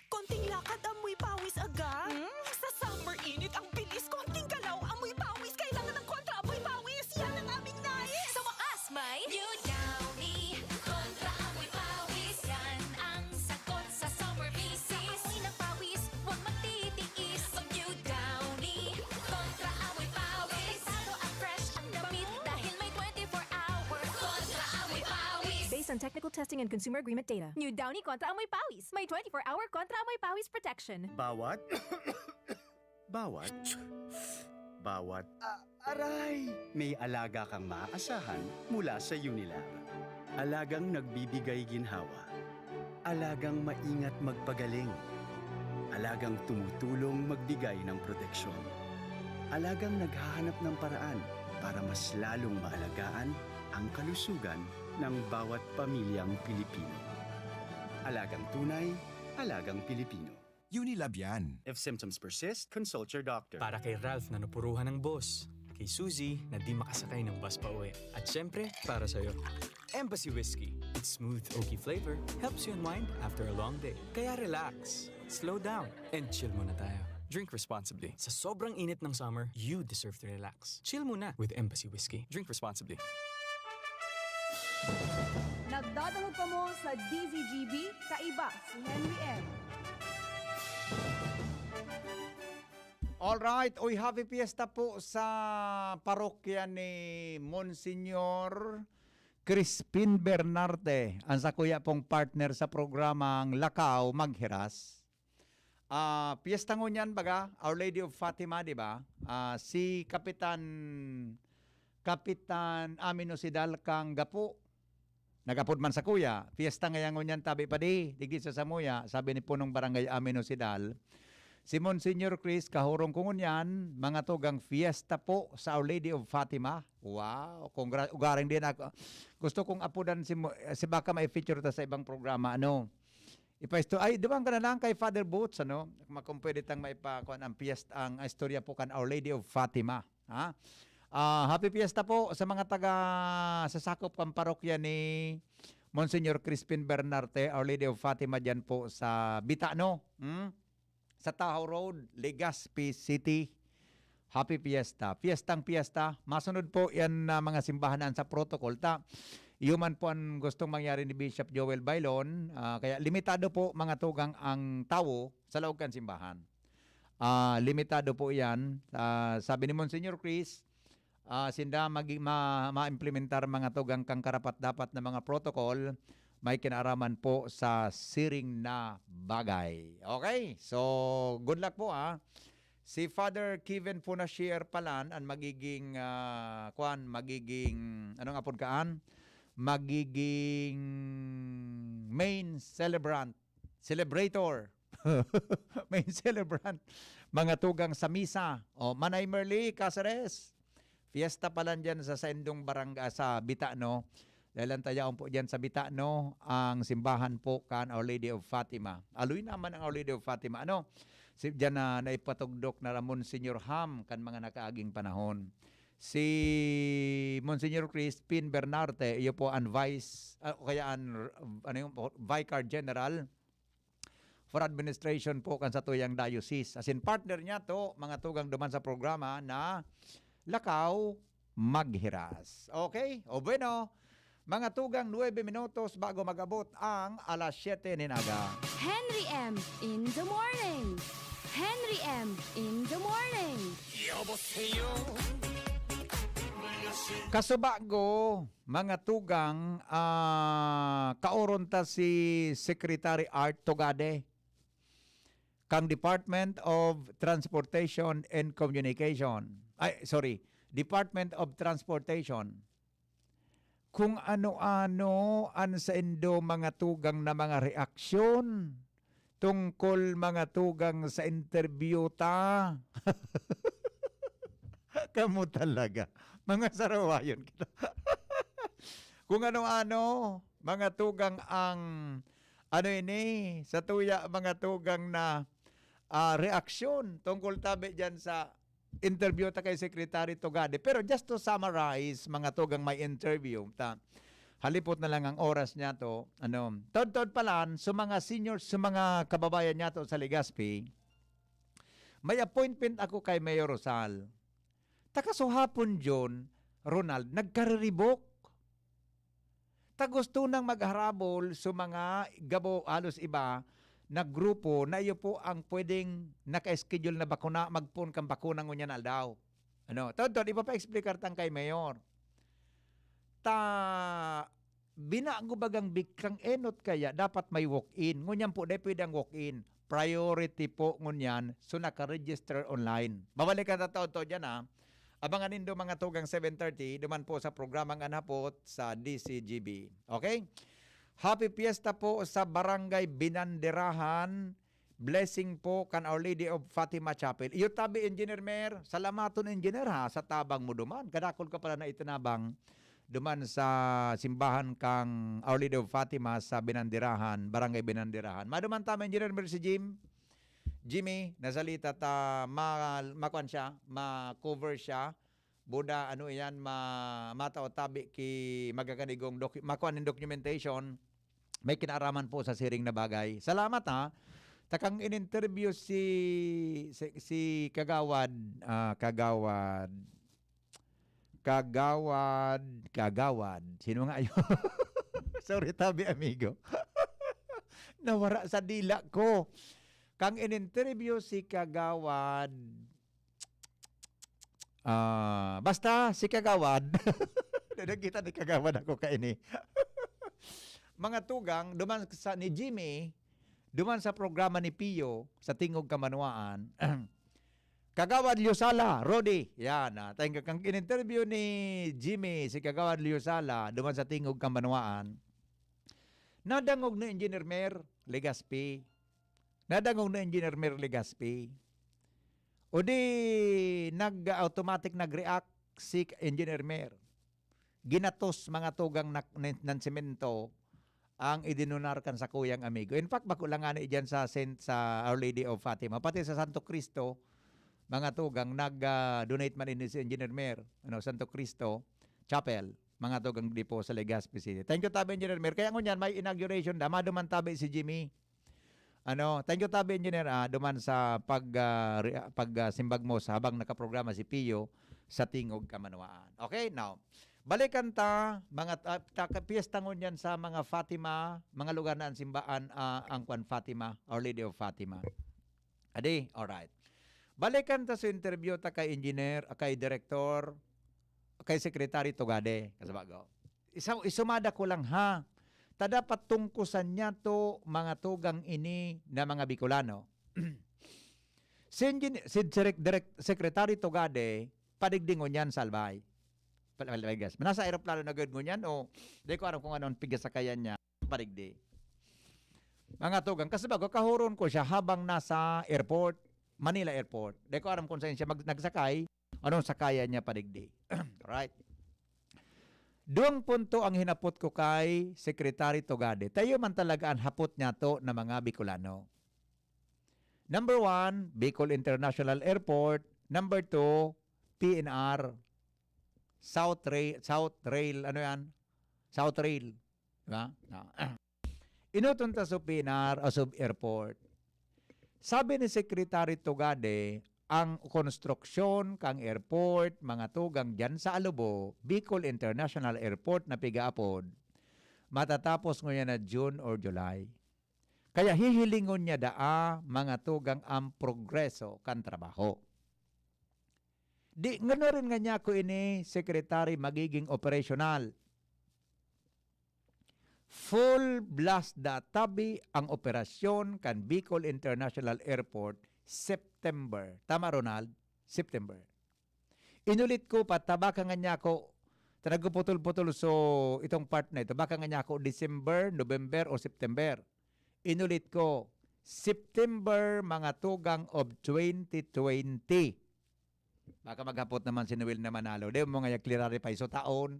Konting lakad, amoy pawis agad. Hmm? Sa summer init, ang bilis. Konting galaw, amoy pawis. Kailangan ng kontra amoy pawis. Yan ang aming nais. Sa wakas, may New Downy Kontra Amoy Pawis. Yan ang sagot sa summer visis. Amoy ng pawis, huwag magtitiis. Mag New Downy Kontra Amoy Pawis. Delikado at fresh ang damit dahil may twenty-four hour Kontra Amoy Pawis. Based on technical testing and consumer agreement data. New Downy Kontra Amoy Pawis. May twenty-four hour Kontra Amoy Pawis protection. Bawat, bawat, bawat, ah, aray! May alaga kang maaasahan mula sa Unilab. Alagang nagbibigay ginhawa. Alagang maingat magpagaling. Alagang tumutulong magbigay ng proteksyon. Alagang naghahanap ng paraan para mas lalong maalagaan ang kalusugan ng bawat pamilyang Pilipino. Alagang tunay, alagang Pilipino. Unilab yan. If symptoms persist, consult your doctor. Para kay Ralph na napuruhan ng boss, kay Suzy na di makasakay ng bus pa uwi, at syempre, para sa'yo. Embassy Whiskey. Its smooth, oaky flavor helps you unwind after a long day. Kaya relax, slow down, and chill muna tayo. Drink responsibly. Sa sobrang init ng summer, you deserve to relax. Chill muna with Embassy Whiskey. Drink responsibly. Nagdadangog kamo sa D Z G B, kaiba si Henry M. Alright, uy, happy fiesta po sa parokya ni Monsignor Crispin Bernarte, ang sakuya pong partner sa programang Lakaw Maghiras. Ah, piyesta ngunyan, baga, Our Lady of Fatima, di ba? Ah, si Kapitan, Kapitan Amino Sidal kang gapo. Nagapod man sakuya, piyesta ngaya ngunyan tabi pa di, digdi sa samuya, sabi ni punong barangay Amino Sidal. Si Monsignor Chris, kahurong ko ngunyan, mga tugang fiesta po sa Our Lady of Fatima. Wow, congra-, ugaring din ako. Gusto kong apodan si Mo-, si baka mai-feature ta sa ibang programa, ano? Ipaisto-, ay, duman ka na lang kay Father Boots, ano? Kung pwede tang maipa-, kuwan, ang piyesta, ang istorya po kan Our Lady of Fatima, ha? Ah, happy fiesta po sa mga taga sa sakop kan parokya ni Monsignor Crispin Bernarte, Our Lady of Fatima, diyan po sa Bitano, hmm? Sa Tahaw Road, Legazpi City. Happy Fiesta. Fiestang Fiesta. Masunod po yan na mga simbahan na sa protocol. Ta, iyo man po ang gustong mangyari ni Bishop Joel Bailon. Ah, kaya limitado po, mga tugang, ang tawo sa laog kan simbahan. Ah, limitado po yan. Ah, sabi ni Monsignor Chris, ah, sinda magi-, ma-, maimplementar mga tugang kang karapat-dapat na mga protocol may kinaaraman po sa siring na bagay. Okay? So, good luck po, ah. Si Father Kevin Funashier Palan ang magiging, ah, kwan, magiging, anong apod kaan? Magiging main celebrant, celebrator. Main celebrant. Mga tugang sa misa. O, Manay Merly Caceres. Fiesta pa lang dyan sa saindong barangay, sa Bitano. Dahil ang tayaon po dyan sa Bitano, ang simbahan po kan Our Lady of Fatima. Aloy naman ang Our Lady of Fatima. Ano? Si, dyan na naipatugdok na Monsignor Ham kan mga nakaaging panahon. Si Monsignor Crispin Bernarte, iyo po ang vice, ah, o kaya ang, ano yung, vicar general for administration po kan satuyang diocese. As in, partner niya to, mga tugang duman sa programa na Lakaw Maghiras. Okay? O bueno, mga tugang, nuebe minutos bago mag-abot ang alas siyete nin aga. Henry M in the morning. Henry M in the morning. 여보세요. Kasubago, mga tugang, ah, kaoron ta si Secretary Art Tugade kang Department of Transportation and Communication. Ay, sorry, Department of Transportation. Kung ano-ano an saindo mga tugang na mga reaksyon tungkol mga tugang sa interview ta. Kamo talaga. Mga sarawayon kita. Kung ano-ano, mga tugang ang, ano ini, sa tuya, mga tugang na, ah, reaksyon tungkol tabi diyan sa interview ta kay Secretary Tugade. Pero just to summarize, mga tugang may interview ta, halipot na lang ang oras niya to. Ano, taod-taod pa lang, sa mga senior, sa mga kababayan niya to sa Legazpi, may appointment ako kay Mayor Rosal. Ta kasuhapon, John, Ronald, nagkariribok. Ta gusto nang magharabol sa mga gabo, halos iba na grupo na iyo po ang pwedeng naka-schedule na bakuna, magpoon kan bakuna ngunyan na aldaw. Ano, tawad-tawad, ipapa-explicar tang kay Mayor. Ta, binago bagang bigkang enot kaya dapat may walk-in. Ngunyan po, di pwede ang walk-in. Priority po ngunyan, so naka-register online. Babalikan ta tawad-tawad yan, ha. Abangan nindo mga tugang seven thirty, duman po sa programang Anhapot sa D C G B. Okay? Happy Fiesta po sa Barangay Binanderahan. Blessing po kan Our Lady of Fatima Chapel. Iyo tabi, Engineer Mer. Salamaton, Engineer, ha, sa tabang mo duman. Kadakol ka pala na itinabang duman sa simbahan kang Our Lady of Fatima sa Binanderahan, Barangay Binanderahan. Maduman tama, Engineer Mer, si Jim. Jimmy, nasalita ta, ma-, makuan siya, ma-cover siya. Buda, ano iyan, ma-, matao tabi ki magakanigong docu-, makuan nin documentation, may kinaaraman po sa siring na bagay. Salamat, ha. Takang in-interview si, si, si Kagawad, ah, Kagawad, Kagawad, Kagawad. Sino nga yun? Sorry, tabi, amigo. Nawara sa dila ko. Kang in-interview si Kagawad, Ah, basta si Kagawad. Nakita ni Kagawad ako kaini. Mga tugang, duman sa ni Jimmy, duman sa programa ni Pio, sa Tingog Kamanwaan, Kagawad Liosala, Rodi. Yan, ah, thank you. Kang in-interview ni Jimmy, si Kagawad Liosala, duman sa Tingog Kamanwaan, nadangog ni Engineer Mer Legaspi. Nadangog ni Engineer Mer Legaspi. O di, nag-automatic nag-react si Engineer Mer. Ginatos, mga tugang, na, nan, nan semento ang idinunar kan sakuyang amigo. In fact, bako lang ngani diyan sa Saint, sa Our Lady of Fatima, pati sa Santo Cristo, mga tugang, nag, ah, donate man ini si Engineer Mer, ano, Santo Cristo Chapel, mga tugang, di po sa Legazpi City. Thank you, tabi, Engineer Mer. Kaya ngunyan, may inauguration na, maduman tabi si Jimmy. Ano, thank you, tabi, Engineer, ah, duman sa pag, ah, re-, pag, ah, simbag mo sa habang nakaprograma si Pio sa Tingog Kamanwaan. Okay, now, balikan ta, mga, ah, ta-, piyesta ngunyan sa mga Fatima, mga lugar na an simbaan, ah, ang kwan, Fatima, Our Lady of Fatima. Adi, alright. Balikan ta sa interview ta kay Engineer, ah, kay Director, kay Secretary Tugade, kasabago. Isa, isumada ko lang, ha. Ta dapat tungkusan niya to, mga tugang ini na mga Bicolano. Si Engin-, si Direk-, Direk-, Secretary Tugade, padigdi ngunyan sa Albay. Pal-, Albay Gas. Nasa aeroplano na gud ngunyan o di ko aram kung anong pigasakayan niya. Padigdi. Mga tugang, kasi bago, kahuron ko siya habang nasa airport, Manila Airport. Di ko aram kung saan siya mag-, nagsakay, anong sakayan niya padigdi. Right. Duwang punto ang hinapot ko kay Secretary Tugade. Tayo man talaga ang hapot niya to na mga Bicolano. Number one, Bicol International Airport. Number two, P N R. South Rail, South Rail, ano yan? South Rail. Di ba? Ah. Inuton ta sa P N R o sa airport. Sabi ni Secretary Tugade, ang konstruksyon kang airport, mga tugang dyan sa Alubo, Bicol International Airport na pigaapod, matatapos ngunyan na June or July. Kaya hihilingon niya daa, mga tugang, ang progreso kan trabaho. Di, ngano rin nga niya ko ini, Secretary, magiging operasyonal? Full blast da tabi ang operasyon kan Bicol International Airport, September. Tama, Ronald? September. Inulit ko pa, ta baka nga niya ako, ta nagputol-putol so itong part na ito, baka nga niya ako December, November o September. Inulit ko, September, mga tugang of twenty twenty. Baka maghapot naman si Noel na Manalo. Di mo nga i-clarify so taon.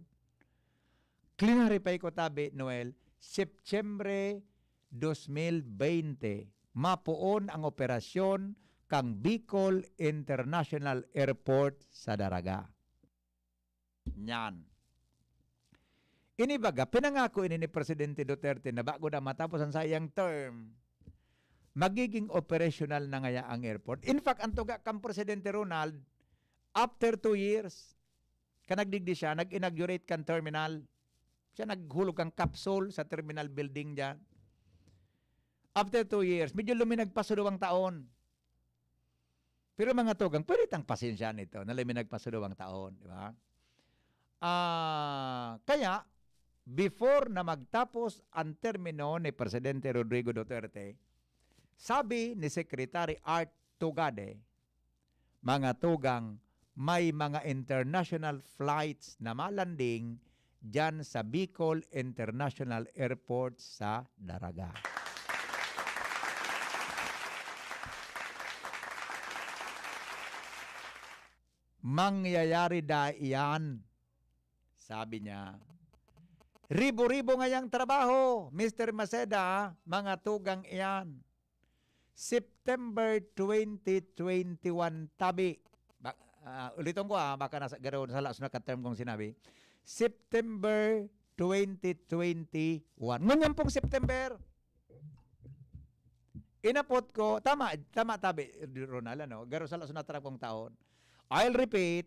Clarify ko tabi, Noel, Setyembre dos mil bente, mapoon ang operasyon kang Bicol International Airport sa Daraga. Nyan. Ini baga, pinangako ini ni Presidente Duterte na bago na matapos ang sayang term, magiging operational na ngaya ang airport. In fact, ang tuga kang Presidente Ronald, after two years, ka nagdigdi siya, nag-inaugurate kan terminal. Siya naghulog kang capsule sa terminal building dyan. After two years, medyo luminag pa sa duwang taon. Pero mga tugang, pwede tang pasensya nito na luminag pa sa duwang taon, di ba? Ah, kaya, before na magtapos ang termino ni Presidente Rodrigo Duterte, sabi ni Secretary Art Tugade, mga tugang, may mga international flights na malanding diyan sa Bicol International Airport sa Daraga. "Mangyayari da iyan," sabi niya. "Ribo-ribo ngayang trabaho, Mister Maceda, mga tugang iyan." September twenty twenty-one tabi. Ba-, ah, ulitin ko, ah, baka nasa, garo, sala sa naka-term kong sinabi. September twenty twenty-one. Ngunyan pong September, inapot ko, tama, tama tabi, Ronald, ano? Garo sala sa natarap kong taon. I'll repeat,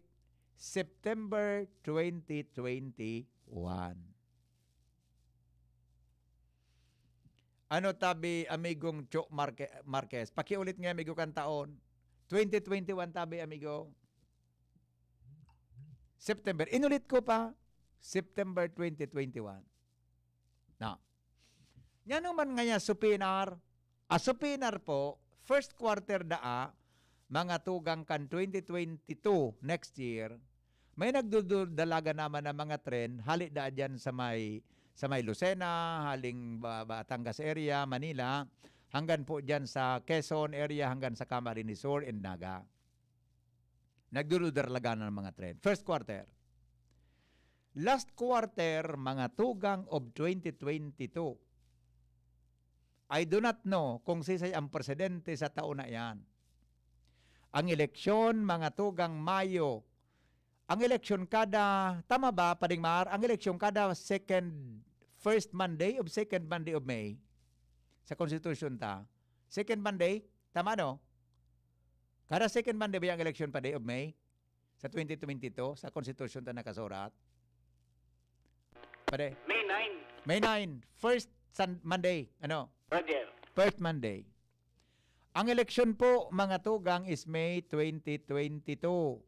September twenty twenty-one. Ano tabi, amigong Cho Marque-, Marquez? Pakiulit nga, amigo, kan taon. Twenty twenty-one tabi, amigo. September. Inulit ko pa, September twenty twenty-one. Na. Nyanuman ngaya sa P N R, ah, sa P N R po, first quarter daa, mga tugang kan twenty twenty-two next year, may nagdududalaga naman ng mga tren, hali daa dyan sa may, sa may Lucena, haling Ba-, Batangas area, Manila, hanggang po dyan sa Quezon area, hanggang sa Camarines Sur and Naga. Nagdududalaga ng mga tren. First quarter. Last quarter, mga tugang of twenty twenty-two. I do not know kung sisay ang presidente sa taon na iyan. Ang eleksyon, mga tugang Mayo. Ang eleksyon kada, tama ba, Pading Mar? Ang eleksyon kada second, first Monday of second Monday of May. Sa Constitution ta. Second Monday? Tama, no? Kada second Monday ba yung eleksyon pa day of May? Sa twenty twenty-two, sa Constitution ta nakasurat? Pare? May nine. May nine. First Sun-, Monday. Ano? Roger. First Monday. Ang eleksyon po, mga tugang, is May twenty twenty-two.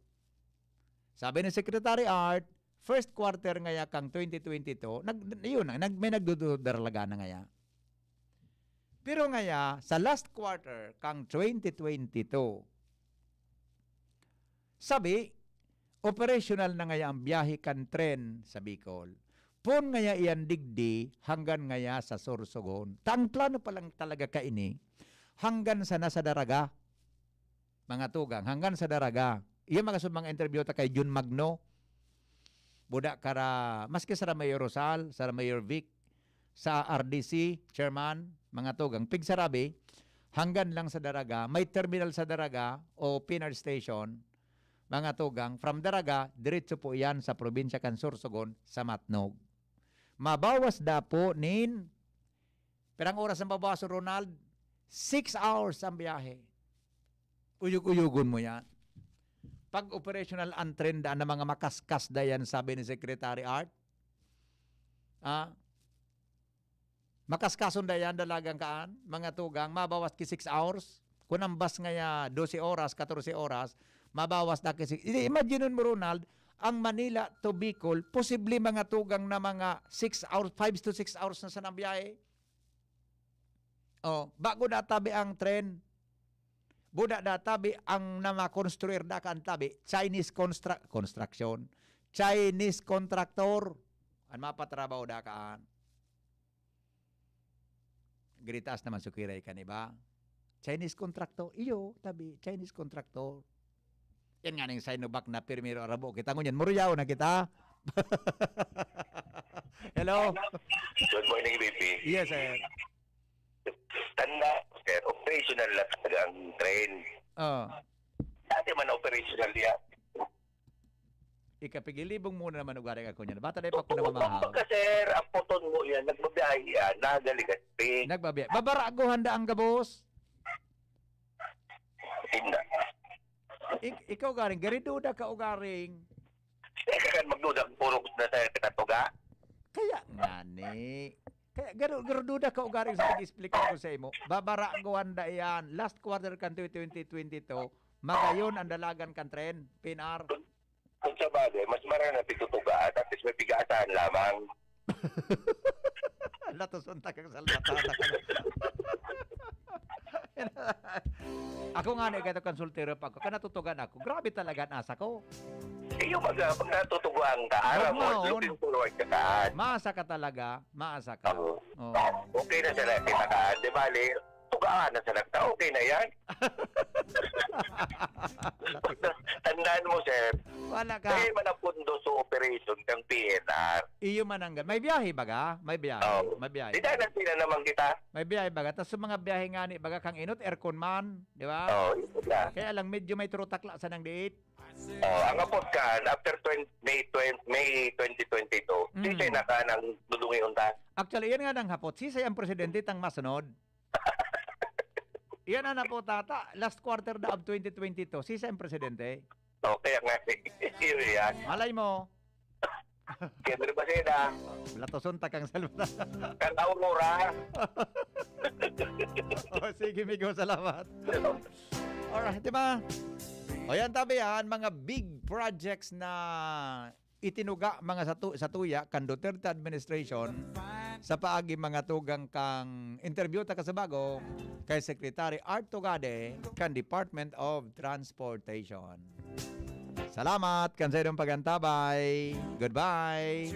Sabi ni Secretary Art, first quarter ngaya kang twenty twenty-two, nag-, yun na, nag-, may nagdududarlaga na ngaya. Pero ngaya, sa last quarter kang twenty twenty-two, sabi, operational na ngaya ang biyahe kan tren sa Bicol. Pon ngaya iyan digdi hanggang ngaya sa Sorsogon. Ta ang plano pa lang talaga kaini, hanggang sana sa Daraga, mga tugang, hanggang sa Daraga. Iya mga sud mga interview ta kay Jun Magno, Buda Kara, maski sa Mayor Rosal, sa Mayor Vic, sa R D C chairman, mga tugang, pigsarabi, hanggang lang sa Daraga, may terminal sa Daraga o P N R station, mga tugang, from Daraga, diretso po iyan sa probinsya kan Sorsogon, sa Matnog. Mabawas da po nin, pirang oras ang babawason, Ronald? Six hours ang biyahe. Uyog-uyogon mo yan. Pag operational ang tren, daan na mga makaskas da yan, sabi ni Secretary Art. Ah, makaskason da yan, dalagang kaan, mga tugang, mabawas ki six hours. Kung ang bus ngaya, dose oras, katorse oras, mabawas da ki six. I-, imagine mo, Ronald, ang Manila to Bicol, posible mga tugang na mga six hours, five to six hours na sa biyahe. Oh, bago natabi ang tren. Buda natabi ang namakonstruir da kan tabi, Chinese constru-, construction. Chinese contractor. Ang mapatrabaho da kaan. Giritaas naman sukiray kan iba. Chinese contractor. Iyo, tabi, Chinese contractor. Yan nga ning Sinovac na primero arabo kita. Ngunyan, muruyao na kita. Hello? Good morning, B P. Yes, sir. Tanda, sir, operational na talaga ang train. Oh. Dati man operational yan. Ikapigilibong muna naman ugaring ako niyan. Bata na pa ako Totoo, namamahaw. Kumbaga, sir, ang puton mo yan, nagbabiyahe yan, nagaligaspi. Nagbabiya-, babarago handa ang gabos. Tinda. Ik-, ikaw garing, gariduda ka ugaring. Eh, kakan magduda, puro na sa katatuga. Kaya nga ni. Kaya garo-, garududa ka ugaring sa pag-explain ko sa imo. Babarago handa yan. Last quarter kan twenty twenty-two, magayon ang dalagan kan tren, P N R. Kung sa bagay, mas marami na pitutugaan, at least may pigasan lamang. Latoson ta kang salbatana ka. Ako nga ni, kahit konsultero pa ako, kanatutugan ako. Grabe talaga ang asa ko. Iyo, baga, pag natutuguan ka, aram mo, Wow. looking forward ka saan. Maasa ka talaga, maasa ka. Oo. Oo. Okay na sila, kita ka. Di bali, tugaan na sila. Okay na yan. Tandaan mo, sir. Wala ka. Dahil man ang pundo sa operation kang P N R. Iyo man ang gan-, may biyahe baga? May biyahe. Oo. May biyahe. Di dahil sila naman kita. May biyahe baga. Tas sa mga biyahe nga ni baga kang inot, aircon man, di ba? Oo, yun na. Kaya lang medyo may turutakla sa nang diit. Oh, ang apot kan, after twenty, May twenty, May twenty twenty-two, Mm. sisay na ka nang dudungi unta? Actually, yan nga nang hapot. Sisay ang presidente tang masunod? Yan ang hapot, tata. Last quarter na of twenty twenty-two. Sisay ang presidente? Oh, kaya nga, yun yan. Malay mo. Kendry Baceda. Latoson ta kang salita. Kang Aurora. Oh, sige, Migo, salamat. Alright, di ba? O yan, tabi yan, mga big projects na itinuga mga satu-, satuya kan Duterte administration sa paagi mga tugang kan interview ta kasabago kay Secretary Art Tugade kan Department of Transportation. Salamat kan sa inyong pagantabay. Goodbye.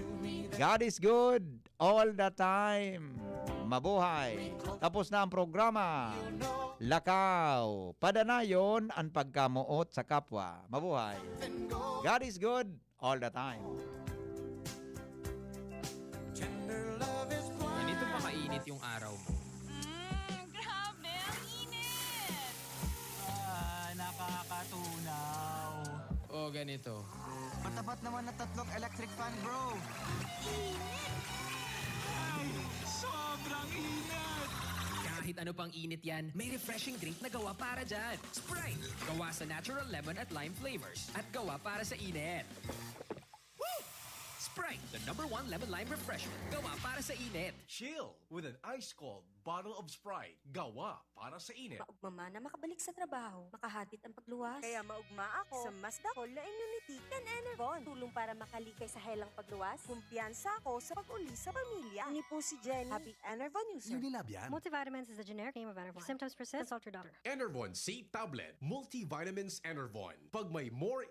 God is good all the time. Mabuhay. Tapos na ang programa. Lakaw. Padanayon ang pagkamoot sa kapwa. Mabuhay. God is good all the time. Ganito pa kainit yung araw mo. Mm, grabe, ang init! Ah, nakakatunaw. O ganito. Matapat naman na tatlong electric fan, bro. Ay, sobrang init! Kahit ano pang init yan, may refreshing drink na gawa para dyan. Sprite! Gawa sa natural lemon at lime flavors. At gawa para sa init. Woo! Sprite, the number one lemon lime refreshment. Gawa para sa init. Chill with an ice-cold bottle of Sprite. Gawa para sa init. Maugma man na makabalik sa trabaho, makahatid ang pagluwas. Kaya maugma ako sa mas dakol na immunity kan Enervon. Tulong para makalikay sa helang pagluwas. Kumpiyansa ako sa pag-uli sa pamilya. Ini po si Jenny, happy Enervon user. Unilab yan. Multivitamins is the generic name of Enervon. If symptoms persist, consult your doctor. Enervon C Tablet. Multivitamins Enervon. Pag may more